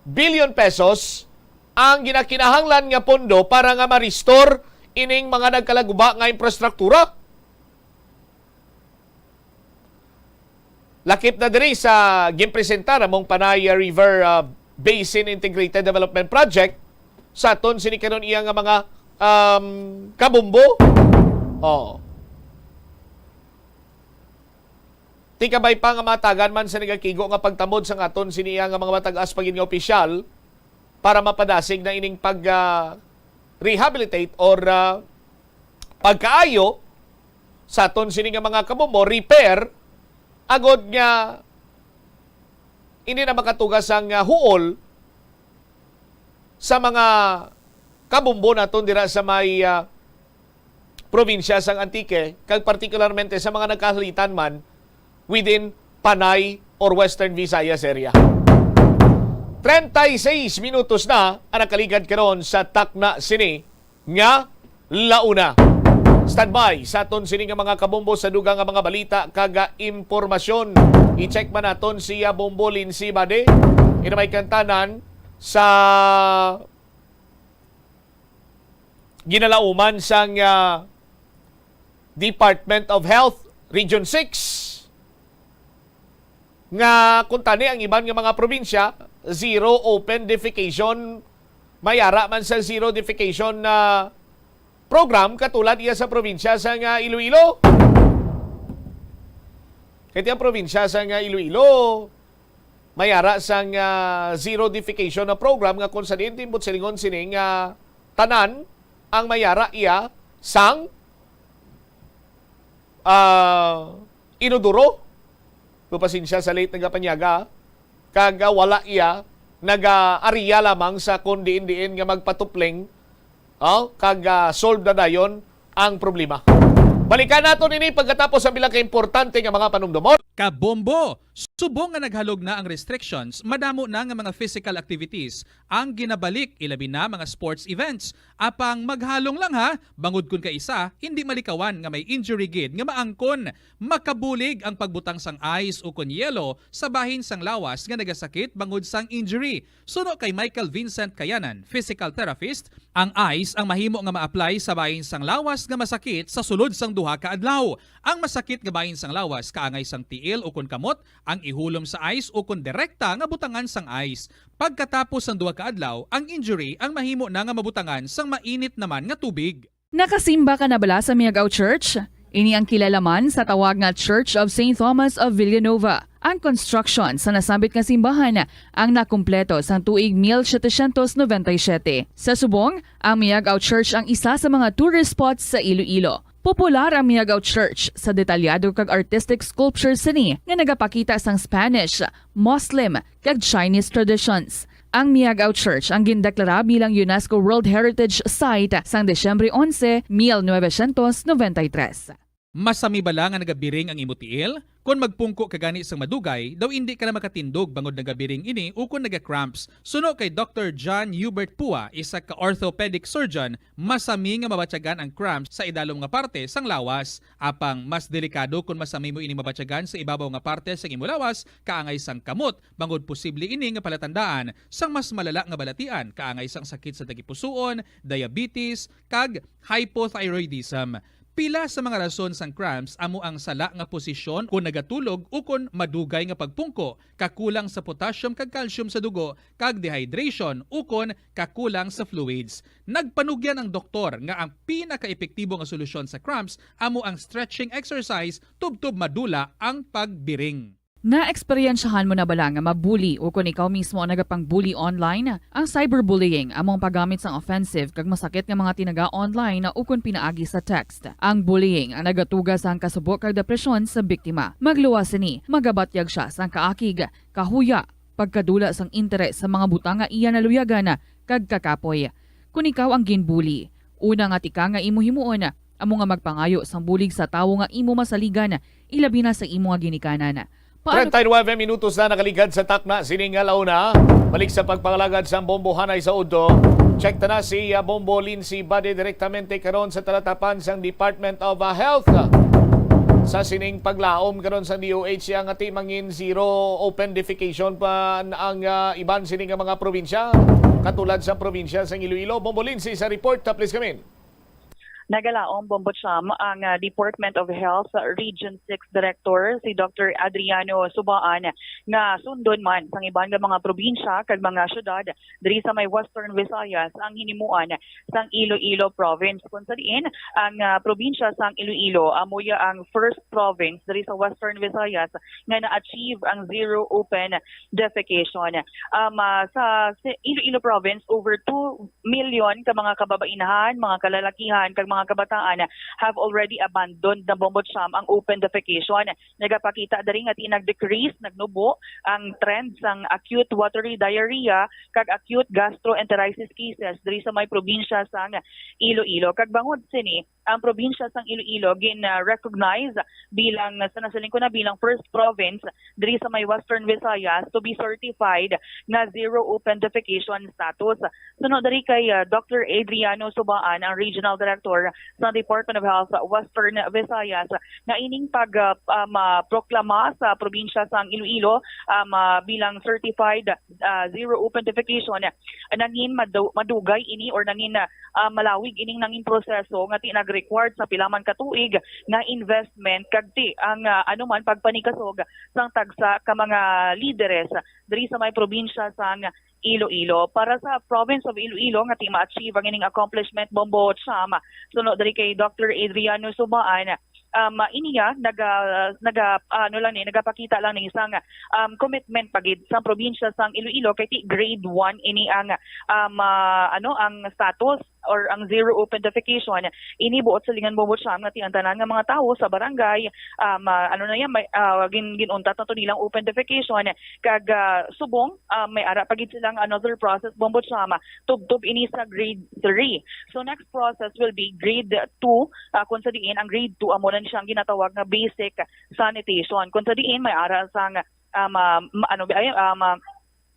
billion pesos ang ginakinahanglan nga pondo para nga ma-restore ining mga nagkalaguba nga infrastruktura. Lakip na diri sa ginpresentar among Panay River, ah, Basin Integrated Development Project sa aton sini karon iya nga mga, um, kabombo. Oh. Tikabay pa nga matagan man sa nagakigo nga pagtamod sa aton sini iya nga mga matag-as pa gid nga opisyal para mapadasig na ining pag, ah, rehabilitate or, ah, pagkaayo sa aton sini nga mga kabombo, repair, agod nga hindi na makatugas ang, ah, huol sa mga kabombo naton dira sa may, ah, probinsya sang Antique, kag partikularmente sa mga nagkahalitan man within Panay or Western Visayas area. Treinta y seis minutos na ang nakaligad karon sa takna sini nga launa. Standby sa aton sini nga mga kabombo sa dugang nga mga balita kag, ah, impormasyon. I-check man naton si, ah, Bombo Lindsay Bade. Ina may kantanan sa ginalauman sang, ah, Department of Health Region six, nga kuntani ang iban nga mga probinsya, zero open defecation, may ara man sa zero defecation na program katulad iya sa probinsya sang, ah, Iloilo. Kay ang probinsya sang, ah, Iloilo, may ara sang, ah, zero defecation na program nga kung sa diin timbot silingon sini nga tanan ang may ara iya sang, ah, inodoro. Mapasensya sa late nagapanyaga, kag, ah, wala iya nag-aariya lamang sa kon diin-diin nga magpatupling, oh, kag, ah, solve na dayon ang problema. Balikan naton ini pagkatapos ang bilang ka importante nga mga panumdomon. Kabombo! Subong nga naghalog na ang restrictions, madamo na nga mga physical activities ang ginabalik, ilabi na mga sports events. Apang maghalong lang ha, bangod kun kaisa, hindi malikawan nga may injury gid nga maangkon. Makabulig ang pagbutang sang ice ukon yelo sa bahin sang lawas nga nagasakit bangod sang injury. Suno kay Michael Vincent Kayanan, physical therapist, ang ice ang mahimo nga ma-apply sa bahin sang lawas nga masakit sa sulod sang duha ka adlaw. Ang masakit nga bahin sang lawas kaangay sang tiil ukon kamot ang ihulom sa ice ukon direkta nga butangan sang ice. Pagkatapos sang duha ka adlaw, ang injury ang mahimo na nga mabutangan sang mainit naman nga tubig. Nakasimba ka na bala sa Miagao Church? Ini ang kilalaman sa tawag nga Church of Saint Thomas of Villanova. Ang construction sa nasambit nga simbahan ang nakumpleto sang tuig mil setecientos noventa y siete. Sa subong, ang Miagao Church ang isa sa mga tourist spots sa Iloilo. Popular ang Miagao Church sa detalyado kag artistic sculpture sini nga nagapakita sang Spanish, Muslim, kag Chinese traditions. Ang Miagao Church ang gindeklara bilang UNESCO World Heritage Site sang Disyembre onse, mil novecientos noventa y tres. Masami bala nga nagabiring ang imo tiil? Kon magpungko ka gani sang madugay, daw indi ka na makatindog bangod nagabiring ini ukon naga-cramps. Suno kay Doctor John Hubert Pua, isa ka orthopedic surgeon, masami nga mabatyagan ang cramps sa idalom nga parte sang lawas. Apang mas delikado kon masami mo ini mabatyagan sa ibabaw nga parte sang imo lawas, kaangay sang kamot, bangod posible ini nga palatandaan sang mas malala nga balatian, kaangay sang sakit sa tagipusoon, diabetes, kag hypothyroidism. Pila sa mga rason sang cramps amo ang sala nga posisyon kon nagatulog ukon madugay nga pagpungko, kakulang sa potassium kag calcium sa dugo, kag dehydration ukon kakulang sa fluids. Nagpanugyan ang doktor nga ang pinakaepektibo nga solusyon sa cramps amo ang stretching exercise tubtob madula ang pagbiring. Naeksperyensyahan mo na bala nga ma-bully ukon ikaw mismo ang nagapang-bully online? Ang cyberbullying amo ang paggamit sang offensive kag masakit nga mga tinaga online ukon pinaagi sa text. Ang bullying ang nagatuga sang kasubo kag depresyon sa biktima. Magluwas sini, magabatyag sia sang kaakig, kahuya, pagkadula sang interes sa mga butang nga iya naluyagan, kag kakapoy. Kon ikaw ang ginbully, una nga tika nga imo himuon amo nga magpangayo sang bulig sa tawo nga imo masaligan, ilabi na sa imo nga ginikanan. Paano Treinta y nueve minutos na nakaligad sa takna sining nga launa. Balik sa pagpangalagad sang Bombo Hanay sa udto. Check ta na si, ah, Bombo Lindsay Bade direktamente karon sa talatapan sang Department of, ah, Health. Sa sining paglaom karon sa D O H nga ti mangin zero open defecation pa ang, ah, iban sini nga mga probinsya, katulad sa probinsya sang Iloilo. Bombo Lindsay sa report, ah, please come in. Nagalaom, Bombo Cham, ang, ah, Department of Health Region six Director, si Doctor Adriano Subaan, nga sundon man sang iban nga mga probinsya kag mga syudad diri sa may Western Visayas ang hinimuan sang Iloilo Province, kung sa diin ang, ah, probinsya sang Iloilo amo ya ang first province diri sa Western Visayas nga na-achieve ang zero open defecation. Um, ah, sa si-, Iloilo Province, over two million ka mga kababainhan, mga kalalakihan, kag mga kabataan have already abandoned na, Bombo Cham, ang open defecation. Nagapakita diri nga ti nag-decrease, nagnubo ang trend sang acute watery diarrhea kag acute gastroenteritis cases diri sa may probinsya sang Iloilo. Kag bangod sini, ang probinsya sang Iloilo gin, ah, recognize bilang, sa nasiling ko na, bilang first province diri sa may Western Visayas to be certified nga zero open defecation status. Suno diri kay, ah, Doctor Adriano Subaan, ang Regional Director sa Department of Health Western Visayas, nga ining pag, ah, um, ah, proklama sa probinsya sang Iloilo, um, ah, bilang certified, ah, zero open defecation, nangin madu-, madugay ini or nangin, ah, ah, malawig ining nangin proseso nga ti nag-required sa pila man ka tuig nga investment kag ti ang, ah, anuman pagpanikasog sang tagsa ka mga lideres diri sa may probinsya sang Iloilo. Para sa province of Iloilo nga ti ma-achieve ang ining accomplishment, Bombo Cham, suno diri kay Doctor Adriano Subaan, um, iniya naga, naga, ano lang ni, nagapakita lang ni sang, um, commitment pa gid sa probinsya sang Iloilo kay ti grade one ini ang, um, ah, ano, ang status or ang zero open defecation. Ini buot silingan, Bombo Cham, nga ti ang tanan nga mga tawo sa barangay, um, ah, ano na yan, may, ah, gin-, gin-untat na to nilang open defecation kag, ah, subong, ah, may ara pa gid silang another process, Bombo Cham, tubtob ini sa grade three. So next process will be grade two, ah, kung sa diin ang grade two amo na siya ang ginatawag nga basic sanitation. Kung sa diin may ara sang, ah, ma-, ma-, ano ba, ay, ah, ma-,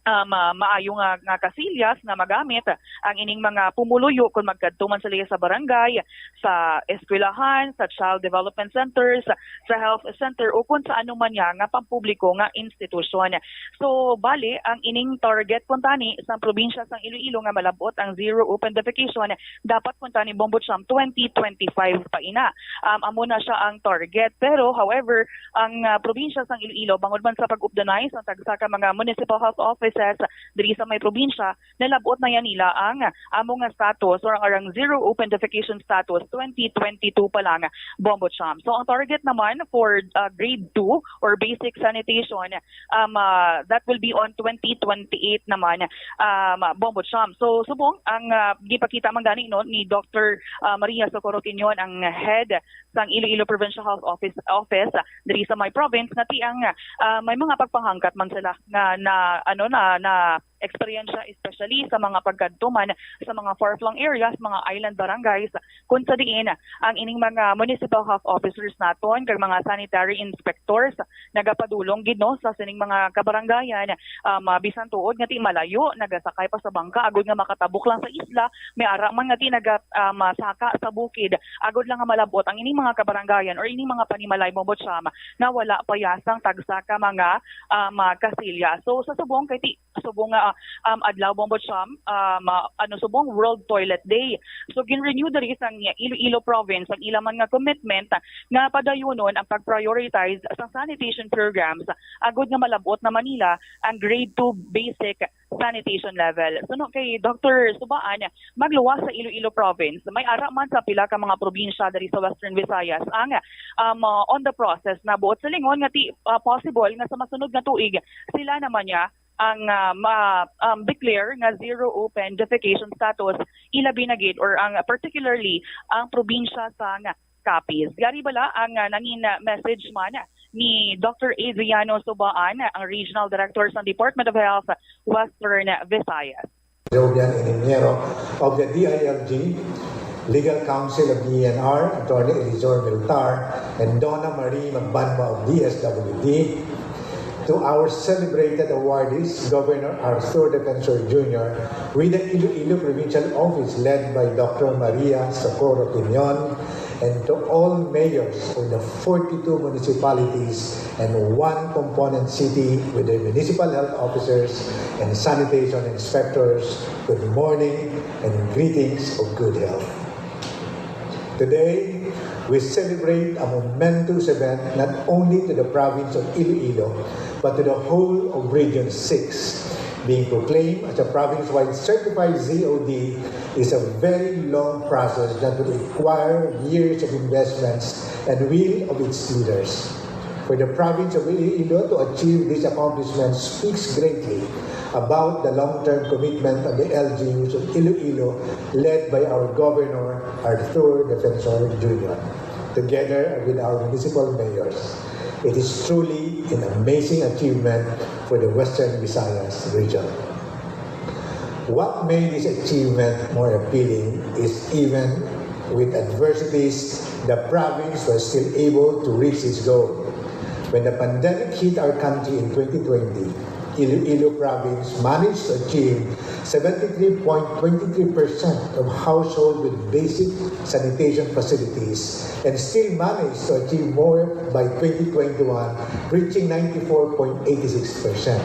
ah, ma-, maayo nga, nga kasilyas nga magamit ang ining mga pumuluyo kung magkadto man sila sa barangay, sa eskwelahan, sa child development centers, sa health center, o kung sa ano man niya nga pampubliko nga institusyon. So, bali, ang ining target kuntani sa probinsya sang Iloilo nga malab-ot ang zero open defecation, dapat kuntani, Bombo Cham, twenty twenty-five pa ina. Um, amo na siya ang target. Pero, however, ang, ah, probinsya sang Iloilo, bangod man sa pag-updanay sa tagsa ka mga municipal health offices diri sa may probinsya, nalab-ot na yan nila ang amo nga status or ang zero open defecation status twenty twenty-two pa lang, Bombo Cham. So, ang target naman for, ah, grade two or basic sanitation, um, ah, that will be on twenty twenty-eight naman, um, Bombo Cham. So, subong ang, ah, gipakita man gani, no, ni Doctor, ah, Maria Socorro Quinion, ang head sang Iloilo Provincial Health Office, office, ah, diri sa may province, nga ti ang, ah, may mga pagpanghangkat man sila nga na, ano, na, na eksperyensya, especially sa mga pagkadto man sa mga far-flung areas, mga island barangays, kung sa diin ang ining mga municipal health officers naton kag mga sanitary inspectors nagapadulong gid, no, sa sining mga kabarangayan, um, ah, bisan tuod nga ti malayo, nagasakay pa sa bangka agud nga makatabok lang sa isla, may ara man nga ti naga, um, ah, saka sa bukid agud lang nga malab-ot ang ining mga kabarangayan or ining mga panimalay, Bombo Cham, nga wala pa ya sang tagsa ka mga, um, ah, kasilya. So, sa subong kay ti subong nga, ah, um, adlaw, Bombo Cham, um, ah, ano, subong World Toilet Day. So, gin-renew diri sa Iloilo Province ang ila man nga commitment nga padayunon ang pag-prioritize sa sanitation programs agud nga malab-ot na man nila ang grade two basic sanitation level. Suno kay Doctor Subaan, magluwas sa Iloilo Province, may ara man sa pila ka mga probinsya diri sa Western Visayas ang, um, uh, on the process na buot silingon nga ti, uh, possible nga sa masunod nga tuig sila naman niya ang, uh, ma-, um, declare nga zero open defecation status, ilabi na gid or ang particularly ang probinsya sang Capiz. Yari bala ang, uh, nangin, uh, message man ni Doctor Adriano Subaan, ang Regional Director sa Department of Health, Western Visayas. Jovian Ininiero of the D I L G, Legal Counsel of D E N R, Attorney Elizor Miltar, and Donna Marie Magbanwa of D S W D, to our celebrated awardees, Governor Arthur Defensor Junior, with the Iloilo Provincial Office led by Doctor Maria Socorro Quinion, and to all mayors of the forty-two municipalities and one component city with their municipal health officers and sanitation inspectors, good morning and greetings of good health. Today, we celebrate a momentous event not only to the province of Iloilo, but to the whole of Region six. Being proclaimed as a province-wide certified Z O D is a very long process that will require years of investments and will of its leaders. For the province of Iloilo to achieve this accomplishment speaks greatly about the long-term commitment of the L G Us of Iloilo, led by our Governor Arthur Defensor Junior, together with our municipal mayors. It is truly an amazing achievement for the Western Visayas region. What made this achievement more appealing is, even with adversities, the province was still able to reach its goal. When the pandemic hit our country in twenty twenty, Iloilo province managed to achieve seventy-three point twenty-three percent of households with basic sanitation facilities and still managed to achieve more by twenty twenty-one, reaching ninety-four point eight six percent.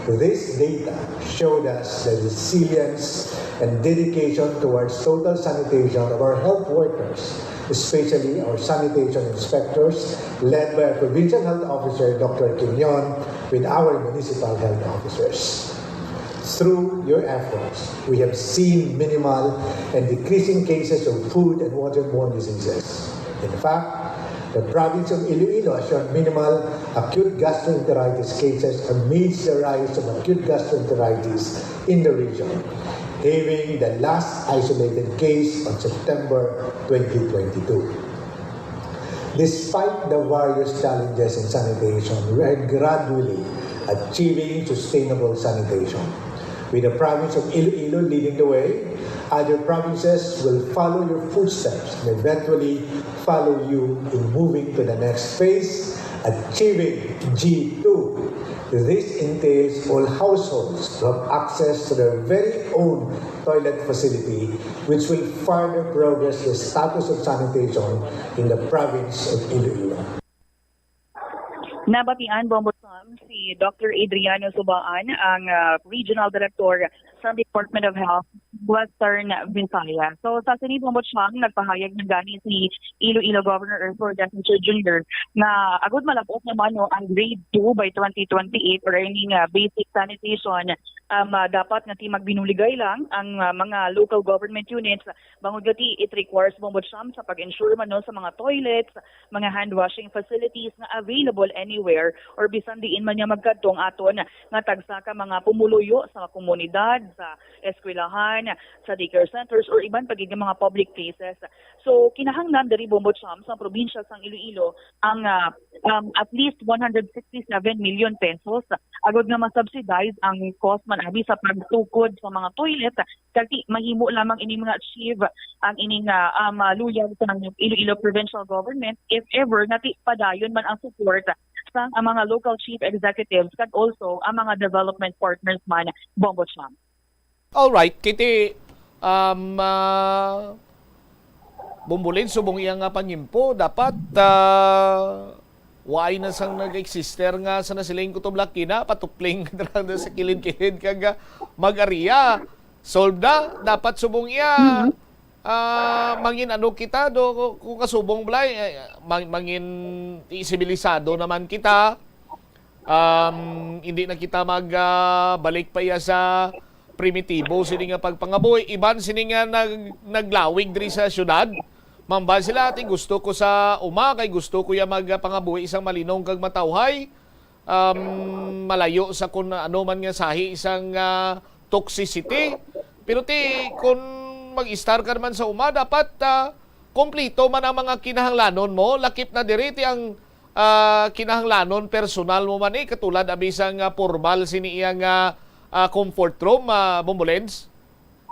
This data showed us the resilience and dedication towards total sanitation of our health workers, especially our sanitation inspectors, led by our provincial health officer, Doctor Quinion, with our municipal health officers. Through your efforts, we have seen minimal and decreasing cases of food and waterborne diseases. In fact, the province of Iloilo has shown minimal acute gastroenteritis cases amidst the rise of acute gastroenteritis in the region, having the last isolated case on September twenty twenty-two. Despite the various challenges in sanitation, we are gradually achieving sustainable sanitation. With the province of Iloilo leading the way, other provinces will follow your footsteps and eventually follow you in moving to the next phase, achieving G two. This entails all households to have access to their very own toilet facility, which will further progress the status of sanitation in the province of Iloilo. Nabatian, Bombo Sam, si Doctor Adriano Subaan, ang ah, Regional Director sa Department of Health, Western Visayas. So sa sini, Bombo Sam, nagpahayag na gani si Iloilo Governor Arthur Defensor Junior na agud malab-ot naman no, ang grade two by twenty twenty-eight or any nga basic sanitation, um, ah, dapat nga ti magbinuligay lang ang ah, mga local government units bangod nga ti it requires, Bombo Sam, sa pag-ensure man no, sa mga toilets, mga hand washing facilities nga available anywhere or bisan diin man niya magkadto ang aton nga tagsa ka mga pumuluyo sa mga komunidad, sa eskwelahan, sa daycare centers, or iban pa gid nga mga public places. So kinahanglan diri, Bombo Sam, sa probinsya sang Iloilo ang ah, um, at least one hundred sixty-seven million pesos agud nga ma-subsidize ang cost man abi sa pagtukod sa mga toilet, kag ti mahimo lamang ini nga achieve ang ini nga ah, maluyag sa Iloilo Provincial Government if ever nga ti padayon man ang support sang ang mga local chief executives kag also ang mga development partners man, Bombo Sam. Alright, kiti um, ah, Bombolin, subong iya nga pangimpo, dapat ah, waay na sang nag-existe nga sa nasiling ko to, Black Kina, patukling sa kilid-kilid kag ah, mag-ariya. Solve na, dapat subong iya. Ah, mangin ano kita do, kung kasubong, Blay, eh, mang- mangin sibilisado naman kita. Um, hindi na kita mag ah, balik pa iya sa primitibo sini nga pagpangabuhi. Iban sini nga nag, naglawig diri sa syudad. Mamba sila, ati, gusto ko sa uma, kay gusto ko ya magpangabuhi isang malinong kag matawhay. Um, malayo sa kun ano man nga sahi isang ah, toxicity. Pero ti, kung mag-istar ka naman sa uma, dapat ah, kompleto man ang mga kinahanglanon mo. Lakip na diri ti ang ah, kinahanglanon personal mo man eh, katulad abi sang ah, pormal sini iya nga ah, comfort room, ah, Bombolens?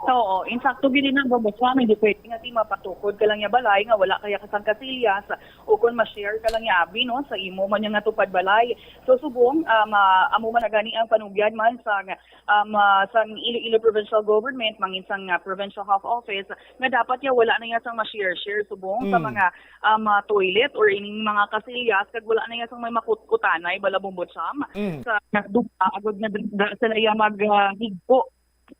Oo, insakto gid na, Bombo Cham, hindi pwede nga ti mapatukod ka lang ya balay nga wala kaya ka sang kasilyas, o kon ma-share ka lang ya abi, no, sa imo man nga tupad balay. So subong, um, ah, amo man na gani ang panugyad man sang, um, ah, sang Iloilo Provincial Government, mangin sang, ah, Provincial Health Office, nga dapat ya wala na ya sang ma-share-share subong sa Mm. mga, um, ah, toilet or ining mga kasilyas, kag wala na ya sang may makutkutanay bala, Bombo Cham, Mm. sa dupa agud nga dra- dra- sila ya mag, ah, higpo.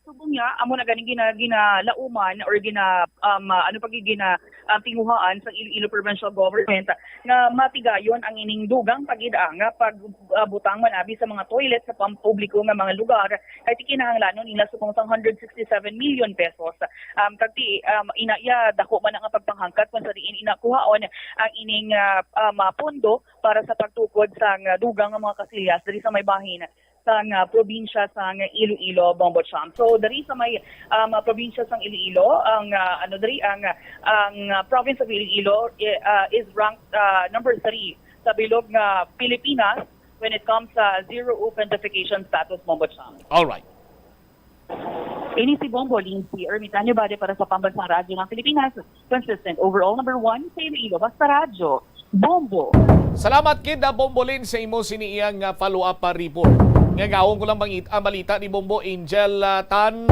Subong niya, amo na ganing gina, ginalauman or gina, um, ah, ano pa gid gina, ah, tinguhaan sa Iloilo Provincial Government nga matigayon ang ining dugang pa gid, ah, nga pag, ah, butang man abi sa mga toilet sa pampubliko nga mga lugar, kay ti kinahanglanon nila subong sang hundred sixty-seven million pesos. Um, kag ti, um, ina iya dako man nga pagpanghangkat kung sa diin ina kuhaon ang ining, ah, um, ah, pondo para sa pagtukod sang, ah, dugang nga mga kasilyas diri sa may bahin sang, ah, probinsya sang Iloilo, Bombo Cham. So diri sa may, um, ah, probinsya sang Iloilo, ang, ah, ano diri, ang, ang, ah, province of Iloilo, eh, ah, is ranked, ah, number three sa bilog nga Pilipinas when it comes sa zero ufification status, Bombo Cham. Alright. Ini si Bombo Lindsay Ermitanio Bade para sa Pambansang Radyo ng Pilipinas. Consistent overall number one sa Iloilo. Basta Radyo, Bombo. Salamat gid, ah, Bombo Lin, sa imo sini iyang, ah, follow-up pa report. Nga gawon ko lang bangit ang balita ni Bombo Angel, ah, Tan.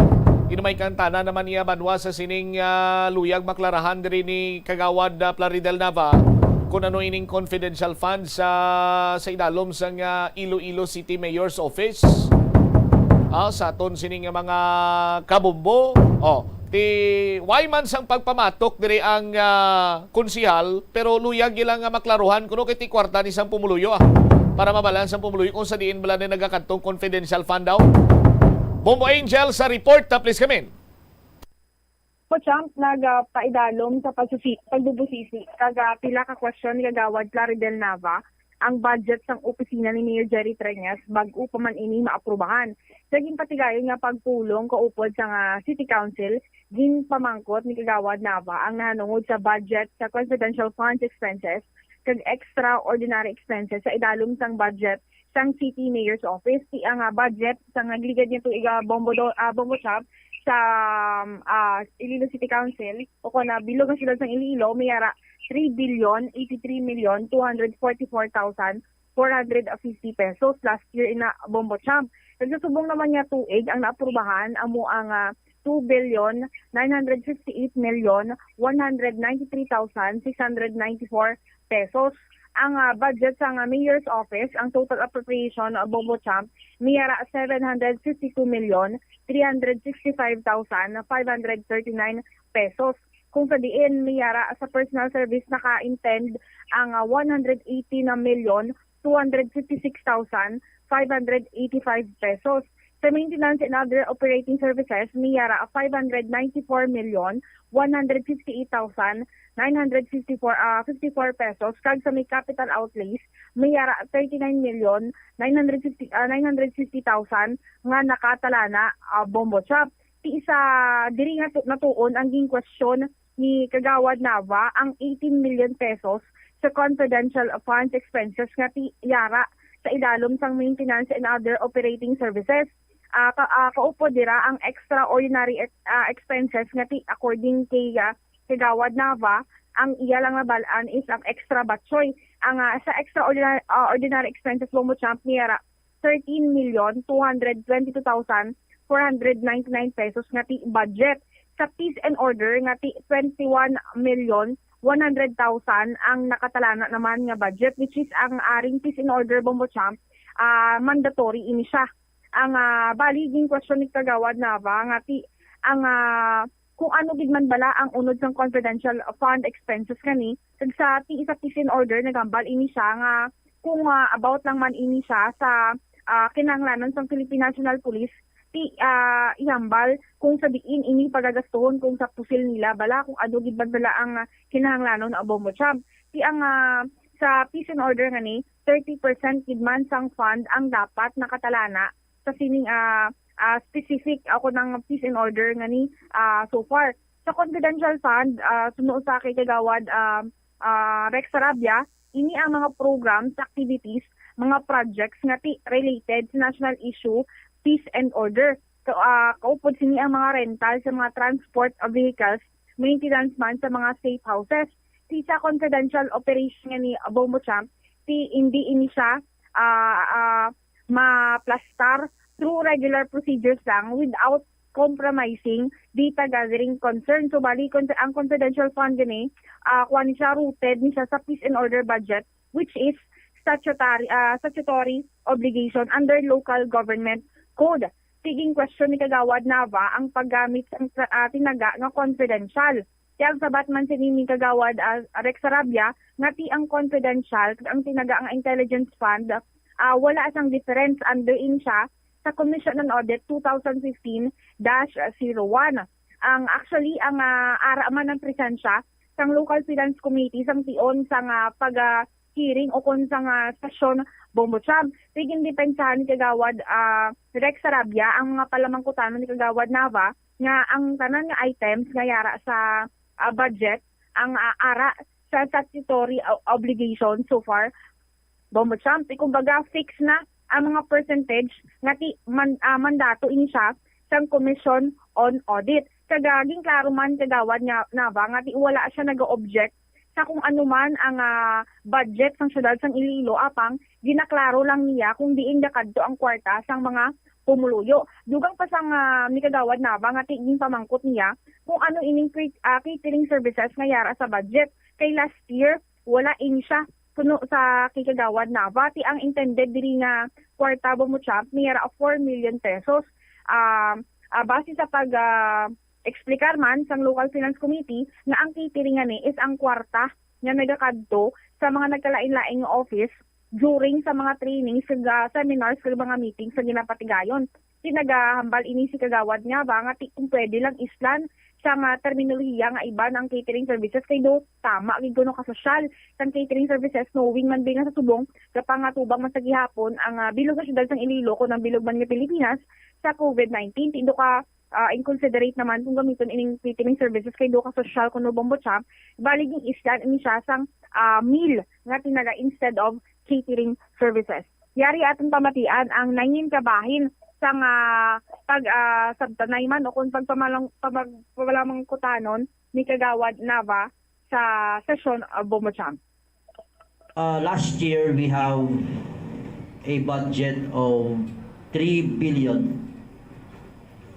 Inumay kang tanan naman niya banwa sa sining, ah, luyag maklarahan diri ni Kagawad, ah, Plaridel Nava kung ano ining confidential funds sa sa idalom sang, ah, Iloilo City Mayor's Office. Ah, sa aton sini nga mga kabombo. Oh, ti why man sang pagpamatok diri ang, ah, konsehal, pero luyag gila nga maklaruhan kuno kay ti kwarta ni sang pumuluyo, ah, para mabalaan sang pumuluyo kung sa diin bala na nagakadtong confidential fund daw. Bombo Angel sa report, ah, please come in. Bombo Cham, nagapaidalom sa pagsusi, pagbubusisi kag, ah, pila ka question ni Kagawad Plaridel Nava ang budget sang opisina ni Mayor Jerry Treñas bag-o pa man ini maaprubahan. Sa ginpatigayon nga pagpulong kaupod sang, ah, City Council, ginpamangkot ni Kagawad Nava ang nahanungod sa budget sa confidential funds expenses kag extraordinary expenses sa idalom sang budget sang City Mayor's Office. Ti ang, ah, budget sa nagligad nga tuig, ah, Bombo Do-, ah, Bombo Cham sa, um, ah, Iloilo City Council o kon, ah, bilog nga siyudad sang Iloilo, may ara three billion eighty-three million two hundred forty-four thousand four hundred fifty pesos last year ina, Bombo Cham. Kag sa subong naman nga tuig, ang naaprubahan amo ang, ah, two billion nine hundred fifty-eight million one hundred ninety-three thousand six hundred ninety-four pesos. Ang, ah, budget sang, ah, Mayor's Office, ang total appropriation, ah, Bombo Cham, may ara seven hundred fifty-two million three hundred sixty-five thousand five hundred thirty-nine pesos. Kung sa diin, may ara sa personal service naka-intend ang, ah, one hundred eighty na million two hundred fifty-six thousand five hundred eighty-five pesos. Sa maintenance and other operating services, may ara five hundred ninety-four million one hundred fifty-eight thousand nine hundred fifty-four, ah, fifty-four pesos, kag sa may capital outlays, may ara thirty-nine million nine hundred fifty, ah, nine hundred fifty thousand nga nakatalana, ah, Bombo Cham. Ti sa diri nga tu-, natuon ang ginkwestiyon ni Kagawad Nava ang eighteen million pesos sa confidential funds expenses nga ti yara sa idalom sang maintenance and other operating services. Ah, ka, ah, kaupod dira ang extraordinary ex-, ah, expenses nga ti according kay, ah, Kagawad Nava, ang iya lang nabal-an is ang extra batchoy. Ang, ah, sa extraordinary, ah, ordinary expenses, Bombo Cham, may ara thirteen million two hundred twenty-two thousand four hundred ninety-nine pesos nga ti budget. Sa peace and order nga ti twenty-one million one hundred thousand ang nakatalana naman nga budget, which is ang aring peace and order, Bombo Cham, ah, mandatory ini siya. Ang, ah, bali, ginkwestiyon ni Kagawad Nava nga ti ang, ah, kung ano gid man bala ang unod sang confidential fund expenses kani, kag sa ti isa peace and order nagambal ini siya nga kung, ah, about lang man ini siya sa, ah, kinahanglanon sang Philippine National Police, ti, ah, ihambal kung sa diin ini pagagastuhon, kung sa pusil nila bala, kung ano gid man bala ang, ah, kinahanglanon, ah, Bombo Cham. Ti ang, ah, sa peace and order nga ni, thirty percent gid man sang fund ang dapat nakatalana sa sining, ah, ah, specific ako ng peace and order nga ni, ah, so far. Sa confidential fund, ah, suno sa kay Kagawad, ah, ah, Rex Sarabia, ini ang mga programs, activities, mga projects nga ti related sa national issue, peace and order. Ka-, ah, kaupod sini ang mga rental sa mga transport of vehicles, maintenance man sa mga safe houses. Ti sa confidential operation nga ni Bombo Champ, ti hindi ini siya, ah, ah, maplastar through regular procedures lang without compromising data gathering concern. So, bali, con-, ang confidential fund gani, ah, kuwan siya, rooted ni siya sa peace and order budget, which is statutory, ah, statutory obligation under local government code. Tiging question ni Kagawad Nava ang paggamit sang tra-, ah, tinaga nga confidential. Kaya ang sabat man sini ni Kagawad, ah, Rex Sarabia nga ti ang confidential kag ang tinaga nga intelligence fund, ah, wala sang difference under in siya sa Commission on Audit two thousand fifteen dash zero one. Ang, actually, ang, ah, ara man ang presensya sang Local Finance Committee sang tion sang, ah, pag, ah, hearing o kon sang, ah, sesyon, Bombo Champ. Tigin depensahan ni Kagawad, ah, Rex Sarabia ang mga palamangkutanon ni Kagawad Nava nga ang tanan nga items nga yara sa, ah, budget ang, ah, ara sa statutory o-, obligation so far, Bombo Champ. Ti kumbaga, fix na ang mga percentage nga ti man-, ah, mandato ini siya sang Commission on Audit. Kag, ah, ginklaro man, Kagawad, nga Nava nga ti wala siya naga-object sa kung ano man ang, ah, budget sang siyudad sang Iloilo, apang ginaklaro lang niya kung diin gakadto ang kwarta sang mga pumuluyo. Dugang pa sang, ah, ni Kagawad Nava nga ti-, ginpamangkot niya kung ano ining cre-, ah, catering services nga yara sa budget. Kay last year, wala ini siya kuno sa kay Kagawad Nava. Ti ang intended diri nga kwarta, Bombo Champ, may yara four million pesos. Ah, ah, base sa pag, ah, explicar man sang Local Finance Committee nga ang catering ngani is ang kwarta nga nagakadto sa mga nagkalain-lain nga office during sa mga trainings kag, ah, seminars kag mga meetings nga ginapatigayon. Ti nagahambal ini si Kagawad Nava nga ti kung pwede lang islan sa mga terminolohiya nga iban ang catering services kay do tama gid kuno kasosyal sang catering services, knowing man ba nga sa subong gapangatubang man sa gihapon ang, ah, bilog nga siyudad sang Iloilo kon ang bilog man nga Pilipinas sa COVID nineteen. Ti do ka, ah, inconsiderate naman kung gamiton ining catering services kay do kasosyal kuno, Bombo Champ. Bali, gin-islan ini siya sang, ah, meal nga tinaga instead of catering services. Yari aton pamatian ang nangin kabahin sang, ah, pag, ah, sabtanay man o kung pagpamalang-, pamag-, pamalamangkutanon ni Kagawad Nava sa sesyon, ah, Bombo Champ. Uh, last year, we have a budget of three billion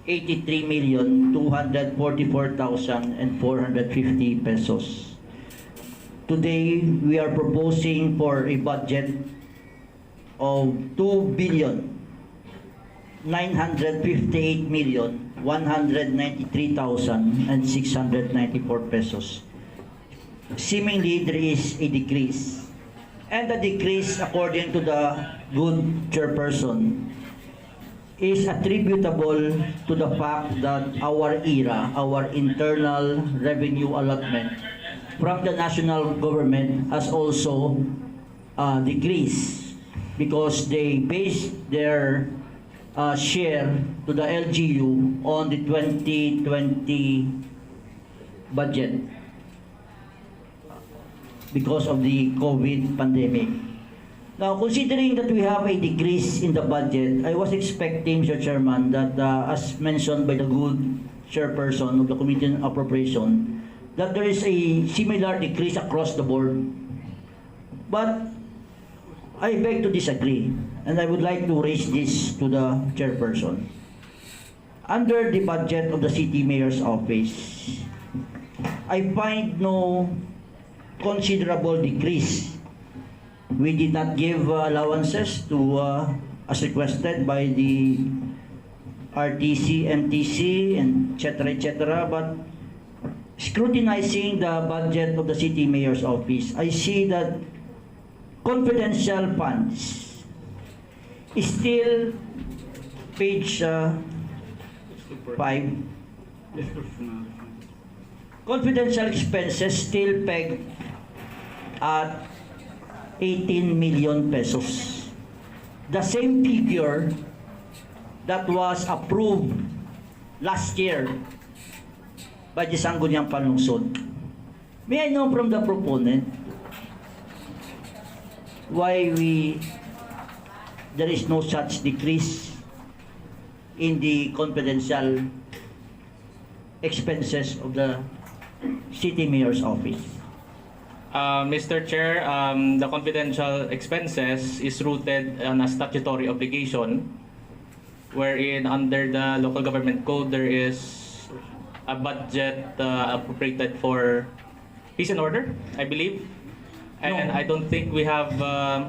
eighty-three million two hundred forty-four thousand and four hundred fifty pesos. Today, we are proposing for a budget of two billion nine hundred fifty-eight million one hundred ninety-three thousand and six hundred ninety-four pesos. Seemingly, there is a decrease. And the decrease, according to the good chairperson, is attributable to the fact that our era, our internal revenue allotment from the national government has also, uh, decreased because they base their, uh, share to the L G U on the twenty twenty budget because of the COVID pandemic. Now, considering that we have a decrease in the budget, I was expecting, Mister Chairman, that, uh, as mentioned by the good chairperson of the Committee on Appropriation, that there is a similar decrease across the board. But I beg to disagree, and I would like to raise this to the chairperson. Under the budget of the city mayor's office, I find no considerable decrease. We did not give, uh, allowances to, uh, as requested by the R T C, M T C, and et cetera, et cetera. But scrutinizing the budget of the city mayor's office, I see that confidential funds is still page, uh, five. Confidential expenses still pegged at eighteen million pesos. The same figure that was approved last year by the Sangguniang Panlungsod. May I know from the proponent why we, there is no such decrease? in the confidential expenses of the city mayor's office? Uh, Mister Chair, um, the confidential expenses is rooted on a statutory obligation wherein under the local government code there is a budget uh, appropriated for peace and order, I believe. And No. I don't think we have uh,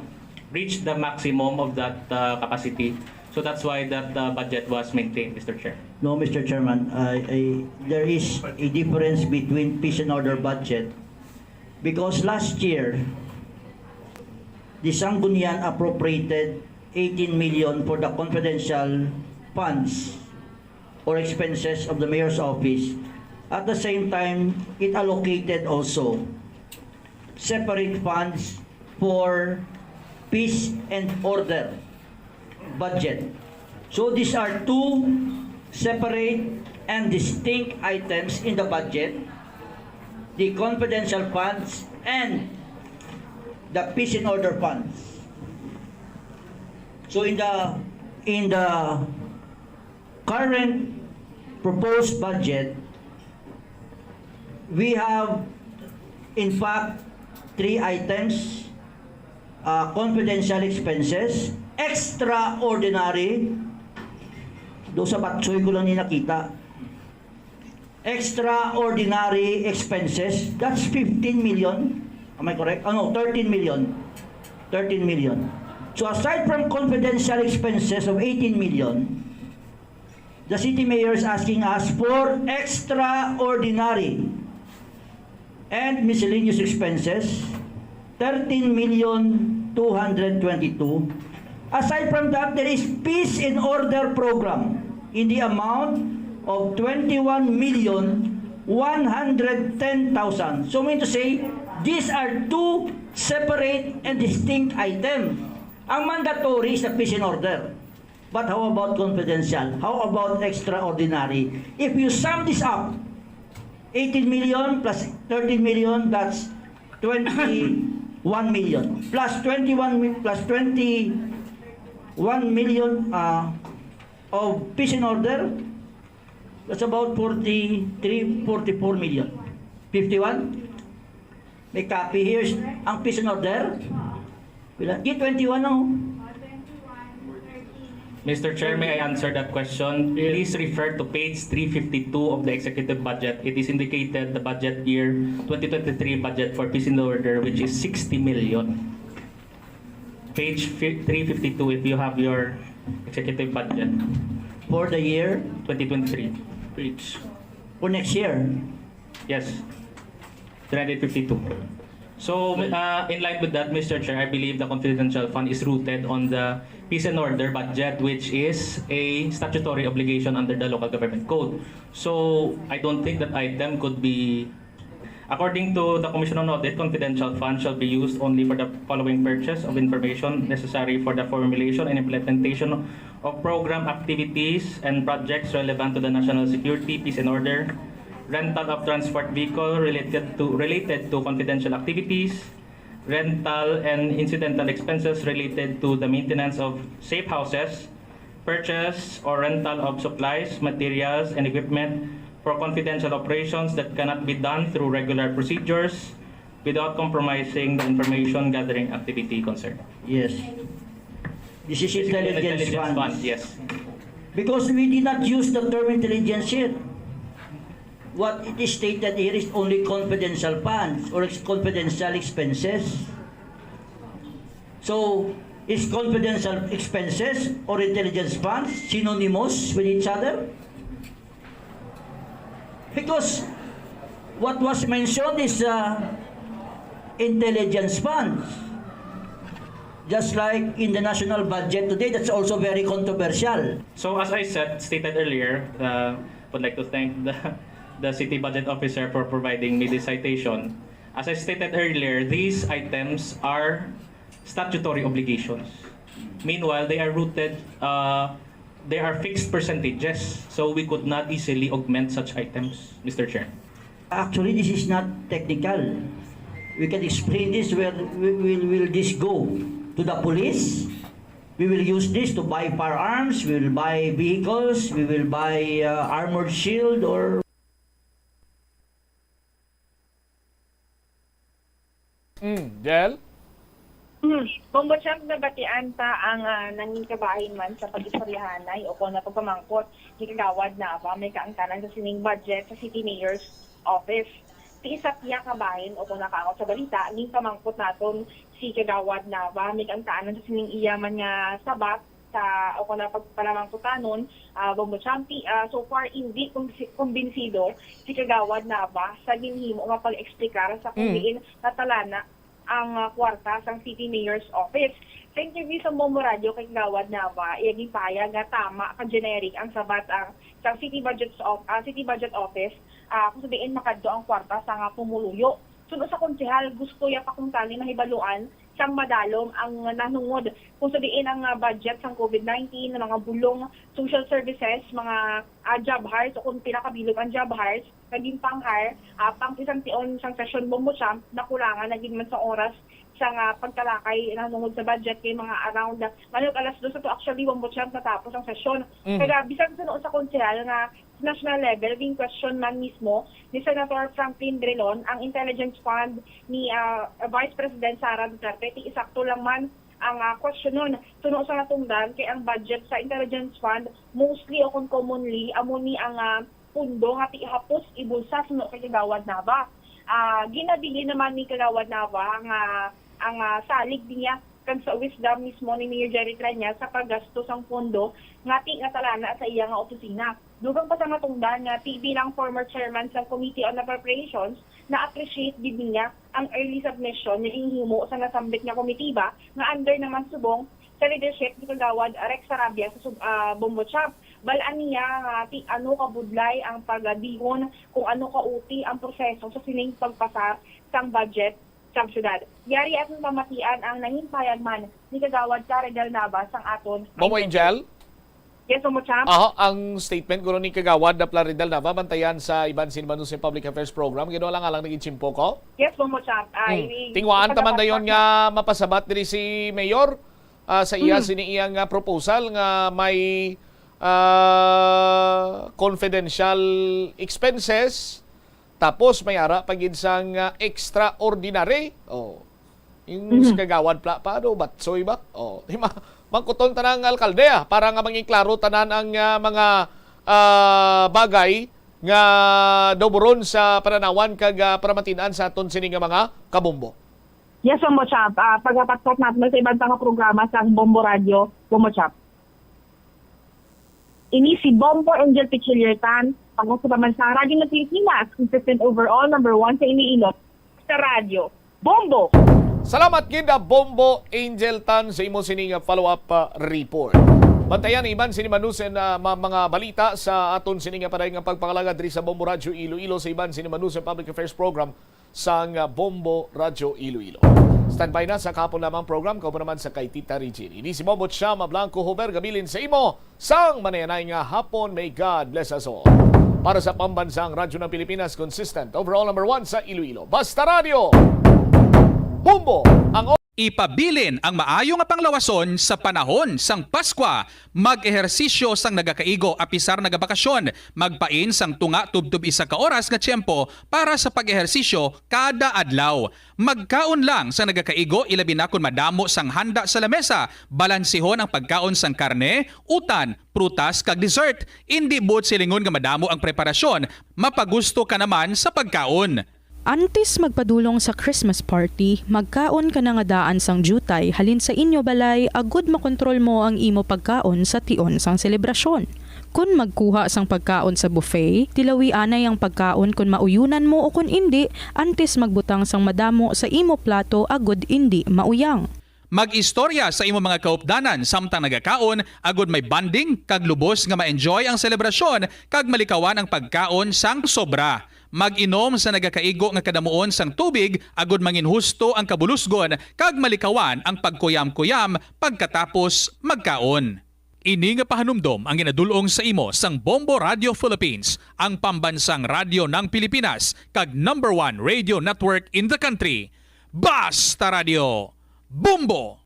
reached the maximum of that uh, capacity. So that's why that uh, budget was maintained, Mister Chair. No, Mister Chairman, I, I, there is a difference between peace and order budget because last year, the Sangguniang appropriated eighteen million for the confidential funds or expenses of the mayor's office. At the same time, it allocated also separate funds for peace and order budget. So these are two separate and distinct items in the budget, the confidential funds and the peace and order funds. So in the in the current proposed budget, we have, in fact, three items: uh, confidential expenses, extraordinary, do sa batsoy ko lang ni nakita, extraordinary expenses, that's fifteen million. Am I correct? Oh, no, thirteen million. Thirteen million. So aside from confidential expenses of eighteen million, the city mayor is asking us for extraordinary and miscellaneous expenses, thirteen million two hundred twenty-two. Aside from that, there is peace and order program in the amount of twenty-one million one hundred ten thousand. So mean to say, these are two separate and distinct items. Ang mandatory is the peace and order. But how about confidential? How about extraordinary? If you sum this up, eighteen million plus thirteen million, that's twenty-one million. Plus twenty-one mi-, plus twenty-one million uh, of peace and order, that's about forty-three, forty-four million. Fifty-one? May copy here. Ang peace and order? Pila? Di twenty-one, no? Mister Chair, may I answer that question? Please refer to page three fifty-two of the executive budget. It is indicated the budget year twenty twenty-three budget for peace and order, which is sixty million. Page fi- three fifty-two, if you have your executive budget For the year? twenty twenty-three. For next year? Yes. Three hundred fifty-two. So, uh, in line with that, Mister Chair, I believe the confidential fund is rooted on the peace and order budget, which is a statutory obligation under the local government code. So, I don't think that item could be, according to the Commission on Audit, confidential funds shall be used only for the following purchase of information necessary for the formulation and implementation of program activities and projects relevant to the national security, peace and order, rental of transport vehicle related to, related to confidential activities, rental and incidental expenses related to the maintenance of safe houses, purchase or rental of supplies, materials, and equipment for confidential operations that cannot be done through regular procedures without compromising the information gathering activity concerned. Yes. This is intelligence, Intelligence funds. Fund, yes. Because we did not use the term intelligence here. What it is stated here is only confidential funds or ex- confidential expenses. So, is confidential expenses or intelligence funds synonymous with each other? Because what was mentioned is uh, intelligence funds. Just like in the national budget today, that's also very controversial. So as I said, stated earlier, uh, would like to thank the, the city budget officer for providing me this citation. As I stated earlier, these items are statutory obligations. Meanwhile, they are rooted, uh, they are fixed percentages, so we could not easily augment such items, Mister Chair. Actually, this is not technical. We can explain this where we will, will this go to the police? We will use this to buy firearms, we will buy vehicles, we will buy uh, armored shield or Mm, Jel? Hmm. Bombo Champ, nabatian ta ang ah, nangin kabahin man sa pag-istoryahanay o kung pagpamangkot ni Kagawad Nava may kaangtanan sa sining budget sa City Mayor's Office. Ti isa tiya kabahin o kung nakaangot sa balita, ning pamangkot naton si Kagawad Nava may kaangtanan sa sining iya man nga sabat sa o kung pagpalamangkutanon, ah, Bombo Champ, ti, ah, so far hindi kumbinsi- kumbinsido si Kagawad Nava sa ginhimo nga pag-explicar sa kung Mm. diin natalana ang ah, kwarta sang City Mayor's Office. Sa interview sa Bombo Radio kay Kagawad Nava, iya ginpahayag nga tama ka generic ang sabat ang sa City Budget of ah, City Budget Office, ah, kung sa diin makadto ang kwarta sa nga pumuluyo. Suno sa konsehal, gusto ya pa kung tani mahibaluan sang madalom ang nanungod kung sa diin ang ah, budget sang COVID nineteen, mga bulong, social services, mga ah, job hires o kung pinakabilog ang job hires, naging pang-hire, ah, pang isang tion sang sesyon Bombo Champ, nakulangan na gid man sa oras sa nga pagtalakay nahunungod sa budget kay mga around ah, manok alas dos ato actually Bombo Champ natapos ang sesyon. Mm. Kaya bisan sa noon sa konsehal nga sa national level, ging question man mismo ni Senator Franklin Drilon ang intelligence fund ni ah, Vice President Sara Duterte, ti isakto lang man ang ah, questionon. Suno sa natungdan kay ang budget sa intelligence fund mostly o kung commonly amo ni ang ah, pundo nga ti hapos ibulsa suno kay Kagawad Nava. Ah, ginabilin naman ni Kagawad Nava nga ang ah, salig niya kag sa wisdom mismo ni Mayor Jerry Treñas sa paggasto sang pondo nga ti natalana sa iya nga opisina. Dugang pa sa natungdan nga ti bilang former chairman sang Committee on Appropriations, na-appreciate gid niya ang early submission nga ginhimo sa nasambit nga komitiba nga under naman subong sa leadership ni Kagawad Rex Sarabia sa sub- ah, Bombo Champ. Bal-an niya nga ti ano kabudlay ang pagadihon kung ano kauti ang proseso sa sining pagpasar sang budget sang syudad. Yari atong pamatian ang nangin payag man ni Kagawad Claridel Nava sang aton. Bombo Angel? Yes, Bombo Champ. Aho, ang statement kuno ni Kagawad na Plaridel Nava, bantayan sa iban sin Manus Public Affairs Program. Gino lang alang naging chimpo ko. Yes, Bombo Champ. Ay, Hmm. Tingwaan taman dayon nga mapasabat diri si Mayor ah, sa iya Hmm. sini iyang ah, proposal nga may ah, confidential expenses, tapos may ara pa gid sang ah, extraordinary. Oh. Yung Mhm. sa Kagawad pla pa do batsoy ba? Oh, di ma mangkuton tanan ang alkalde ah, para nga mangin klaro tanan ang ah, mga ah, bagay nga daw buron sa pananawan kag ah, paramatinan sa aton sini nga mga kabombo. Yes, Bombo Champ. Ah, pagapatpat natin sa iban pa nga programa sa Bombo Radio, Bombo Champ. Ini si Bombo Angel Pichiliertan, pagkat sa pamansang Radyo ng Pilipinas, consistent overall, number one sa Iloilo. Sa radyo, Bombo! Salamat gid, ah, Bombo Angel Tan, sa imo sini nga follow-up ah, report. Bantayan iban sini manusen na ma- mga balita sa aton sini nga paday nga pagpangalagad diri sa Bombo Radyo Iloilo sa iban sini manusen public affairs program sang ah, Bombo Radyo Iloilo. Standby na sa kahapon lamang program, kauban naman sa kay Tita Regine. Ini si Bombo Chama Blanco Huber, gabilin sa imo sang manayanay nga hapon. May God bless us all. Para sa Pambansang Radyo ng Pilipinas, consistent, overall number one sa Iloilo. Basta Radyo, Bombo, ang Ipabilin ang maayo nga panglawason sa panahon sang Paskwa. Mag-ehersisyo sang nagakaigo apisar nagabakasyon. Magpain sang tunga tubtob isa ka oras nga tiyempo para sa pag-ehersisyo kada adlaw. Magkaon lang sang nagakaigo, ilabi na kon madamo sang handa sa lamesa. Balansihon ang pagkaon sang karne, utan, prutas, kag dessert. Indi buot silingon nga madamo ang preparasyon, mapagusto ka naman sa pagkaon. Antes magpadulong sa Christmas party, magkaon ka na nga daan sang diutay halin sa inyo balay agud makontrol mo ang imo pagkaon sa tion sang selebrasyon. Kon magkuha sang pagkaon sa buffet, tilawi anay ang pagkaon kon mauyunan mo o kon indi, antes magbutang sang madamo sa imo plato agud indi mauyang. Mag-istorya sa imo mga kaupdanan samtang nagakaon agud may bonding kag lubos nga ma-enjoy ang selebrasyon kag malikawan ang pagkaon sang sobra. Mag-inom sa nagakaigo nga kadamuon sang tubig agud manginhusto ang kabulusgon kag malikawan ang pagkuyam-kuyam pagkatapos magkaon. Ini nga pahanumdom ang ginadul-ong sa imo sang Bombo Radio Philippines, ang pambansang radyo ng Pilipinas, kag number one radio network in the country. Basta Radio, Bombo!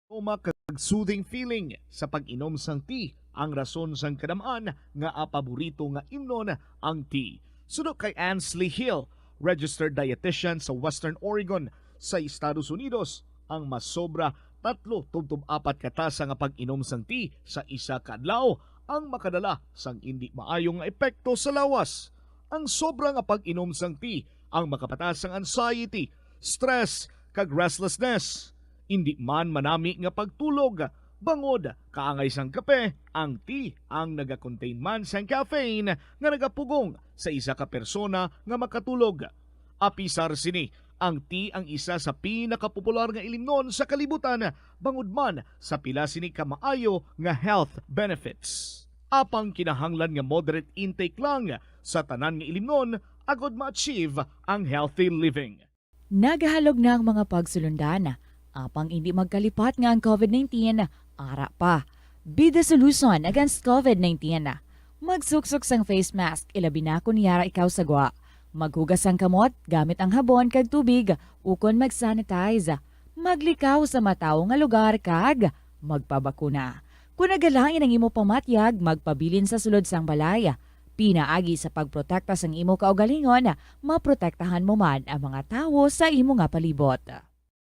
aroma kag soothing feeling sa pag-inom sang tea ang rason sang kadam-an nga paborito nga imnon ang tea. Suno kay Ansley Hill, registered dietitian sa Western Oregon sa Estados Unidos, ang masobra tatlo tubtob apat ka tasa nga pag-inom sang tea sa isa ka adlaw ang makadala sang indi maayo nga epekto sa lawas. Ang sobra nga pag-inom sang tea ang makapataas sang anxiety, stress, kag restlessness. Indi man manami nga pagtulog, bangod kaangay sang kape, ang tea ang nagakontain man sang caffeine nga nagapugong sa isa ka persona nga makatulog. Apisar sini, ang tea ang isa sa pinakapopular nga ilimnon sa kalibutan, bangod man sa pila sini ka maayo nga health benefits. Apang kinahanglan nga moderate intake lang sa tanan nga ilimnon agod ma-achieve ang healthy living. Nagahalog na ang mga pagsulundan, apang indi magkalipat nga ang covid nineteen ara pa. Be the solution against covid nineteen. Magsuksok sang face mask, ilabi na kon yara ikaw sa gwa. Maghugas sang kamot gamit ang habon kag tubig, ukon mag-sanitize. Maglikaw sa matawo nga lugar kag magpabakuna. Kon nagalain ang imo pamatyag, magpabilin sa sulod sang balay. Pinaagi sa pagprotekta sang imo kaugalingon, maprotektahan mo man ang mga tawo sa imo nga palibot.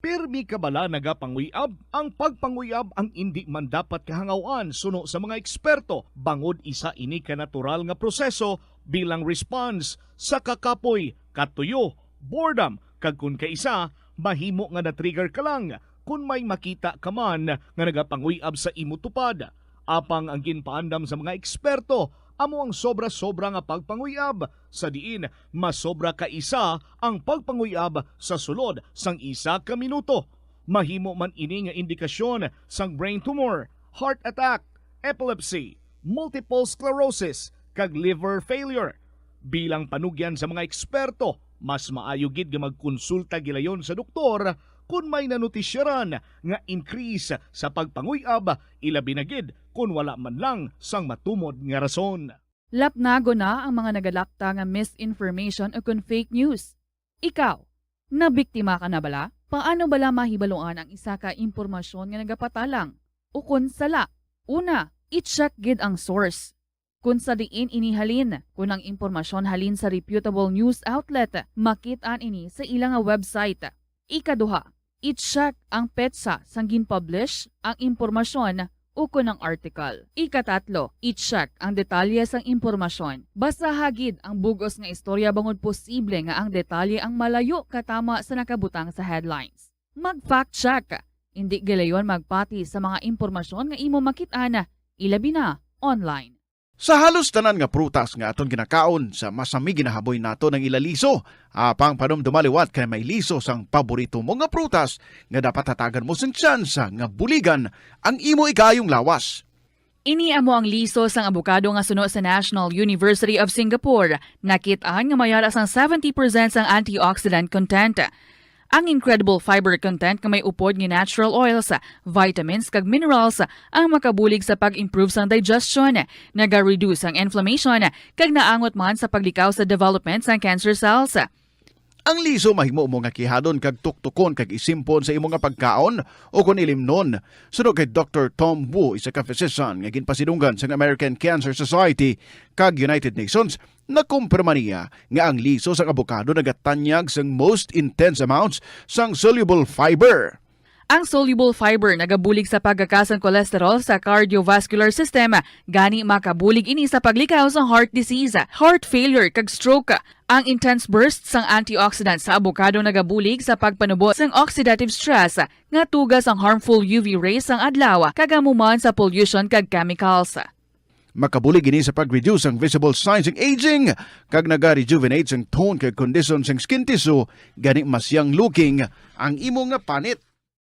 Pirmi ka bala nagapanguy-ab? Ang pagpanguy-ab ang indi man dapat kahangaw-an suno sa mga eksperto, bangod isa ini ka natural nga proseso bilang response sa kakapoy, katuyo, boredom, kag kon kaisa, mahimo nga na-trigger ka lang kon may makita ka man nga nagapanguy-ab sa imo tupad. Apang ang ginpaandam sa mga eksperto amo ang sobra-sobra nga pagpanguy-ab, sa diin masobra ka isa ang pagpanguy-ab sa sulod sang isa ka minuto. Mahimo man ini nga indikasyon sang brain tumor, heart attack, epilepsy, multiple sclerosis, kag liver failure. Bilang panugyan sa mga eksperto, mas maayo gid nga magkonsulta gilayon sa doktor kon may nanotisyaran nga increase sa pagpanguy-ab, ilabi na gid kon wala man lang sang matumod nga rason. Lapnagon na ang mga nagalakta nga misinformation o kon fake news. Ikaw, nabiktima ka na bala? Paano bala mahibaluan ang isa ka impormasyon nga nagapatalang o kon sala? Una, i-check gid ang source. Kon sa diin ini halin, kon ang impormasyon halin sa reputable news outlet, makit-an ini sa ila nga website. Ikaduha, i-check ang petsa sang gin-publish ang impormasyon ukon ang article. Ikatatlo, i-check ang detalye sang impormasyon. Basaha gid ang bug-os nga istorya bangod posible nga ang detalye ang malayo katama sa nakabutang sa headlines. Mag-fact check. Indi gilayon magpati sa mga impormasyon nga imo makit-an, ilabi na online. Sa halos tanan nga prutas nga aton ginakaon, sa masami ginahaboy naton ang ila liso. Apang panumduma liwat kay may liso sang paborito mo nga prutas nga dapat hatagan mo sing tsansa nga buligan ang imo ikaayong lawas. Ini amo ang liso sang abokado nga suno sa National University of Singapore. Nakit-an nga may ara sang seventy percent sang antioxidant content. Ang incredible fiber content nga may upod nga natural oils, vitamins, kag minerals ang makabulig sa pag-improve sang digestion, naga-reduce ang inflammation, kag naangot man sa paglikaw sa development sang cancer cells. Ang liso mahimo mo nga kihadon kag tuktukon kag isimpon sa imo nga pagkaon o kon ilimnon. Suno kay Doktor Tom Wu, isa ka physician nga ginpasidunggan sang American Cancer Society kag United Nations, nakumpirma niya nga ang liso sang abokado nagatanyag sang most intense amounts sang soluble fiber. Ang soluble fiber nagabulig sa pagkaka sang cholesterol sa cardiovascular system, gani makabulig ini sa paglikaw sa heart disease, heart failure, kag stroke. Ang intense burst sang antioxidant sa abokado nagabulig sa pagpanubo sang oxidative stress nga tuga sang harmful U V rays sang adlaw, kag amo man sa pollution kag chemicals. Makabulig ini sa pag-reduce ang visible signs sang aging, kag naga-rejuvenate sang tone kag kondisyon sang skin tissue, gani mas young looking ang imo nga panit.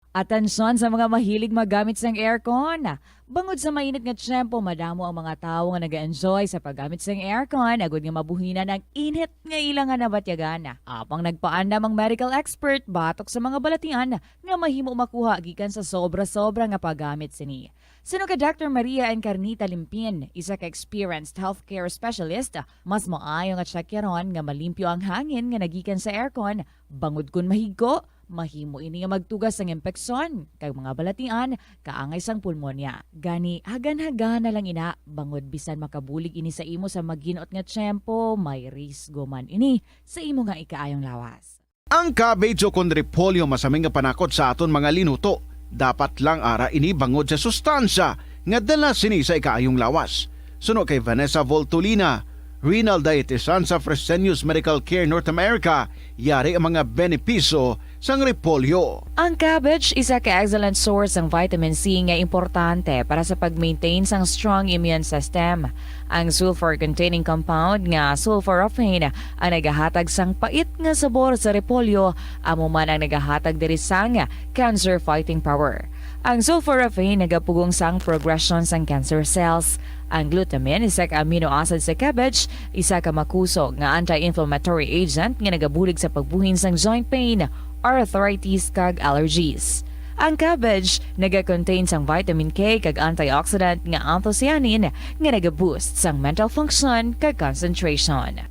Atensyon sa mga mahilig maggamit sang aircon. Bangod sa mainit nga tiyempo, madamo ang mga tawo nga naga-enjoy sa paggamit sang aircon, agud nga mabuhinan ang init nga ila nga nabatyagan. Apang nagpaandam ang medical expert batok sa mga balatian nga mahimo makuha gikan sa sobra-sobra nga paggamit sini. Suno kay Doktor Maria Encarnita Limpin, isa ka experienced healthcare specialist, mas maayo nga tsekyaron nga malimpyo ang hangin nga nagikan sa aircon, bangod kon mahigko, Mahimo ini nga magtugas sang impeksyon kag mga balatian kaangay sang pulmonya. Gani, hagan-hagana lang ina, bangod bisan makabulig ini sa imo sa maginot nga tiyempo, may risgo man ini sa imo nga ikaayong lawas. Ang cabbage o kon repolyo masami nga panakot sa aton mga linuto. Dapat lang ara ini bangod sa sustansya nga dala sini sa ikaayong lawas. Suno kay Vanessa Voltolina, renal dietitian sa Fresenius Medical Care North America, yari ang mga benepisyo sang repolyo. Ang cabbage isa ka excellent source sang vitamin C nga importante para sa pag-maintain sang strong immune system. Ang sulfur-containing compound nga sulforaphane ang nagahatag sang pait nga sabor sa repolyo, amo man ang nagahatag diri sang cancer-fighting power. Ang sulforaphane nagapugong sang progression sang cancer cells. Ang glutamine, isa ka amino acid sa cabbage, isa ka makusog nga anti-inflammatory agent nga nagabulig sa pagbuhin sang joint pain, arthritis, kag allergies. Ang cabbage naga-contain sang vitamin K kag antioxidant nga anthocyanin nga naga-boost sang mental function kag concentration.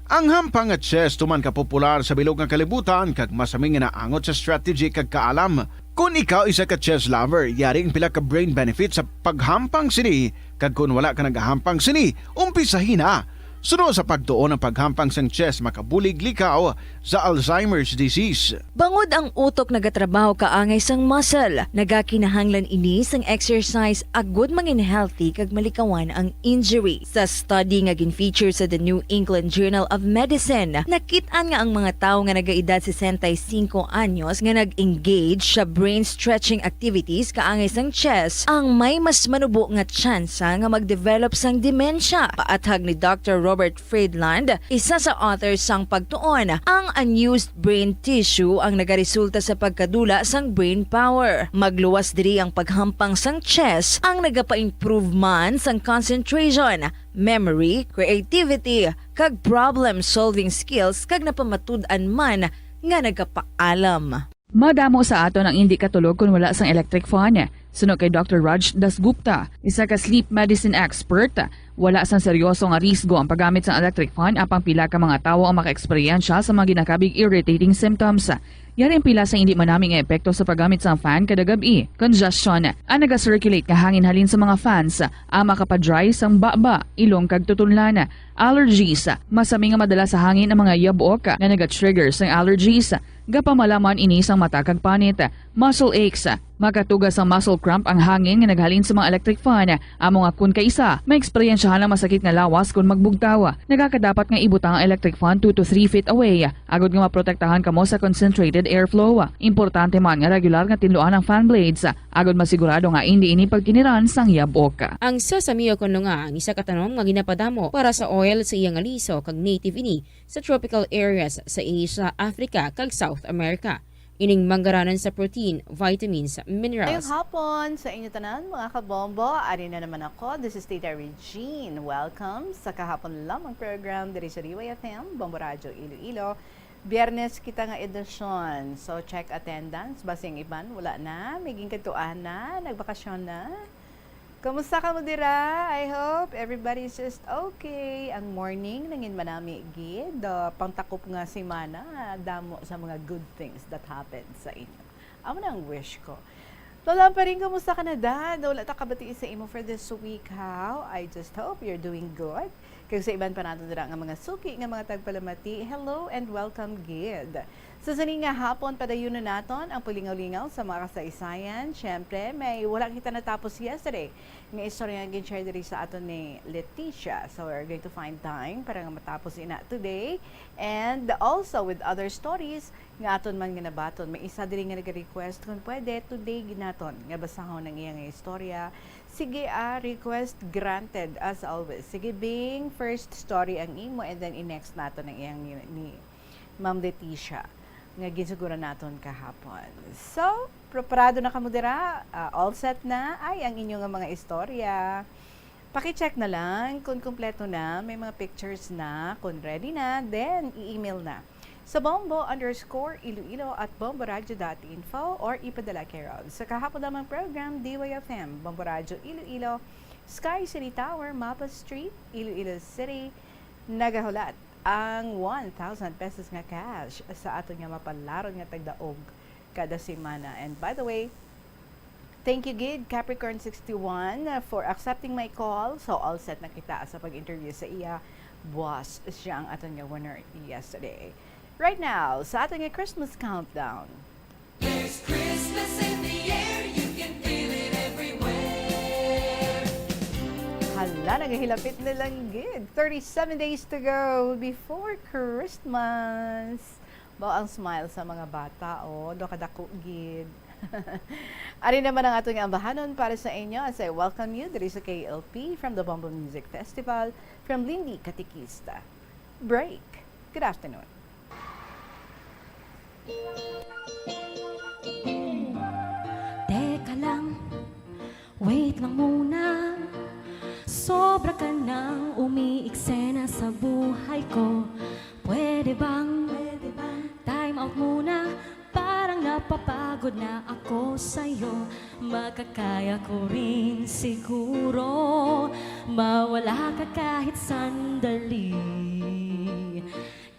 Ang hampang nga chess tuman ka popular sa bilog nga kalibutan kag masami nga naangot sa strategy kag kaalam. Kon ikaw isa ka chess lover, yari ang pila ka brain benefit sa paghampang sini, kag kon wala ka nagahampang sini, umpisahi na. Suno sa pagtuon, ang paghampang sang chess makabulig likaw sa Alzheimer's disease. Bangod ang utok nagatrabaho kaangay sang muscle, nagakinahanglan ini sang exercise agud mangin healthy kag malikawan ang injury. Sa study nga gin-feature sa The New England Journal of Medicine, nakit-an nga ang mga tawo nga nagaedad sesenta y cinco anyos nga nag-engage sa brain stretching activities kaangay sang chess ang may mas manubo nga tsansa nga mag-develop sang demensya. Paathag ni Doctor Robert Friedland, isa sa author sang pagtuon, ang unused brain tissue ang nagaresulta sa pagkadula sang brain power. Magluwas diri ang paghampang sang chess ang nagapa-improve man sang concentration, memory, creativity, kag problem-solving skills, kag napamatud-an man nga nagapaalam. Madamo sa aton ang indi katulog kon wala sang electric fan. Suno kay Doctor Raj Dasgupta, isa ka sleep medicine expert, wala sang seryoso nga risgo ang paggamit sang electric fan, apang pila ka mga tawo ang makaeksperyensya sa mga ginakabig irritating symptoms. Yari ang pila sa indi manami nga epekto sa paggamit sang fan kada gab-i: congestion, ang naga-circulate nga hangin halin sa mga fans, ang makapadry sang baba, ilong kag tutunlan, allergies, masami nga madala sa hangin ang mga yabok nga naga-trigger sang allergies, gapamalaman ini sang mata kag panit, muscle aches, makatuga sang muscle cramp ang hangin nga naghalin sa mga electric fan, amo nga kon kaisa, maeksperiensyahan ang masakit nga lawas kon magbugtaw. Nagakadapat nga ibutang ang electric fan two to three feet away, agod nga maprotektahan kamo sa concentrated airflow. Importante man nga regular nga tinluan ang fan blades, agod masigurado nga indi ini pagkiniran sang yabok. Ang sesamio kuno nga ang isa ka tanom nga ginapadamo para sa oil sa iya nga liso, kag native ini sa tropical areas sa Asia, Africa, kag South America. Ining manggaranan sa protein, vitamins, minerals. Ngayong hapon sa inyo tanan, mga kabombo, ari na naman ako. This is Tita Regine. Welcome sa Kahapon Lamang program diri sa D Y F M, Bombo Radyo Iloilo. Biyernes kita nga edisyon. So, check attendance. Basi ang iban, wala na. May ginkadtuan na. Nagbakasyon na. Kumusta kamo dira? I hope everybody's just okay. Ang morning, nangin manami gid. Uh, pangtakop nga semana, damo sa mga good things that happened sa inyo. Amo na ang wish ko. Lola Amparing, kumusta ka na, Dad? Wala ta kabati sa imo for this week, how? I just hope you're doing good. Kag sa iban pa nato dira nga mga suki nga mga tagpalamati, hello and welcome gid. Sa sini nga hapon, padayunon naton ang paglingaw-lingaw sa mga kasaysayan. Siyempre, may wala kita natapos yesterday nga istorya nga gin-share diri sa aton ni Leticia. So, we're going to find time para nga matapos ina today. And also with other stories nga aton man nga nabaton. May isa diri nga nag-request, kung pwede, today ginaton nga basahon ang iya nga istorya. Sige, ah, request granted as always. Sige, Bing, first story ang imo, and then i-next naton ang iyang ni, ni Ma'am Leticia nga ginsuguran naton kahapon. So, preparado na kamo dira? Ah, all set na? Ay, ang inyo nga mga istorya. Paki-check na lang kung kumpleto na, may mga pictures na, kung ready na, then i-email na sa bombo underscore iloilo at bomboradio dot info or ipadala care of sa Kahapon Lamang Program, D Y F M, Bombo Radyo Iloilo, Sky City Tower, Mapa Street, Iloilo City. Nagahulat ang one thousand pesos nga cash sa aton nga mapalaron nga tagdaog kada semana. And by the way, thank you gid, Capricorn sixty-one, uh, for accepting my call. So, all set na kita sa pag-interview sa iya. Boss siya ang aton nga winner yesterday. Right now, sa aton nga Christmas countdown. There's Christmas in the air, you can feel it everywhere. Hala, nagahilapit na lang gid. Thirty-seven days to go before Christmas. Mao ang smile sa mga bata, oh, do kadako gid. Ari naman ang aton nga ambahanon para sa inyo as I welcome you diri sa K L P from the Bombo Music Festival, from Lindy Katikista. Break. Good afternoon. Teka lang, wait lang muna. Sobra ka nang umiiksena sa buhay ko. Pwede bang, pwede bang time out muna? Parang napapagod na ako sa'yo. Makakaya ko rin siguro mawala ka kahit sandali.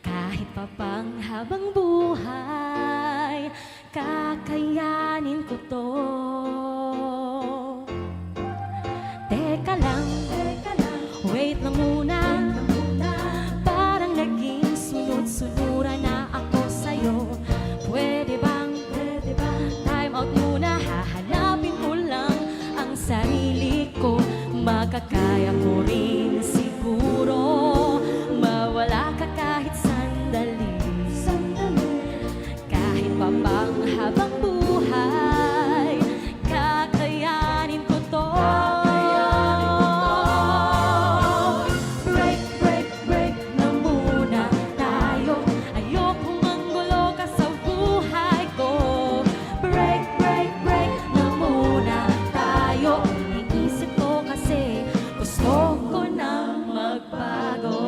Kahit pa pang habang buhay, kakayanin ko to. Teka lang, teka lang, wait lang muna. Parang naging sunod-sunuran na ako sa'yo. Pwede bang, pwede bang time out muna? Hahanapin ko lang ang sarili ko. Makakaya ko rin siguro mawala ka kahit sandali. Kahit pa pang habang buhay, kakayanin ko to. Break, break, break na muna tayo. Ayokong manggulo ka sa buhay ko. Break, break, break na muna tayo. Iniisip ko kasi gusto ko nang magbago.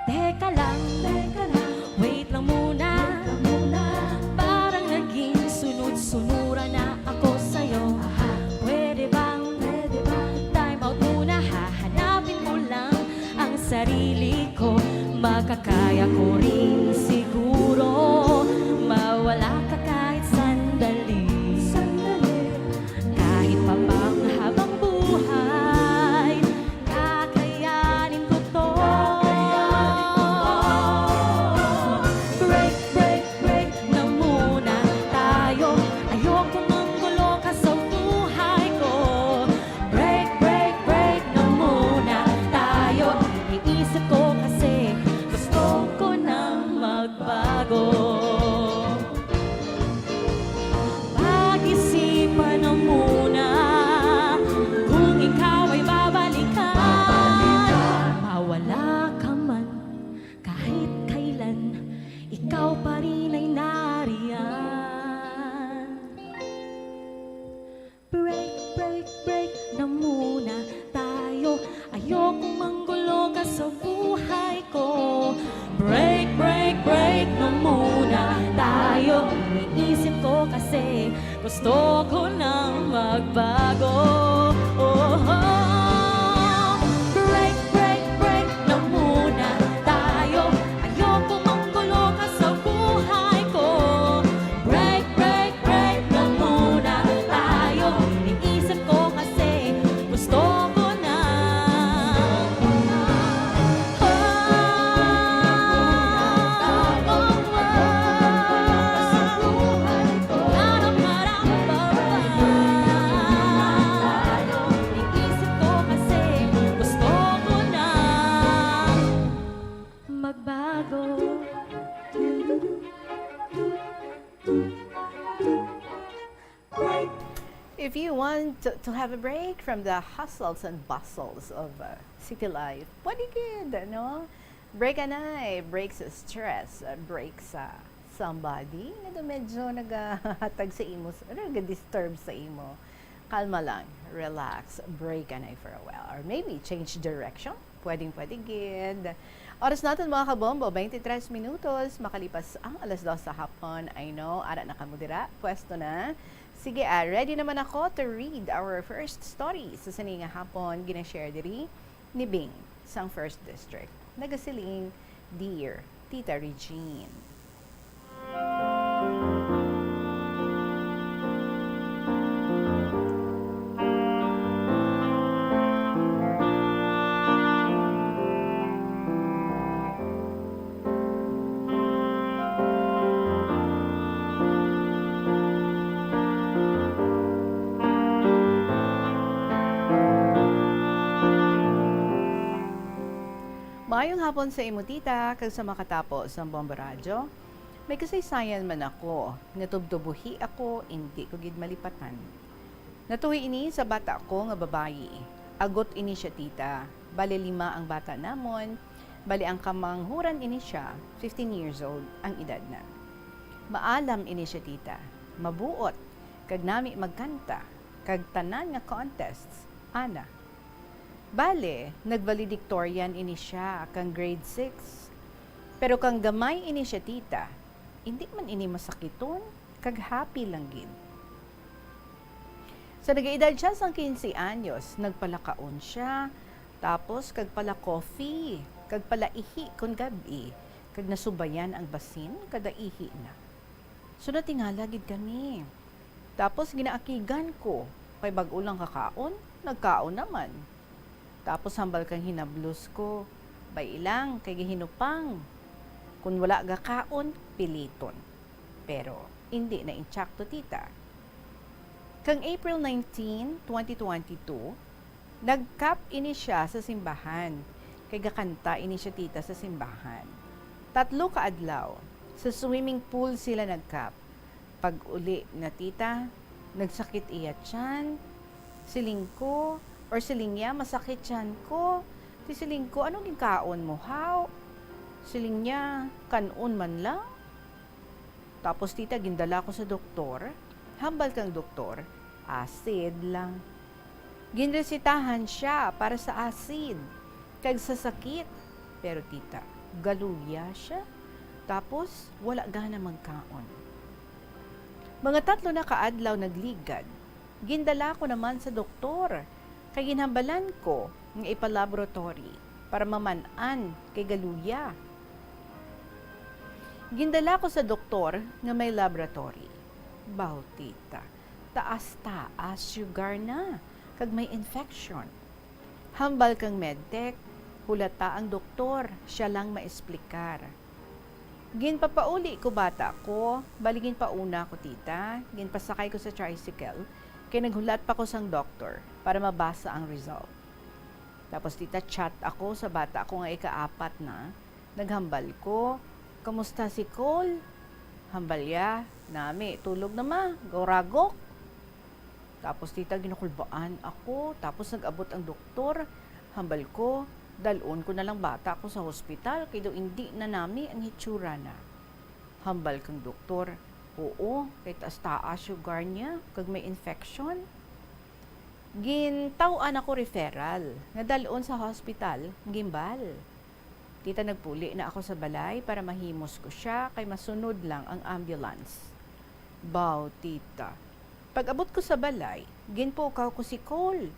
Teka lang, teka lang, wait lang muna. Parang naging sunod-sunuran na ako sa'yo. Pwede bang, pwede bang time out muna? Hahanapin ko lang ang sarili ko. Makakaya ko rin siguro mawala ka kahit sandali. Kahit pa pang habang buhay, kakayanin ko to. Break, break, break na muna tayo. Ayoko manggulo ka sa buhay ko. Break, break, break na muna tayo. Iniisip ko kasi gusto ko nang magbago. Pag-isipan na muna kung ikaw ay babalikan. Mawala ka man kahit kailan, ikaw pa rin ay nariyan. Break, break, break na muna tayo. Ayokong manggulo ka sa buhay ko. Break, break, break na muna tayo. Iniisip ko kasi gusto ko nang magbago. Oh, break, break, break na muna tayo. Ayokong manggulo ka sa buhay ko. Break, break, break na muna tayo. Iniisip ko kasi gusto ko na. Oh, oh, oh. Iniisip ko kasi gusto ko na magbago. If you want to, to have a break from the hustles and bustles of, uh, city life, pwede gid, no? Break anay, break sa stress, uh, break sa somebody nga daw medyo nagahatag sa imo, s-, ano, naga-disturb sa imo. Kalma lang, relax, break anay for a while. Or maybe change direction. Pwedeng-pwede gid. Oras naton, mga kabombo, twenty-three minutos makalipas ang alas dos sa hapon. I know, ara na kamo dira, pwesto na. Sige, ah, ready naman ako to read our first story sa sini nga hapon, gina-share diri ni Bing sang First District. Nagasiling, "Dear Tita Regine." Maayong hapon sa imo, tita, kag sa makatapo sang Bombo Radyo. May kasaysayan man ako, nga tubtob buhi ako, indi ko gid malipatan. Natuhi ini sa bata ko nga babayi. Agot ini sia, tita. Bali, lima ang bata namon. Bali, ang kamanghuran ini sia, fifteen years old ang edad na. Maalam ini sia, tita. Mabuot, kag nami magkanta, kag tanan nga contests, ana. Bale, nag-valedictorian ini sia kang grade six. Pero kang gamay ini sia, tita, indi man ini masakiton, kag happy lang gid. Sa nagaedad sia sang quince anyos, nagpalakaon sia, tapos kag pala-coffee, kag pala-ihi kon gab-i, kag nasubayan ang basin kada ihi na. So, natingala gid kami. Tapos ginaakigan ko, kay bag-o lang kakaon, nagkaon naman. Tapos hambal kang hinablos ko, bay-i lang, kay gahinupang. Kon wala gakaon, piliton. Pero indi na insakto, tita. Kang April nineteen, twenty twenty-two, nag-cup ini sia sa simbahan, kay gakanta ini sia, tita, sa simbahan. Tatlo ka adlaw, sa swimming pool sila nag-cup. Pag-uli na, tita, nagsakit iya tiyan. Siling ko, or siling niya, "Masakit tiyan ko." Ti siling ko, "Ano ginkaon mo, haw?" Siling niya, "Kan-on man lang." Tapos, tita, gindala ko sa doktor. Hambal kang doktor, acid lang. Ginresetahan sia para sa acid kag sa sakit. Pero, tita, galuya sia. Tapos, wala gana magkaon. Mga tatlo na ka adlaw nagligad, gindala ko naman sa doktor, kay ginhambalan ko nga ipa-laboratory para maman-an kay galuya. Gindala ko sa doktor nga may laboratory. Baw, tita, taas-taas sugar na, kag may infection. Hambal kang medtech, hulata ang doktor, sia lang maesplikar. Ginpapauli ko bata ko, bali ginpauna ko, tita, ginpasakay ko sa tricycle, kay naghulat pa ko sang doktor para mabasa ang result. Tapos, tita, chat ako sa bata ko nga ikaapat na, naghambal ko, "Kamusta si Cole?" Hambal ya, "Nami, tulog na, ma, guragok." Tapos, tita, ginakulbaan ako. Tapos nag-abot ang doktor. Hambal ko, "Dal-on ko na lang bata ko sa hospital, kay daw indi na nami ang hitsura na." Hambal kang doktor, "Oo, kay taas-taas sugar niya, kag may infection." Gintaw-an ako referral nga dal-on sa hospital, Guimbal. Tita, nagpuli na ako sa balay para mahimos ko sia kay masunod lang ang ambulance. Baw, tita. Pag-abot ko sa balay, ginpukaw ko si Cole.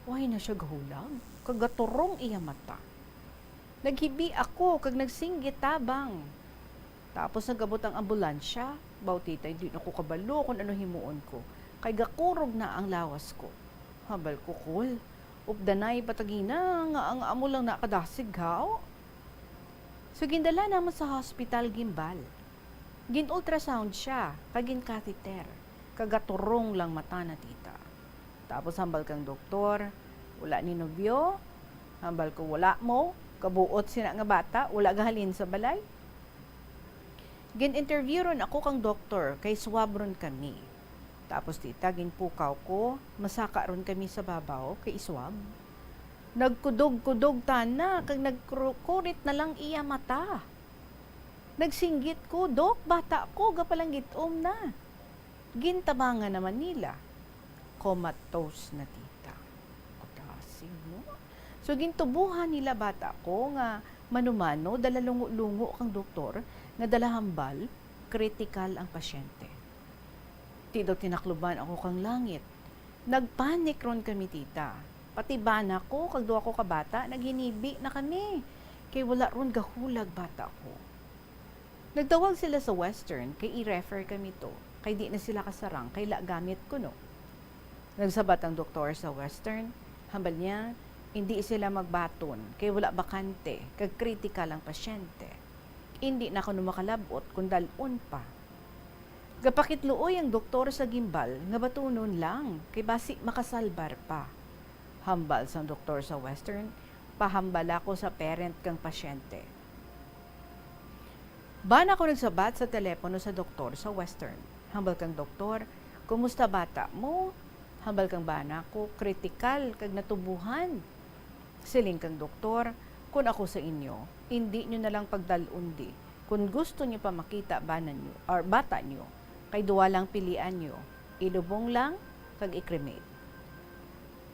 Way na sia gahulag, kag gaturong iya mata. Naghibi ako kag nagsinggit tabang. Tapos nag-abot ang ambulansya. Baw, tita, hindi na ko kabalo kung ano himuon ko, kay gakurog na ang lawas ko. Hambal ko, "Cole, updanay patagina nga ang amo lang nakadasig, haw?" So, gindala namon sa hospital, Guimbal. Gin-ultrasound sia, kag gin-catheter, kag gaturong lang mata na, tita. Tapos hambal kang doktor, "Wala ni nobyo?" Hambal ko, "Wala mo, kabuot sina nga bata, wala gahalin sa balay." Gin-interview ron ako kang doktor, kay swab ron kami. Tapos, tita, ginpukaw ko, masaka ron kami sa babaw kay iswab. Nagkudog-kudog tana kag nagkurit na lang iya mata. Nagsinggit ko, "Dok, bata ko, gapalanggit-om na." Gintabangan naman nila. Comatose na, tita. Kadasig, no? So, gintubohan nila bata ko nga manumano, dala lungo-lungo kang doktor, nga dala hambal, kritikal ang pasyente. Ti daw tinakluban ako kang langit. Nagpanik ron kami, tita. Pati bana ko kag duha ko ka bata, naghinibi na kami. kay wala ron gahulag bata ko. Nagtawag sila sa Western kay i-refer kami to, kay di na sila kasarang kay la gamit kuno. Nagsabat ang doktor sa Western, hambal niya, indi sila magbaton kay wala bakante kag kritikal ang pasyente. Indi na kuno makalab-ot kon dal-on pa. Gapakitluoy ang doktor sa Guimbal nga batunon lang kay basi makasalbar pa. Hambal sang doktor sa Western, pahambala ko sa parent kang pasyente. Bana ko nagsabat sa telepono sa doktor sa Western. Hambal kang doktor, "Kumusta bata mo?" Hambal kang bana ko, "Kritikal kag natubuhan." Siling kang doktor, "Kun ako sa inyo, indi nyo na lang pagdal-on di. Kun gusto nyo pa makita bana nyo, or bata nyo, kay duwa lang pilian nyo, ilubong lang kag i-cremate."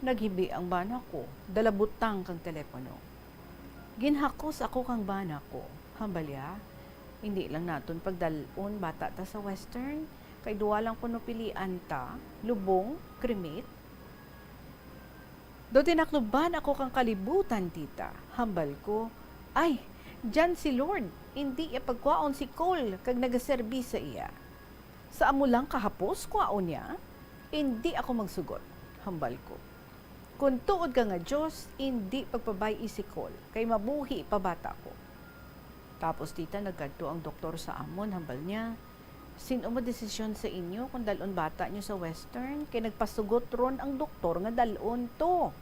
Naghibi ang bana ko, dala butang kang telepono. Ginhakos ako kang bana ko. Hambal ya, "Indi lang naton pagdal-on bata ta sa Western, kay duwa lang kuno pilian ta, lubong, cremate." Daw tinakloban ako kang kalibutan, tita. Hambal ko, "Ay, diyan si Lord, indi iya pagkwaon si Cole kag nagaserbi sa iya. Sa amo lang kahapos kwaon niya, indi ako magsugot," hambal ko. "Kun tuod ka nga Dios, indi pagpabay-i si Cole, kay mabuhi pa bata ko." Tapos, tita, nagkadto ang doktor sa amon, hambal niya, "Sin-o madesisyon sa inyo kon dal-on bata nyo sa Western? Kay nagpasugot ron ang doktor nga dal-on to."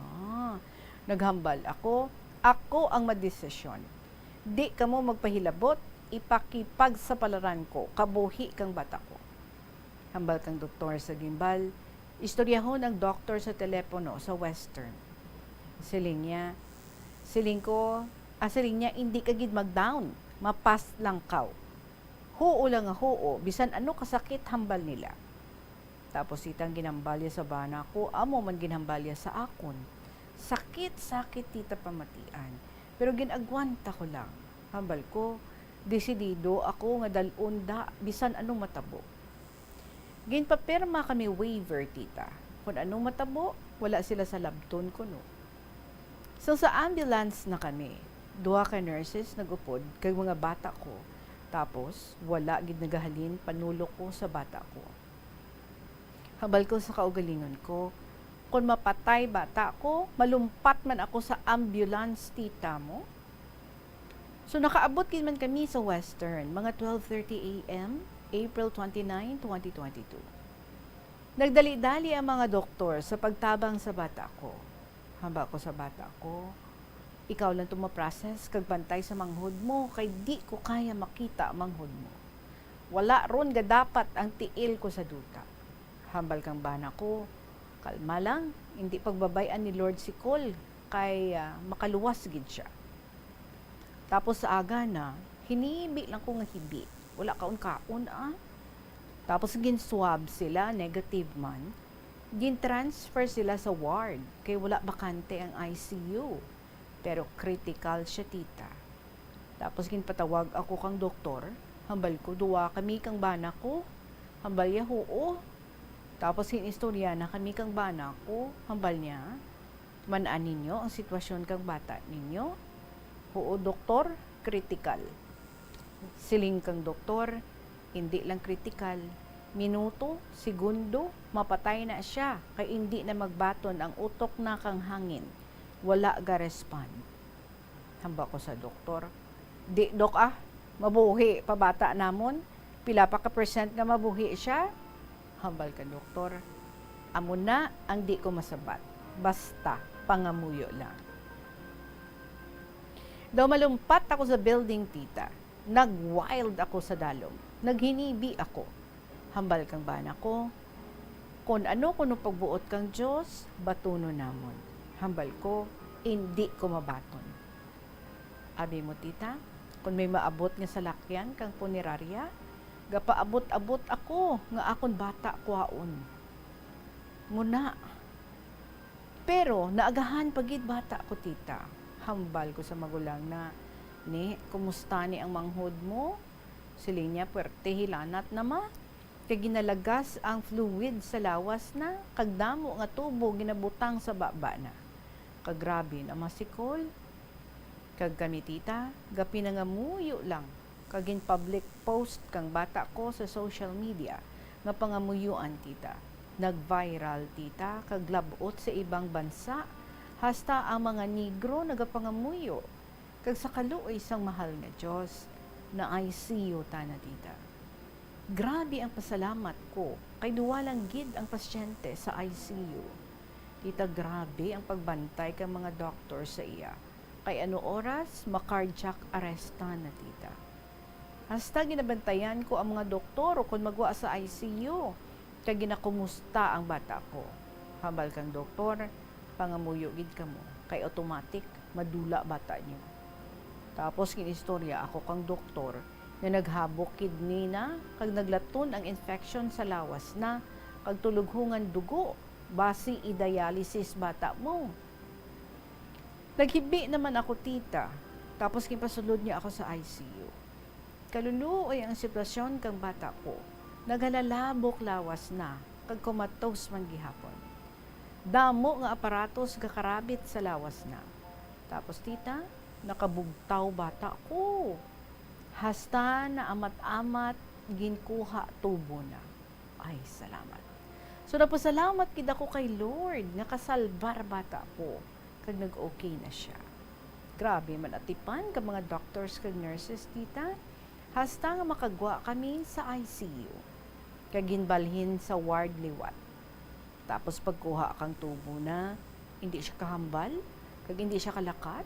Ah, naghambal ako, "Ako ang madesisyon. Di kamo magpahilabot, ipakipagsapalaran ko, kabuhi kang bata ko." Hambal kang doktor sa Guimbal, "Istoryahon ang doktor sa telepono sa Western." Siling niya, siling ko, ah, siling niya, "Indi ka gid mag-down, mapas lang kaw. Huo lang nga huo, bisan ano kasakit hambal nila." Tapos, tita, ang ginhambalya sa bana ko, amo man ginhambalya sa akon. Sakit, sakit, tita, pamatian. Pero gin-agwanta ko lang. Hambal ko, desidido ako nga dal-on da, bisan ano matabo. Ginpapirma kami waiver, tita. Kun ano matabo, wala sila sa labton kuno. So, sa ambulance na kami, duha ka nurses nag-upod kag mga bata ko. Tapos, wala gid nagahalin panulo ko sa bata ko. Hambal ko sa kaugalingon ko, "Kon mapatay bata ko, malumpat man ako sa ambulance, tita mo." So, nakaabot gid man kami sa Western, mga twelve thirty A M, April twenty-nine, twenty twenty-two. Nagdali-dali ang mga doktor sa pagtabang sa bata ko. Hambal ko sa bata ko, "Ikaw lang to ma-process kag bantay sa manghod mo, kay di ko kaya makita ang manghod mo. Wala ron gadapat ang tiil ko sa duta." Hambal kang bana ko, "Kalma lang, indi pagbabay-an ni Lord si Cole, kay, ah, makaluwas gid sia." Tapos sa aga na, hinibi lang ko nga hibi. Wala kaon-kaon, ah. Tapos gin-swab sila, negative man. Gin-transfer sila sa ward, kay wala bakante ang I C U. Pero critical siya, tita. Tapos ginpatawag ako kang doktor. Hambal ko, "Duwa kami kang bana ko." Hambal ya, "Huo." Tapos gin-istorya na kami kang bana ko. Hambal niya, "Man-an ninyo ang sitwasyon kang bata ninyo?" "Huo, doktor, kritikal." Siling kang doktor, "Indi lang kritikal, minuto, segundo, mapatay na sia, kay indi na magbaton ang utok na kang hangin. Wala ga-respond." Hambal ko sa doktor, "Di, dok, ah, mabuhi pa bata namon? Pila pa ka percent nga mabuhi sia?" Hambal ka doktor, "Amo na ang di ko masabat. Basta pangamuyo lang." Daw malumpat ako sa building, tita. Nag-wild ako sa dalom. Naghinibi ako. Hambal kang bana ko, "Kon ano kuno pagbuot kang Dios, batunon namon." Hambal ko, "Indi ko mabaton." Abi mo, tita, kon may maabot nga salakyan kang punerarya, gapaabot-abot ako nga akon bata kwaon. Muna. Pero naagahan pa gid bata ko, tita. Hambal ko sa magulang na, "Ni, kumusta ni ang manghod mo?" Siling niya, "Puwerte hilanat na, ma. Kay ginalagas ang fluid sa lawas na, kag damo nga tubo ginabutang sa baba na. Kag grabe na, ma, si Cole." Kag kami, tita, gapinangamuyo lang, kag gin-public post kang bata ko sa social media nga pangamuyoan, tita. Nag-viral, tita, kag lab-ot sa ibang bansa, hasta ang mga negro nagapangamuyo. Kag sa kaluoy sang mahal nga Dios, na-I C U tana, tita. Grabe ang pasalamat ko, kay duwa lang gid ang pasyente sa I C U. Tita, grabe ang pagbantay kang mga doktor sa iya, kay ano oras ma-cardiac arrest tana, tita. Hasta ginabantayan ko ang mga doktor ukon magwa sa I C U, kag ginakumusta ang bata ko. Hambal kang doktor, "Pangamuyo gid kamo, kay automatic madula bata niyo." Tapos ginistorya ako kang doktor nga naghabok kidney na kag naglaton ang infection sa lawas na kag tulughongan dugo, basi i-dialysis bata mo. Naghibi naman ako, tita, tapos ginpasulod niya ako sa I C U. Kaluluoy ang sitwasyon kang bata ko. Naghalalabok lawas na, kag comatose man gihapon. Damo nga aparatos gakarabit sa lawas na. Tapos, tita, nakabugtaw bata ko. Hasta naamat-amat, ginkuha tubo na. Ay, salamat. So, nagpasalamat gid ako kay Lord nga kasalbar bata ko, kag nag-okay na sia. Grabe man atipan ka mga doctors kag nurses, tita. Hasta nga makagwa kami sa I C U, kag ginbalhin sa ward liwat. Tapos pagkuha kang tubo na, indi sia kahambal, kag indi sia kalakat.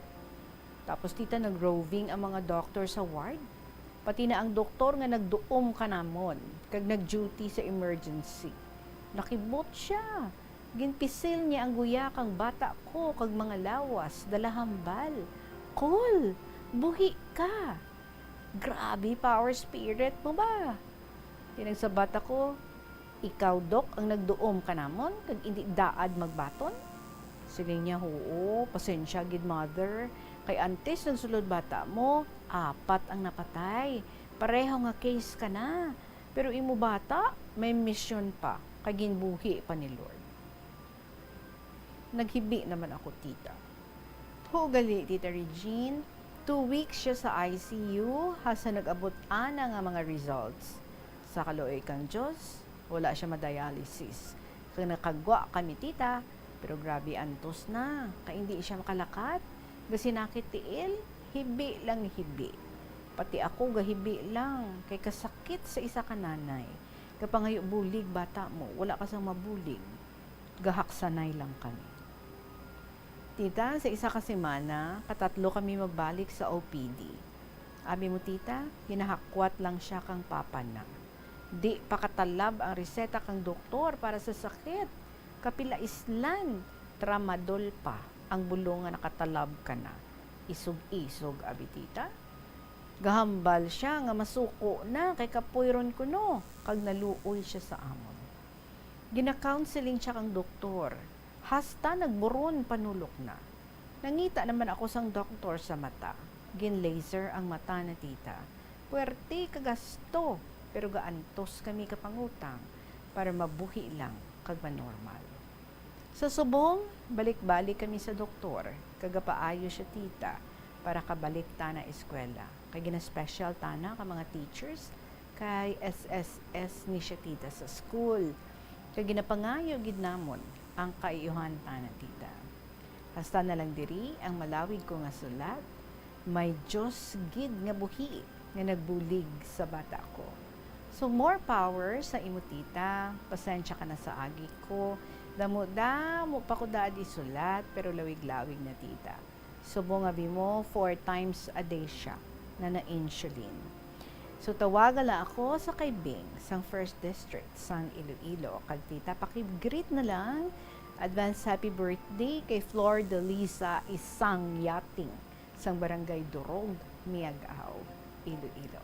Tapos, tita, nag-roving ang mga doktor sa ward. Pati na ang doktor nga nagduom kanamon kag nag-duty sa emergency. Nakibot sia. Ginpisil niya ang guya kang bata ko kag mga lawas, dala hambal. "Col, buhi ka!" Grabe power spirit mo ba? Tinagsabat ako, "Ikaw, Dok, ang nagduom kanamon kag indi daad magbaton?" Siling niya, "Huo, pasensya gid, mother, kay antes nagsulod bata mo, apat ang napatay. Pareho nga case ka na. Pero imo bata, may misyon pa, kay ginbuhi pa ni Lord." Naghibi naman ako, tita. Huo gali, Tita Regine, two weeks siya sa I C U, hasta nag-abot ana nga mga results. Sa kaluoy kang Dios, wala siya ma-dialysis. Kag nakagwa kami, tita, pero grabe antos na, kay indi siya makalakat, gasinakit tiil, hibi lang hibi. Pati ako gahibi lang, kay kasakit sa isa ka nanay. Gapangayo bulig bata mo, wala ka sang mabulig. Gahaksanay lang kami. Tita, sa isa ka semana, katatlo kami magbalik sa O P D. Abi mo, tita, hinahakwat lang sia kang papa na. Di pa katalab ang reseta kang doktor para sa sakit. Kapila islan, tramadol pa ang bulong nga nakatalab ka na. Isog-isog, abi, tita. Gahambal sia nga masuko na kay kapoy ron kuno, kag naluoy sia sa amon. Gina-counseling sia kang doktor, hasta nagburon panulok na. Nangita naman ako sang doktor sa mata. Gin-laser ang mata na, tita. Puwerte ka gasto, pero gaantos kami ka pangutang para mabuhi lang kag manormal. Sa subong, balik-balik kami sa doktor, kag gapaayo sia, tita, para kabalik tana eskwela. Kay gina-special tana ka mga teachers, kay S S S ni sia, tita, sa school. Kag ginapangayo gid namon ang kaayuhan tana, tita. Hasta na lang diri ang malawig ko nga sulat, may Dios gid nga buhi nga nagbulig sa bata ko. So, more power sa imo, tita. Pasensya ka na sa agi ko. Damo-damo pa ko daad isulat, pero lawig-lawig na, tita. Subong abi mo, four times a day siya na na-insulin. So, tawaga lang ako sa kay Bing sang First District sang Iloilo. Kag, tita, paki-greet na lang, advance happy birthday kay Flor Delisa Isang Yating sang Barangay Durog, Miag-ao, Iloilo.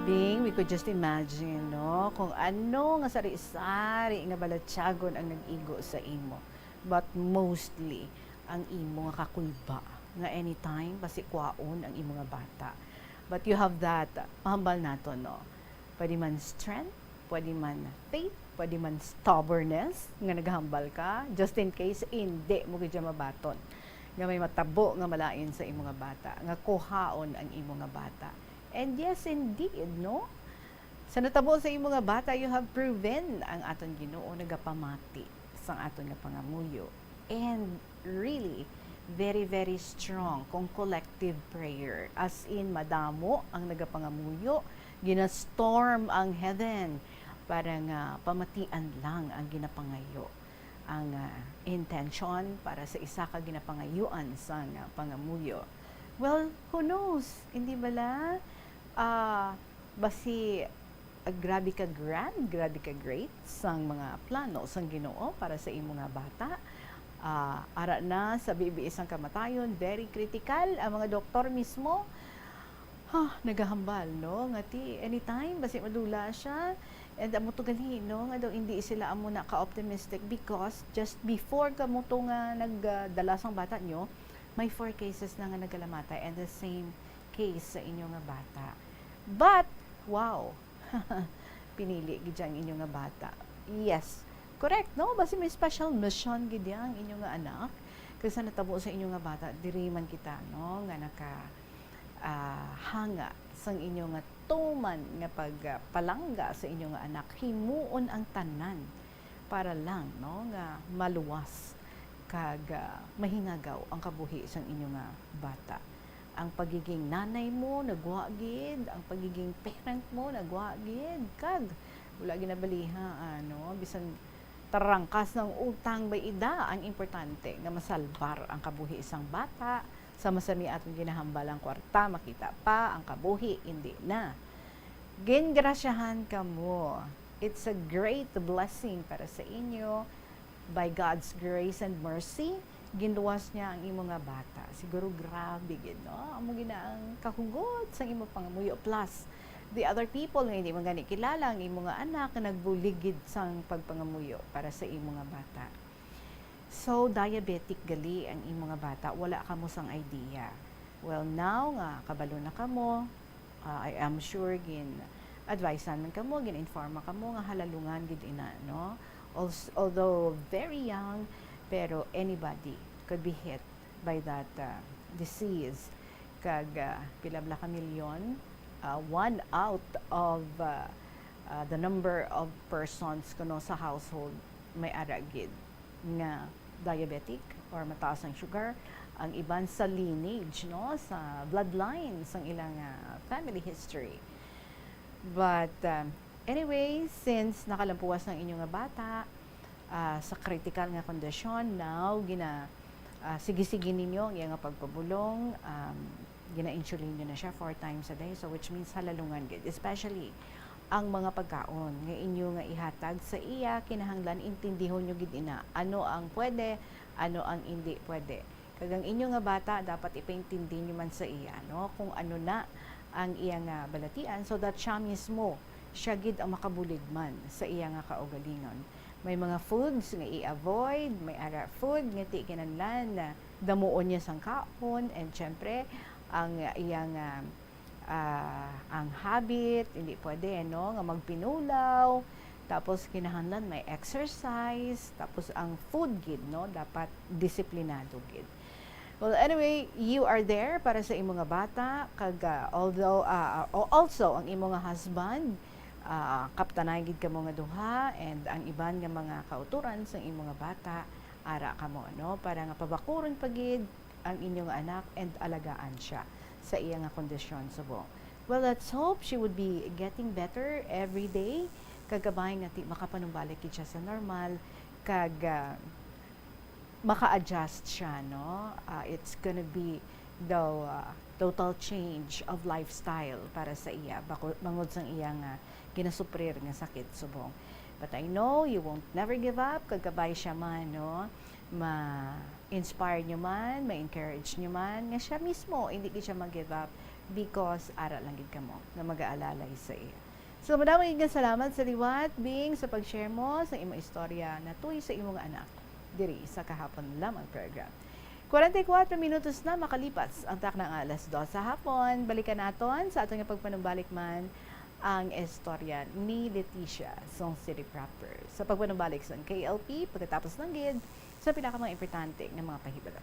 Bing, We could just imagine, no, kung ano nga sari-sari nga balatyagon ang nag-igo sa imo. But mostly, ang imo nga kakuy ba nga anytime basi kwaon ang imo nga bata. But you have that, mahambal nato, no? Pwede man strength, pwede man faith, pwede man stubbornness, nga naghambal ka, just in case, hindi mo gid siya mabaton nga may matabo nga malain sa imo nga bata, nga kuhaon ang imo nga bata. And yes, indeed, no? Sa natabo sa imo nga bata, you have proven ang aton Ginoo nagapamati sang aton nga pangamuyo. And really, very, very strong kung collective prayer. As in, madamo ang nagapangamuyo, ginastorm ang heaven para nga pamatian lang ang ginapangayo, ang, ah, intention para sa isa ka ginapangayuan sang, ah, pangamuyo. Well, who knows? Hindi bala? Ah, basi, ah, grabe ka grand, grabe ka great sang mga plano sang Ginoo para sa imo nga bata. Ah, ara na sa bibi sang kamatayon, very critical ang mga doktor mismo. Ha, nagahambal, no? Nga ti, anytime, basi madula siya. And amo to gali, no? Nga daw hindi sila amo na ka-optimistic because just before kamo to nga nagdala sang bata nyo, may four cases na nga nagkalamatay and the same case sa inyo nga bata. But, wow, pinili gid ang inyo nga bata. Yes, correct, no? Basi may special mission gid ang inyo nga anak. Kag sa natabo sa inyo nga bata, diri man kita, no, nga naka, ah, hanga sang inyo nga tuman nga pagpalangga sa inyo nga anak, himuon ang tanan para lang, no, nga maluwas kag, ah, mahingagaw ang kabuhi sang inyo nga bata. Ang pagiging nanay mo nagwa gid, ang pagiging parent mo nagwa gid, kag wala ginabaliha, ano, bisan tarangkas ng utang may ida, ang importante nga masalbar ang kabuhi sang bata. Sama sa mi aton ginahambal ang kwarta, makita pa ang kabuhi, hindi na. Gingrasyahan kamo. It's a great blessing para sa inyo. By God's grace and mercy, ginluwas niya ang imo nga bata. Siguro grabe gid, no? Amo gid na ang kahugot sang imo pangamuyo. Plus, the other people nga hindi man gani kilala ang imo nga anak nga nagbulig gid sang pagpangamuyo para sa imo nga bata. So, diabetic gali ang imo nga bata, wala kamo sang idea. Well, now nga kabalo na kamo, ah, I am sure gin-advisean man kamo, gin-informa kamo nga halalungan gid ina, no? Als-, although very young, pero anybody could be hit by that, ah, disease. Kag, ah, pila bala ka milyon, ah, one out of, ah, ah, the number of persons kuno sa household may ara gid nga diabetic or mataas ang sugar, ang iban sa lineage, no, sa bloodline sang ilang, ah, family history. But, um, anyway, since nakalampuwas ang inyo nga bata, ah, sa critical nga kondisyon, now gina, ah, sige-sige ninyo ang iya nga pagpabulong, um, gina-insulin nyo na siya four times a day, so which means halalungan gid, especially ang mga pagkaon nga inyo nga ihatag sa iya, kinahanglan intindihon nyo gid ina ano ang pwede, ano ang indi pwede. Kag ang inyo nga bata dapat ipaintindi nyo man sa iya, no, kung ano na ang iya nga balatian, so that siya mismo, siya gid ang makabulig man sa iya nga kaugalingon. May mga foods nga i-avoid, may ara food nga ti kinahanglan na damuon niya sang kaon, and syempre, ang iyang, ah, ah, ang habit, hindi pwede, no, nga magpinulaw, tapos kinahanglan may exercise, tapos ang food gid, no, dapat disiplinado gid. Well, anyway, you are there para sa imo nga bata, kag, ah, although, ah, ah, o-, also ang imo nga husband, ah, kaptanay gid kamo nga duha, and ang iban nga mga kauturan sang imo nga bata, ara kamo, no, para nga pabakuron pa gid ang inyo nga anak and alagaan siya sa iya nga kondisyon subong. Well, let's hope she would be getting better every day. Kag kabay nga ti makapanumbalik gid siya sa normal, kag, ah, maka-adjust siya, no? Ah, it's gonna be the, ah, total change of lifestyle para sa iya, bako-, bangod sang iya nga ginasuprir nga sakit subong. But I know you won't never give up, kag kabay siya man, no? Ma-inspire nyo man, ma-encourage nyo man, nga siya mismo, hindi gid siya mag-give up because ara lang gid kamo nga mag-aalalay sa iya. So, madamo nga salamat sa liwat, Bing, sa pag-share mo sa imong istorya na tuy sa imong anak diri sa Kahapon Lamang program. Kwarenta y kuwatro minutos na makalipas ang takna nga alas dos sa hapon. Balikan naton sa aton nga pagpanumbalik man ang istorya ni Leticia sang City Proper. Sa pagpanumbalik sang K L P, pagkatapos ng gid sa pinaka mga importante nga mga pahibalo.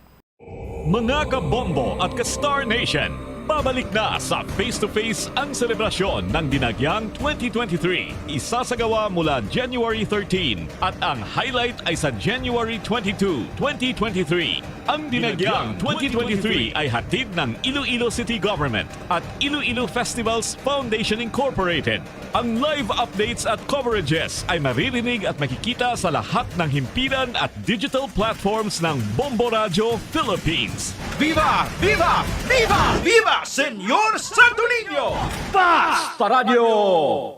Mga kabombo at ka-Star Nation, pabalik na sa Face to Face ang selebrasyon ng Dinagyang twenty twenty-three. Isasagawa mula January thirteen at ang highlight ay sa January twenty-two, twenty twenty-three. Ang Dinagyang twenty twenty-three ay hatid ng Iloilo City Government at Iloilo Festivals Foundation Incorporated. Ang live updates at coverages ay maririnig at makikita sa lahat ng himpilan at digital platforms ng Bombo Radyo Philippines. Viva! Viva! Viva! Viva Señor Santo Niño! Basta Radyo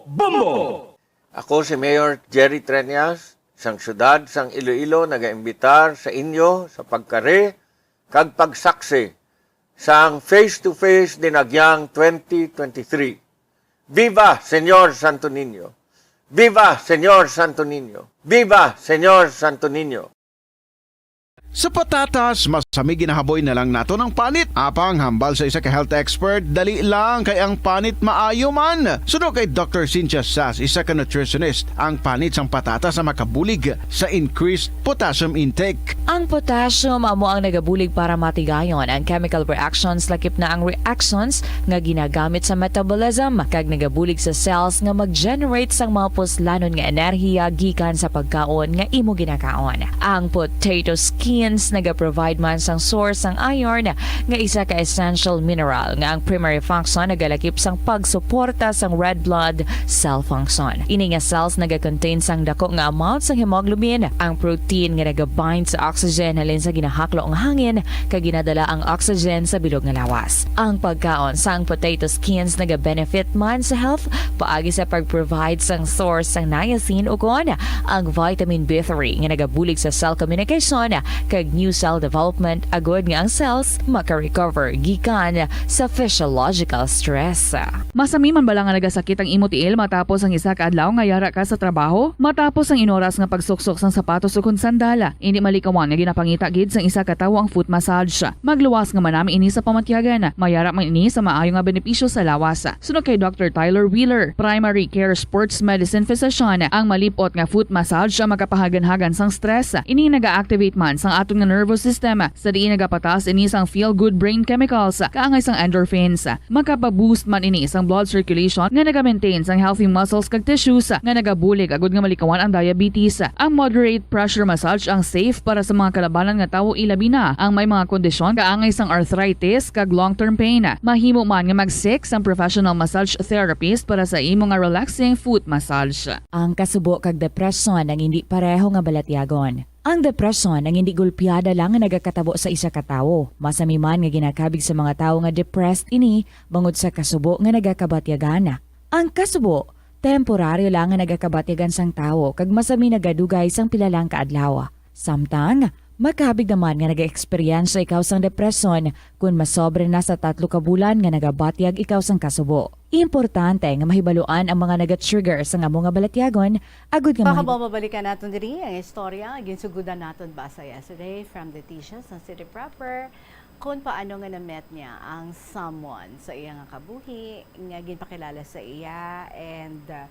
Bombo! Ako si Mayor Jerry Treñas, sang siyudad sang Iloilo, nagaimbitar sa inyo sa pagkari kag pagsaksi sang Face to Face Dinagyang twenty twenty-three. Viva Señor Santo Niño! Viva Señor Santo Niño! Viva Señor Santo Niño! Sa patatas, masami ginahaboy na lang naton ang panit. Apang hambal sa isa ka health expert, dali lang kay ang panit maayo man. Suno kay Doctor Cynthia Sass, isa ka nutritionist, ang panit sang patatas ang makabulig sa increased potassium intake. Ang potassium amo ang nagabulig para matigayon ang chemical reactions, lakip na ang reactions nga ginagamit sa metabolism, kag nagabulig sa cells nga mag-generate sang mga puslanon nga enerhiya gikan sa pagkaon nga imo ginakaon. Ang potato skins nagaprovide man sang source sang iron, nga isa ka essential mineral nga ang primary function nagalakip sang pagsuporta sang red blood cell function. Ini nga cells nagakontain sang dako nga amount sang hemoglobin, ang protein nga nagabind sa oxygen halin sa ginahaklo nga hangin kag ginadala ang oxygen sa bilog nga lawas. Ang pagkaon sang potato skins nagabenefit man sa health paagi sa pag-provide sang source sang niacin ukon ang vitamin B three nga nagabulig sa cell communication kag new cell development agud nga ang cells maka-recover gikan sa physiological stress. Masami man bala nga nagasakit ang imo tiil matapos ang isa ka adlaw nga yara ka sa trabaho? Matapos ang inoras nga pagsuksok sang sapatos ukon sandal, indi malikawan nga ginapangita gid sang isa ka tawo ang foot massage. Magluwas nga manami ini sa pamatyagan. Mayara man ini sa maayo nga benepisyo sa lawas. Suno kay Doctor Tyler Wheeler, primary care sports medicine physician, ang malip-ot nga foot massage ang makapahaganhagan sang stress. Ini naga-activate man sang aton nga nervous system, sa diin nagapataas ini sang feel-good brain chemicals, kaangay sang endorphins. Makapa-boost man ini sang blood circulation nga naga-maintain sang healthy muscles kag tissues, nga nagabulig agud nga malikawan ang diabetes. Ang moderate pressure massage ang safe para sa mga kalabanan nga tawo, ilabi na ang may mga kondisyon kaangay sang arthritis kag long-term pain. Mahimo man nga mag-seek sang professional massage therapist para sa imo nga relaxing foot massage. Ang kasubo kag depresyon ang indi pareho nga balatyagon. Ang depresyon ang indi gulpiada lang nga nagakatabo sa isa ka tawo. Masami man nga ginakabig sa mga tawo nga depressed ini bangod sa kasubo nga nagakabatyagan. Ang kasubo, temporaryo lang nga nagakabatyagan sang tawo kag masami nagadugay sang pila lang ka adlaw. Samtang, makabig naman nga nag-eksperyensya ikaw sang depresyon kon masobra na sa tatlo ka bulan nga nagabatyag ikaw sang kasubo. Importante nga mahibaluan ang mga naga-trigger sang amo nga balatyagon, agud nga Mga mahi- kabombo, balikan naton diri ang istorya nga ginsugodan naton basa yesterday from Leticia sa City Proper, kung paano nga na-met niya ang someone sa iya nga kabuhi nga ginpakilala sa iya, and, uh,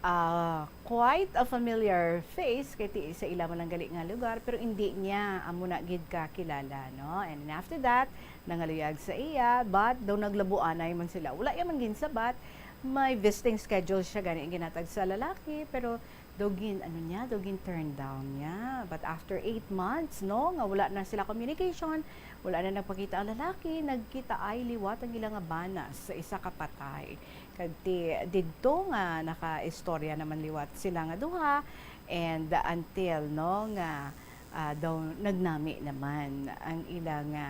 ah, quite a familiar face kay ti sa ila man lang gali nga lugar, pero indi niya amo na gid kakilala, no? And then after that, nangaluyag sa iya, but daw naglabuanay man sila. Wala iya man ginsabat, may visiting schedule siya gani ang ginatag sa lalaki, pero daw gin, ano niya, daw gin turn down niya. But after eight months, no, nga wala na sila communication, wala na nagpakita ang lalaki, nagkita ay liwat ang ila nga bana sa isa ka patay. Kag ti, didto nga nakaistorya naman liwat sila nga duha, and until, no, nga, ah, daw nagnami naman ang ila nga,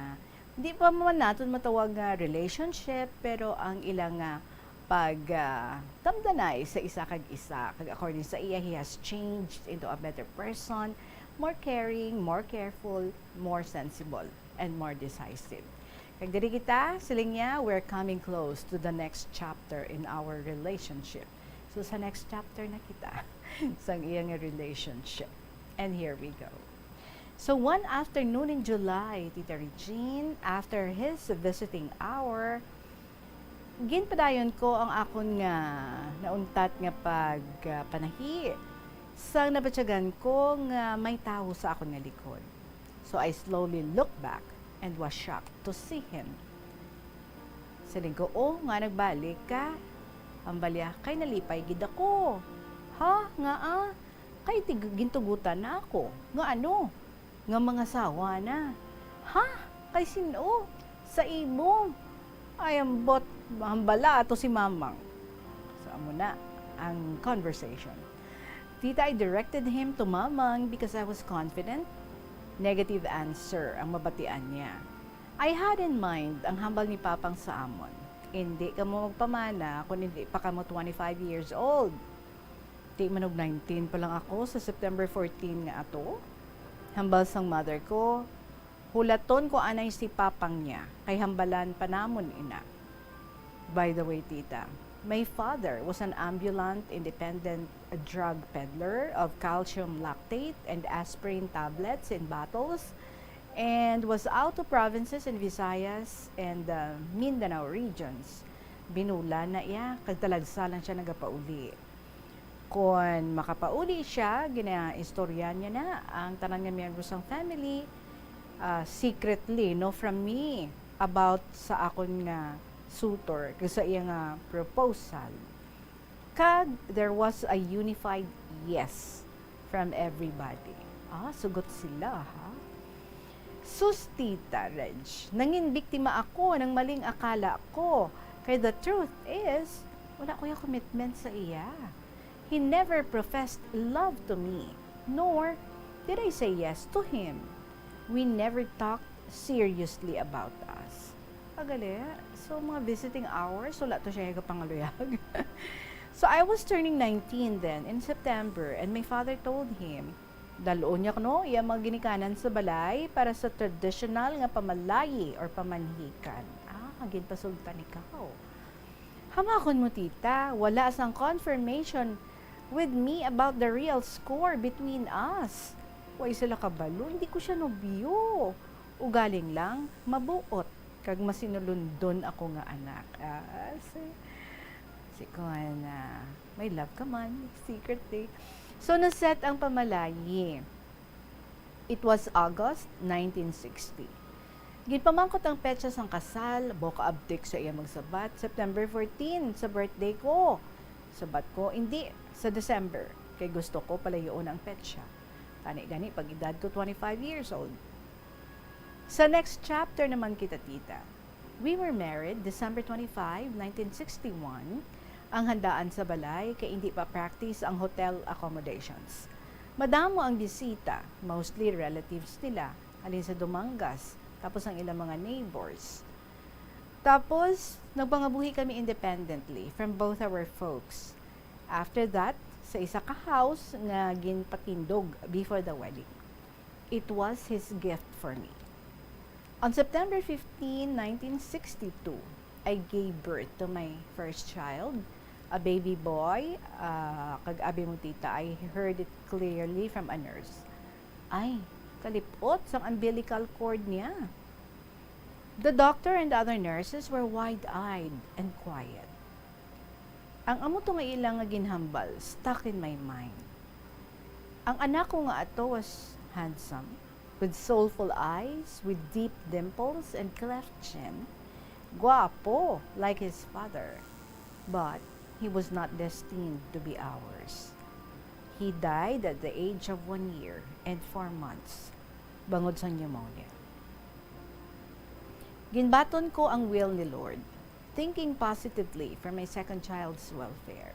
di pa man naton matawag nga relationship, pero ang ila nga pag, ah, tamdanay sa isa kag isa. Kag according sa iya, he has changed into a better person, more caring, more careful, more sensible, and more decisive. Kag diri kita, siling niya, we're coming close to the next chapter in our relationship. So, sa next chapter na kita sang iya nga relationship. And here we go. So, one afternoon in July, Tita Regine, after his visiting hour, ginpadayon ko ang akon nga nauntat nga pag, ah, panahi sang nabatyagan ko nga may tawo sa akon nga likod. So I slowly looked back and was shocked to see him. Siling ko, "Oh, nga nagbalik ka?" Ang balya, "Kay nalipay gid ako." "Ha? Nga, ah? Kay tig-, gintugutan na ako." "Nga ano?" "Nga mangasawa na." "Ha? Kay sin-o?" "Sa imo." "Ay, ambot, hambala ato si Mamang." So, amo na ang conversation. Tita, I directed him to Mamang because I was confident negative answer ang mabatian niya. I had in mind ang hambal ni Papang sa amon. Hindi kamo magpamana kung hindi pa kamo twenty-five years old. Di man og nineteen pa lang ako sa September fourteen nga ato. Hambal sang mother ko, hulaton ko anay si Papang niya, kay hambalan pa namon ina. By the way, tita, my father was an ambulant independent drug peddler of calcium lactate and aspirin tablets in bottles and was out to provinces in Visayas and, uh, Mindanao regions. Binula na iya, kag talagsa lang siya nagapauli. Kon makapauli siya, ginaistorya niya na ang tanan nga miyembro sang family, ah, secretly, no, from me, about sa akon nga suitor, kag sa iya nga proposal. Kag there was a unified yes from everybody. Ah, sugot sila, ha? Sus, Tita Reg, nangin biktima ako ng maling akala ko. Kay the truth is, wala ko yung commitment sa iya. He never professed love to me, nor did I say yes to him. We never talked seriously about us. Agali, so mga visiting hours, wala to siya kapangaluyag. So I was turning nineteen then, in September, and my father told him, dalon niya kuno iya mga ginikanan sa balay para sa traditional nga pamalayi or pamanhikan. Ah, ginpasultan ikaw. Hamakon mo, tita, wala sang confirmation with me about the real score between us. Way sila kabalo, hindi ko siya nobyo. Ugaling lang, mabuot, kag masinulundon ako nga anak. Ah, si, si kuan, ah, may love ka man, secretly. So, naset ang pamalayi. It was August nineteen sixty. Ginpamangkot ang petsa sang kasal, buka abtik sa iya magsabat, "September fourteen, sa birthday ko." Sabat ko, "Indi, sa December, kay gusto ko palayoon ang petsa. Tani gani pag edad ko twenty-five years old." Sa next chapter naman kita, tita. We were married December twenty-five, nineteen sixty-one. Ang handaan sa balay kay indi pa practice ang hotel accommodations. Madamo ang bisita, mostly relatives nila, halin sa Dumangas, tapos ang ilang mga neighbors. Tapos, nagpangabuhi kami independently from both our folks. After that, sa isa ka house nga ginpatindog before the wedding. It was his gift for me. On September fifteen, nineteen sixty-two, I gave birth to my first child, a baby boy. Ah, kag abi mo, tita, I heard it clearly from a nurse. Ay, kalipot sang umbilical cord niya. The doctor and other nurses were wide-eyed and quiet. Ang amo to nga ila nga ginhambal stuck in my mind. Ang anak ko nga ato was handsome, with soulful eyes, with deep dimples and cleft chin, guapo like his father. But he was not destined to be ours. He died at the age of one year and four months, bangod sa pneumonia. Ginbaton ko ang will ni Lord, thinking positively for my second child's welfare.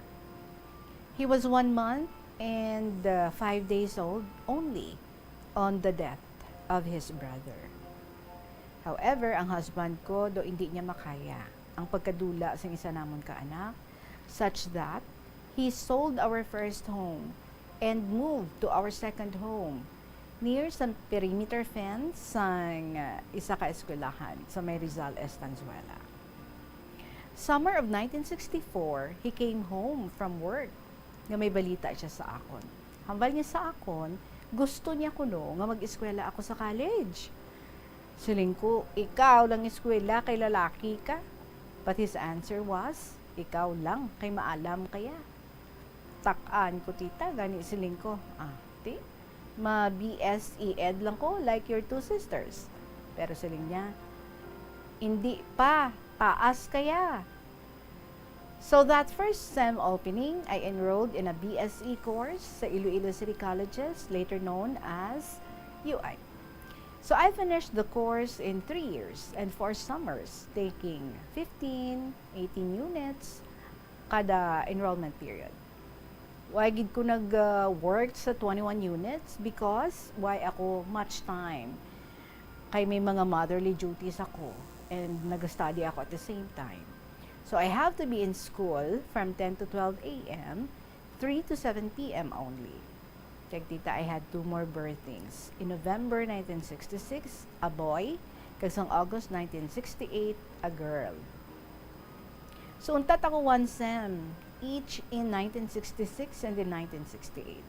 He was one month and, uh, five days old only on the death of his brother. However, ang husband ko, do hindi niya makaya ang pagkadula sang isa namon ka anak, such that he sold our first home and moved to our second home near sa perimeter fence sang, uh, isa ka eskwelahan sa may Rizal Estanzuela. Summer of nineteen sixty-four, he came home from work nga may balita siya sa akon. Hambal niya sa akon, gusto niya kuno nga mag-eskwela ako sa college. Siling ko, "Ikaw lang eskwela kay lalaki ka." But his answer was, "Ikaw lang kay maalam kaya." Tak-an ko, tita, gani siling ko, "Ah, ti, ma-B S E Ed lang ko like your two sisters." Pero siling niya, "Indi pa, taas kaya." So that first sem opening, I enrolled in a B S E course sa Iloilo City Colleges, later known as U I. So I finished the course in three years and four summers, taking fifteen, eighteen units kada enrollment period. Why gid ko nag, uh, work sa twenty-one units? Because why ako much time? Kay may mga motherly duties ako and nag-study ako at the same time. So I have to be in school from ten to twelve a m, three to seven p m only. Kag, tita, I had two more birthings. In November nineteen sixty-six, a boy, kag sang August nineteen sixty-eight, a girl. So, untat ako one sem, each in nineteen sixty-six and in nineteen sixty-eight.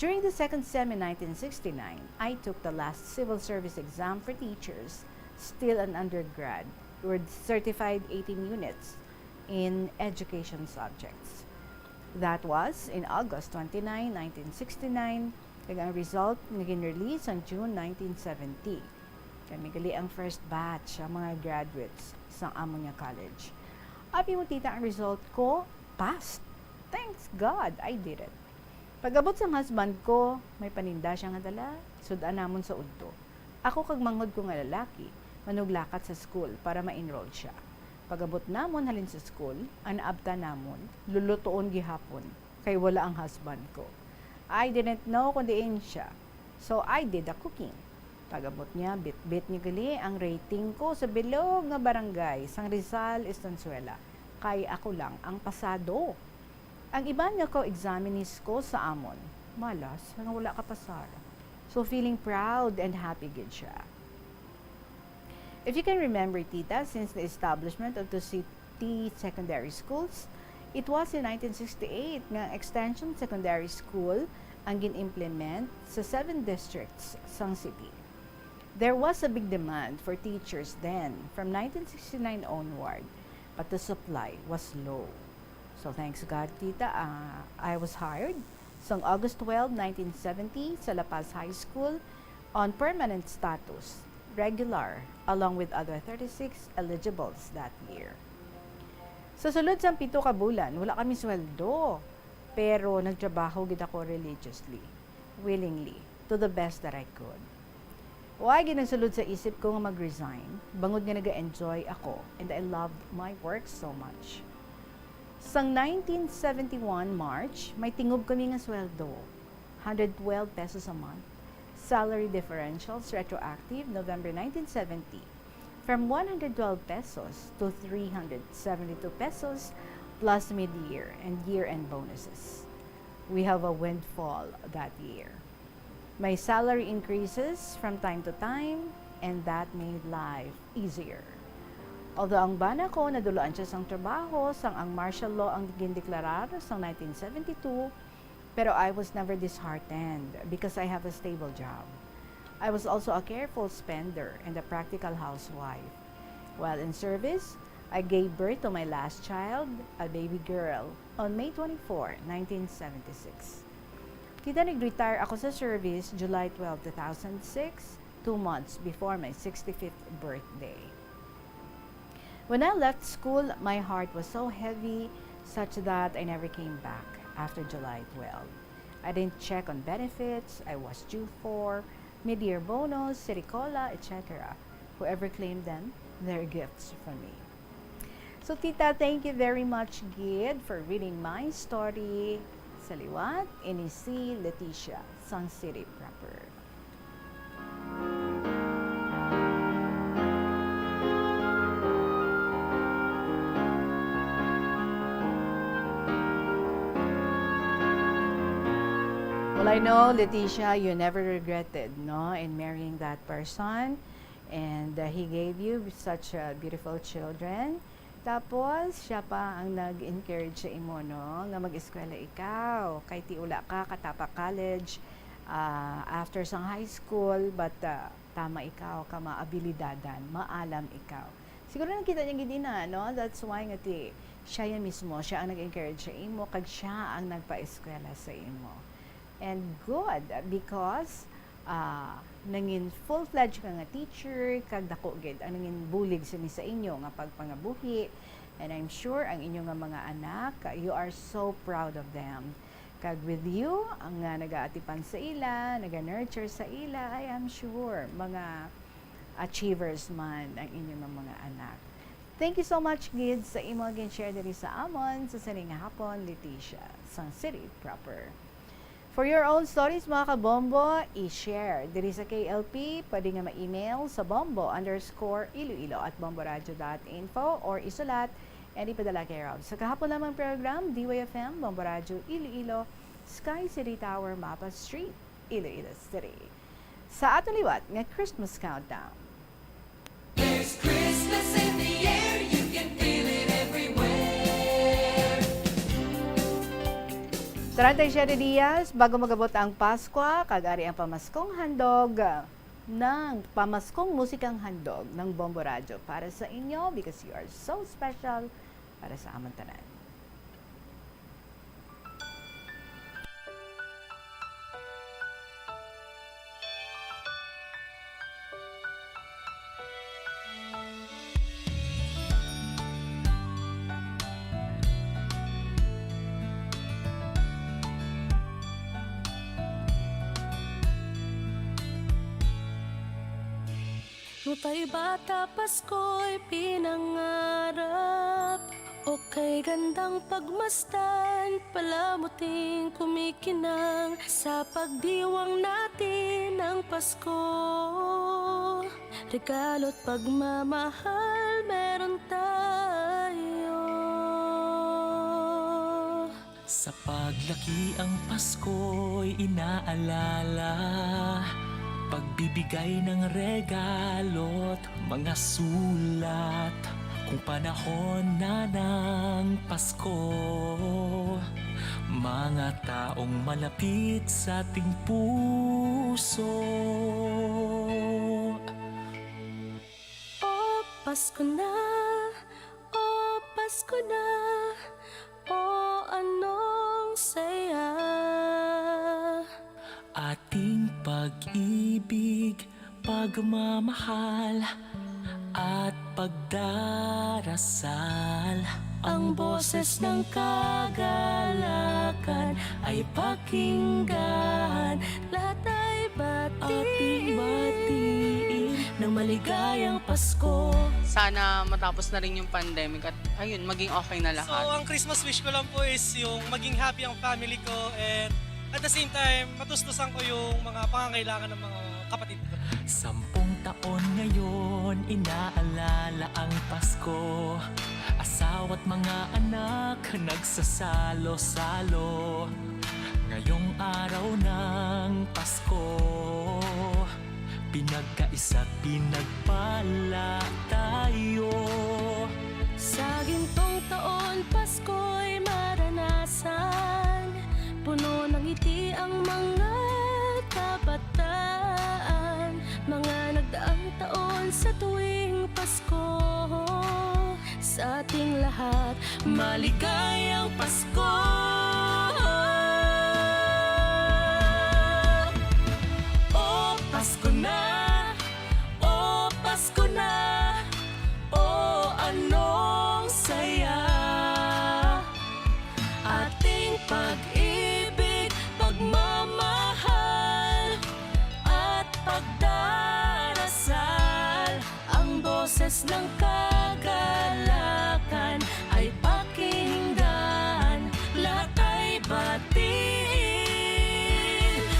During the second sem in nineteen sixty-nine, I took the last civil service exam for teachers, still an undergrad, with certified eighteen units in education subjects. That was in August twenty-nine, nineteen sixty-nine, kag ang result nga gin-release sang June nineteen seventy. Kami gali ang first batch, ang mga graduates sang amo nga college. Abi mo, tita, ang result ko, passed. Thanks God, I did it. Pag-abot sang husband ko, may paninda siya nga dala, sud-an namon sa udto. Ako kag manghod ko nga lalaki, manuglakat sa school para ma-enroll siya. Pag-abot namon halin sa school, ang naabtan namon, lulutoon gihapon, kay wala ang husband ko. I didn't know kung diin siya, so I did the cooking. Pag-abot niya, bitbit niya gali ang rating ko sa bilog nga barangay sang Rizal, Estanzuela, kay ako lang ang pasado. Ang iban nga co-examinees ko sa amon, malas nga wala kapasar. So, feeling proud and happy gid siya. If you can remember, tita, since the establishment of the city secondary schools, it was in nineteen sixty-eight nga extension secondary school ang gin-implement sa seven districts sang city. There was a big demand for teachers then, from nineteen sixty-nine onward, but the supply was low. So, thanks God, tita, ah, I was hired sang August twelve, nineteen seventy, sa La Paz High School on permanent status, regular, along with other thirty-six eligibles that year. Sa sulod sang pito ka bulan, wala kami sweldo, pero nagtrabaho gid ako religiously, willingly, to the best that I could. Wa gid nagsulod sa isip ko nga mag-resign, bangod nga naga-enjoy ako and I loved my work so much. Sang nineteen seventy-one March, may tingob kami nga sweldo, hundred twelve pesos a month. Salary differentials retroactive November nineteen seventy, from one hundred twelve pesos to three hundred seventy-two pesos, plus mid-year and year-end bonuses. We have a windfall that year. May salary increases from time to time, and that made life easier. Although ang bana ko naduluan siya sang trabaho sang ang martial law ang gindeklarar sang nineteen seventy-two, pero I was never disheartened because I have a stable job. I was also a careful spender and a practical housewife. While in service, I gave birth to my last child, a baby girl, on May twenty-four, nineteen seventy-six. Tita, nag-retire ako sa service July twelve, two thousand six, two months before my sixty-fifth birthday. When I left school, my heart was so heavy, such that I never came back after July twelve. I didn't check on benefits I was due for, mid-year bonus, city cola, et cetera. Whoever claimed them, they're gifts from me. So, tita, thank you very much gid for reading my story. Sa liwat, ini si Leticia, sang city proper. Walay No, Leticia, you never regretted, no, in marrying that person. And, uh, he gave you such, uh, beautiful children. Tapos, siya pa ang nag-encourage sa imo, no, nga mag-eskwela ikaw. Kay ti ula ka katapos college, ah, after sang high school, but, ah, tama ikaw ka maabilidadan, maalam ikaw. Siguro nakita niya gid ina, no? That's why nga ti siya yan mismo, siya ang nag-encourage sa imo, kag siya ang nagpa-eskwela sa imo. And good, because, ah, nangin full-fledged ka nga teacher, kag dako gid ang nangin bulig sini sa inyo nga pagpangabuhi. And I'm sure ang inyo nga mga anak, you are so proud of them. Kag with you, ang nga nagaatipan sa ila, naga-nurture sa ila, I am sure, mga achievers man ang inyo nga mga anak. Thank you so much gid sa imo nga gin-share diri sa amon sa sining hapon, Leticia, sang City Proper. For your own stories, mga kabombo, i-share diri sa K L P. Pwede nga ma-email sa bombo underscore iloilo at bomboradio dot info or isulat and ipadala kay Rob. Sa kahapon lamang program, D Y F M, Bombo Radio Iloilo, Sky City Tower, Mapa Street, Iloilo City. Sa aton liwat nga Christmas countdown. There's Christmas in the air, you can feel it everywhere. Treinta y siete dias bago mag-abot ang Paskwa, kag ari ang pamaskong handog ng pamaskong musikang handog ng Bombo Radyo para sa inyo, because you are so special para sa amon tanan. Nung tayo bata, Pasko'y pinangarap. O kay gandang pagmasdan, palamuting kumikinang sa pagdiwang natin ng Pasko. Regalo't pagmamahal meron tayo. Sa paglaki ang Pasko'y inaalala, pagbibigay ng regalo't mga sulat. Kung panahon na ng Pasko, mga taong malapit sa ating puso. O Pasko na, o Pasko na, o anong saya. Ating pag-ibig, pagmamahal, at pagdarasal. Ang boses ng kagalakan ay pakinggan. Lahat ay batiin. Ating batiin ng maligayang Pasko. Sana matapos na rin yung pandemic at, ayun, maging okay na lahat. So, ang Christmas wish ko lang po is yung maging happy ang family ko and at the same time, matustusan ko yung mga pangangailangan ng mga kapatid ko. Sampung taon ngayon, inaalala ang Pasko. Asawa't mga anak, nagsasalo-salo. Ngayong araw ng Pasko, pinagkaisa't pinagpala tayo. Sa gintong taon, Pasko'y maranasan. Puno ng ngiti ang mga kabataan. Mga nagdaang taon sa tuwing Pasko. Sa ating lahat, maligayang Pasko. O Pasko na, o Pasko na, o anong saya. Ating pag-ibig, pagmamahal, at pagdarasal. Ang boses ng kagalakan ay pakinggan, lahat ay batiin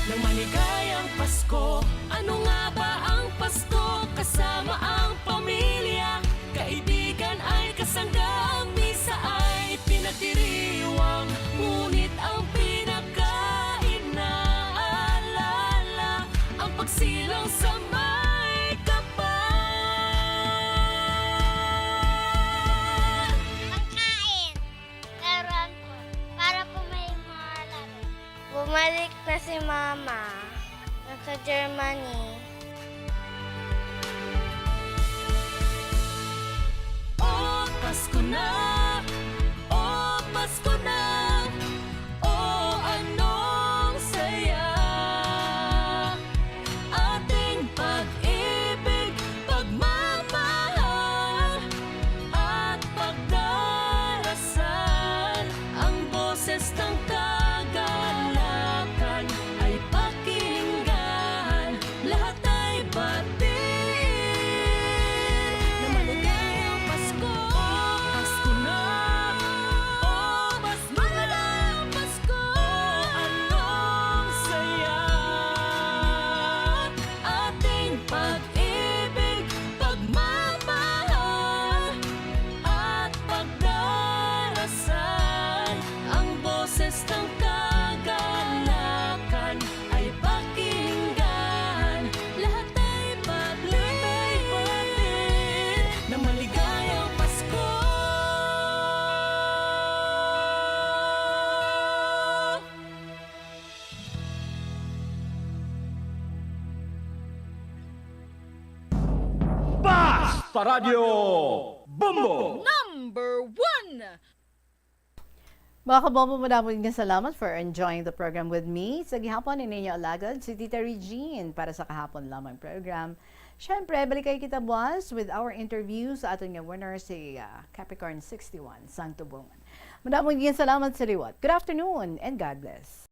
ng maligayang Pasko. Ano nga ba ang Pasko? Kasama ang pamilya, kaibigan ay kasangga, ang misa ay pinagdiriwang, ngunit ang pinakainaan Magsilaw sa may kapal. Pagkain. Laruan ko para po may mga laro. Bumalik na si Mama. Nasa Germany. O Pasko na, o Pasko na, o anong saya. Ating pag-ibig, pagmamahal, at pagdarasal. Ang boses ng kagalakan ay pakinggan, lahat ay batiin. Na maligayang Pasko, Pasko na, o Pasko na, Pasko. O anong saya. Ating pag-ibig, pagmamahal, at pagdarasal. Ang boses ng kagalakan ay pakinggan. Lahat ay pati, na maligayang Pasko. Basta Radyo Bombo! Number one! Mga kabombo, madamo nga salamat for enjoying the program with me. Sa gihapon, ini inyo alagad, si Tita Regine para sa kahapon lamang program. Siyempre, balikay kita buwas with our interview sa aton nga winner, si, ah, Capricorn sixty-one, sang Tubungan. Madamo nga salamat sa liwat. Good afternoon and God bless.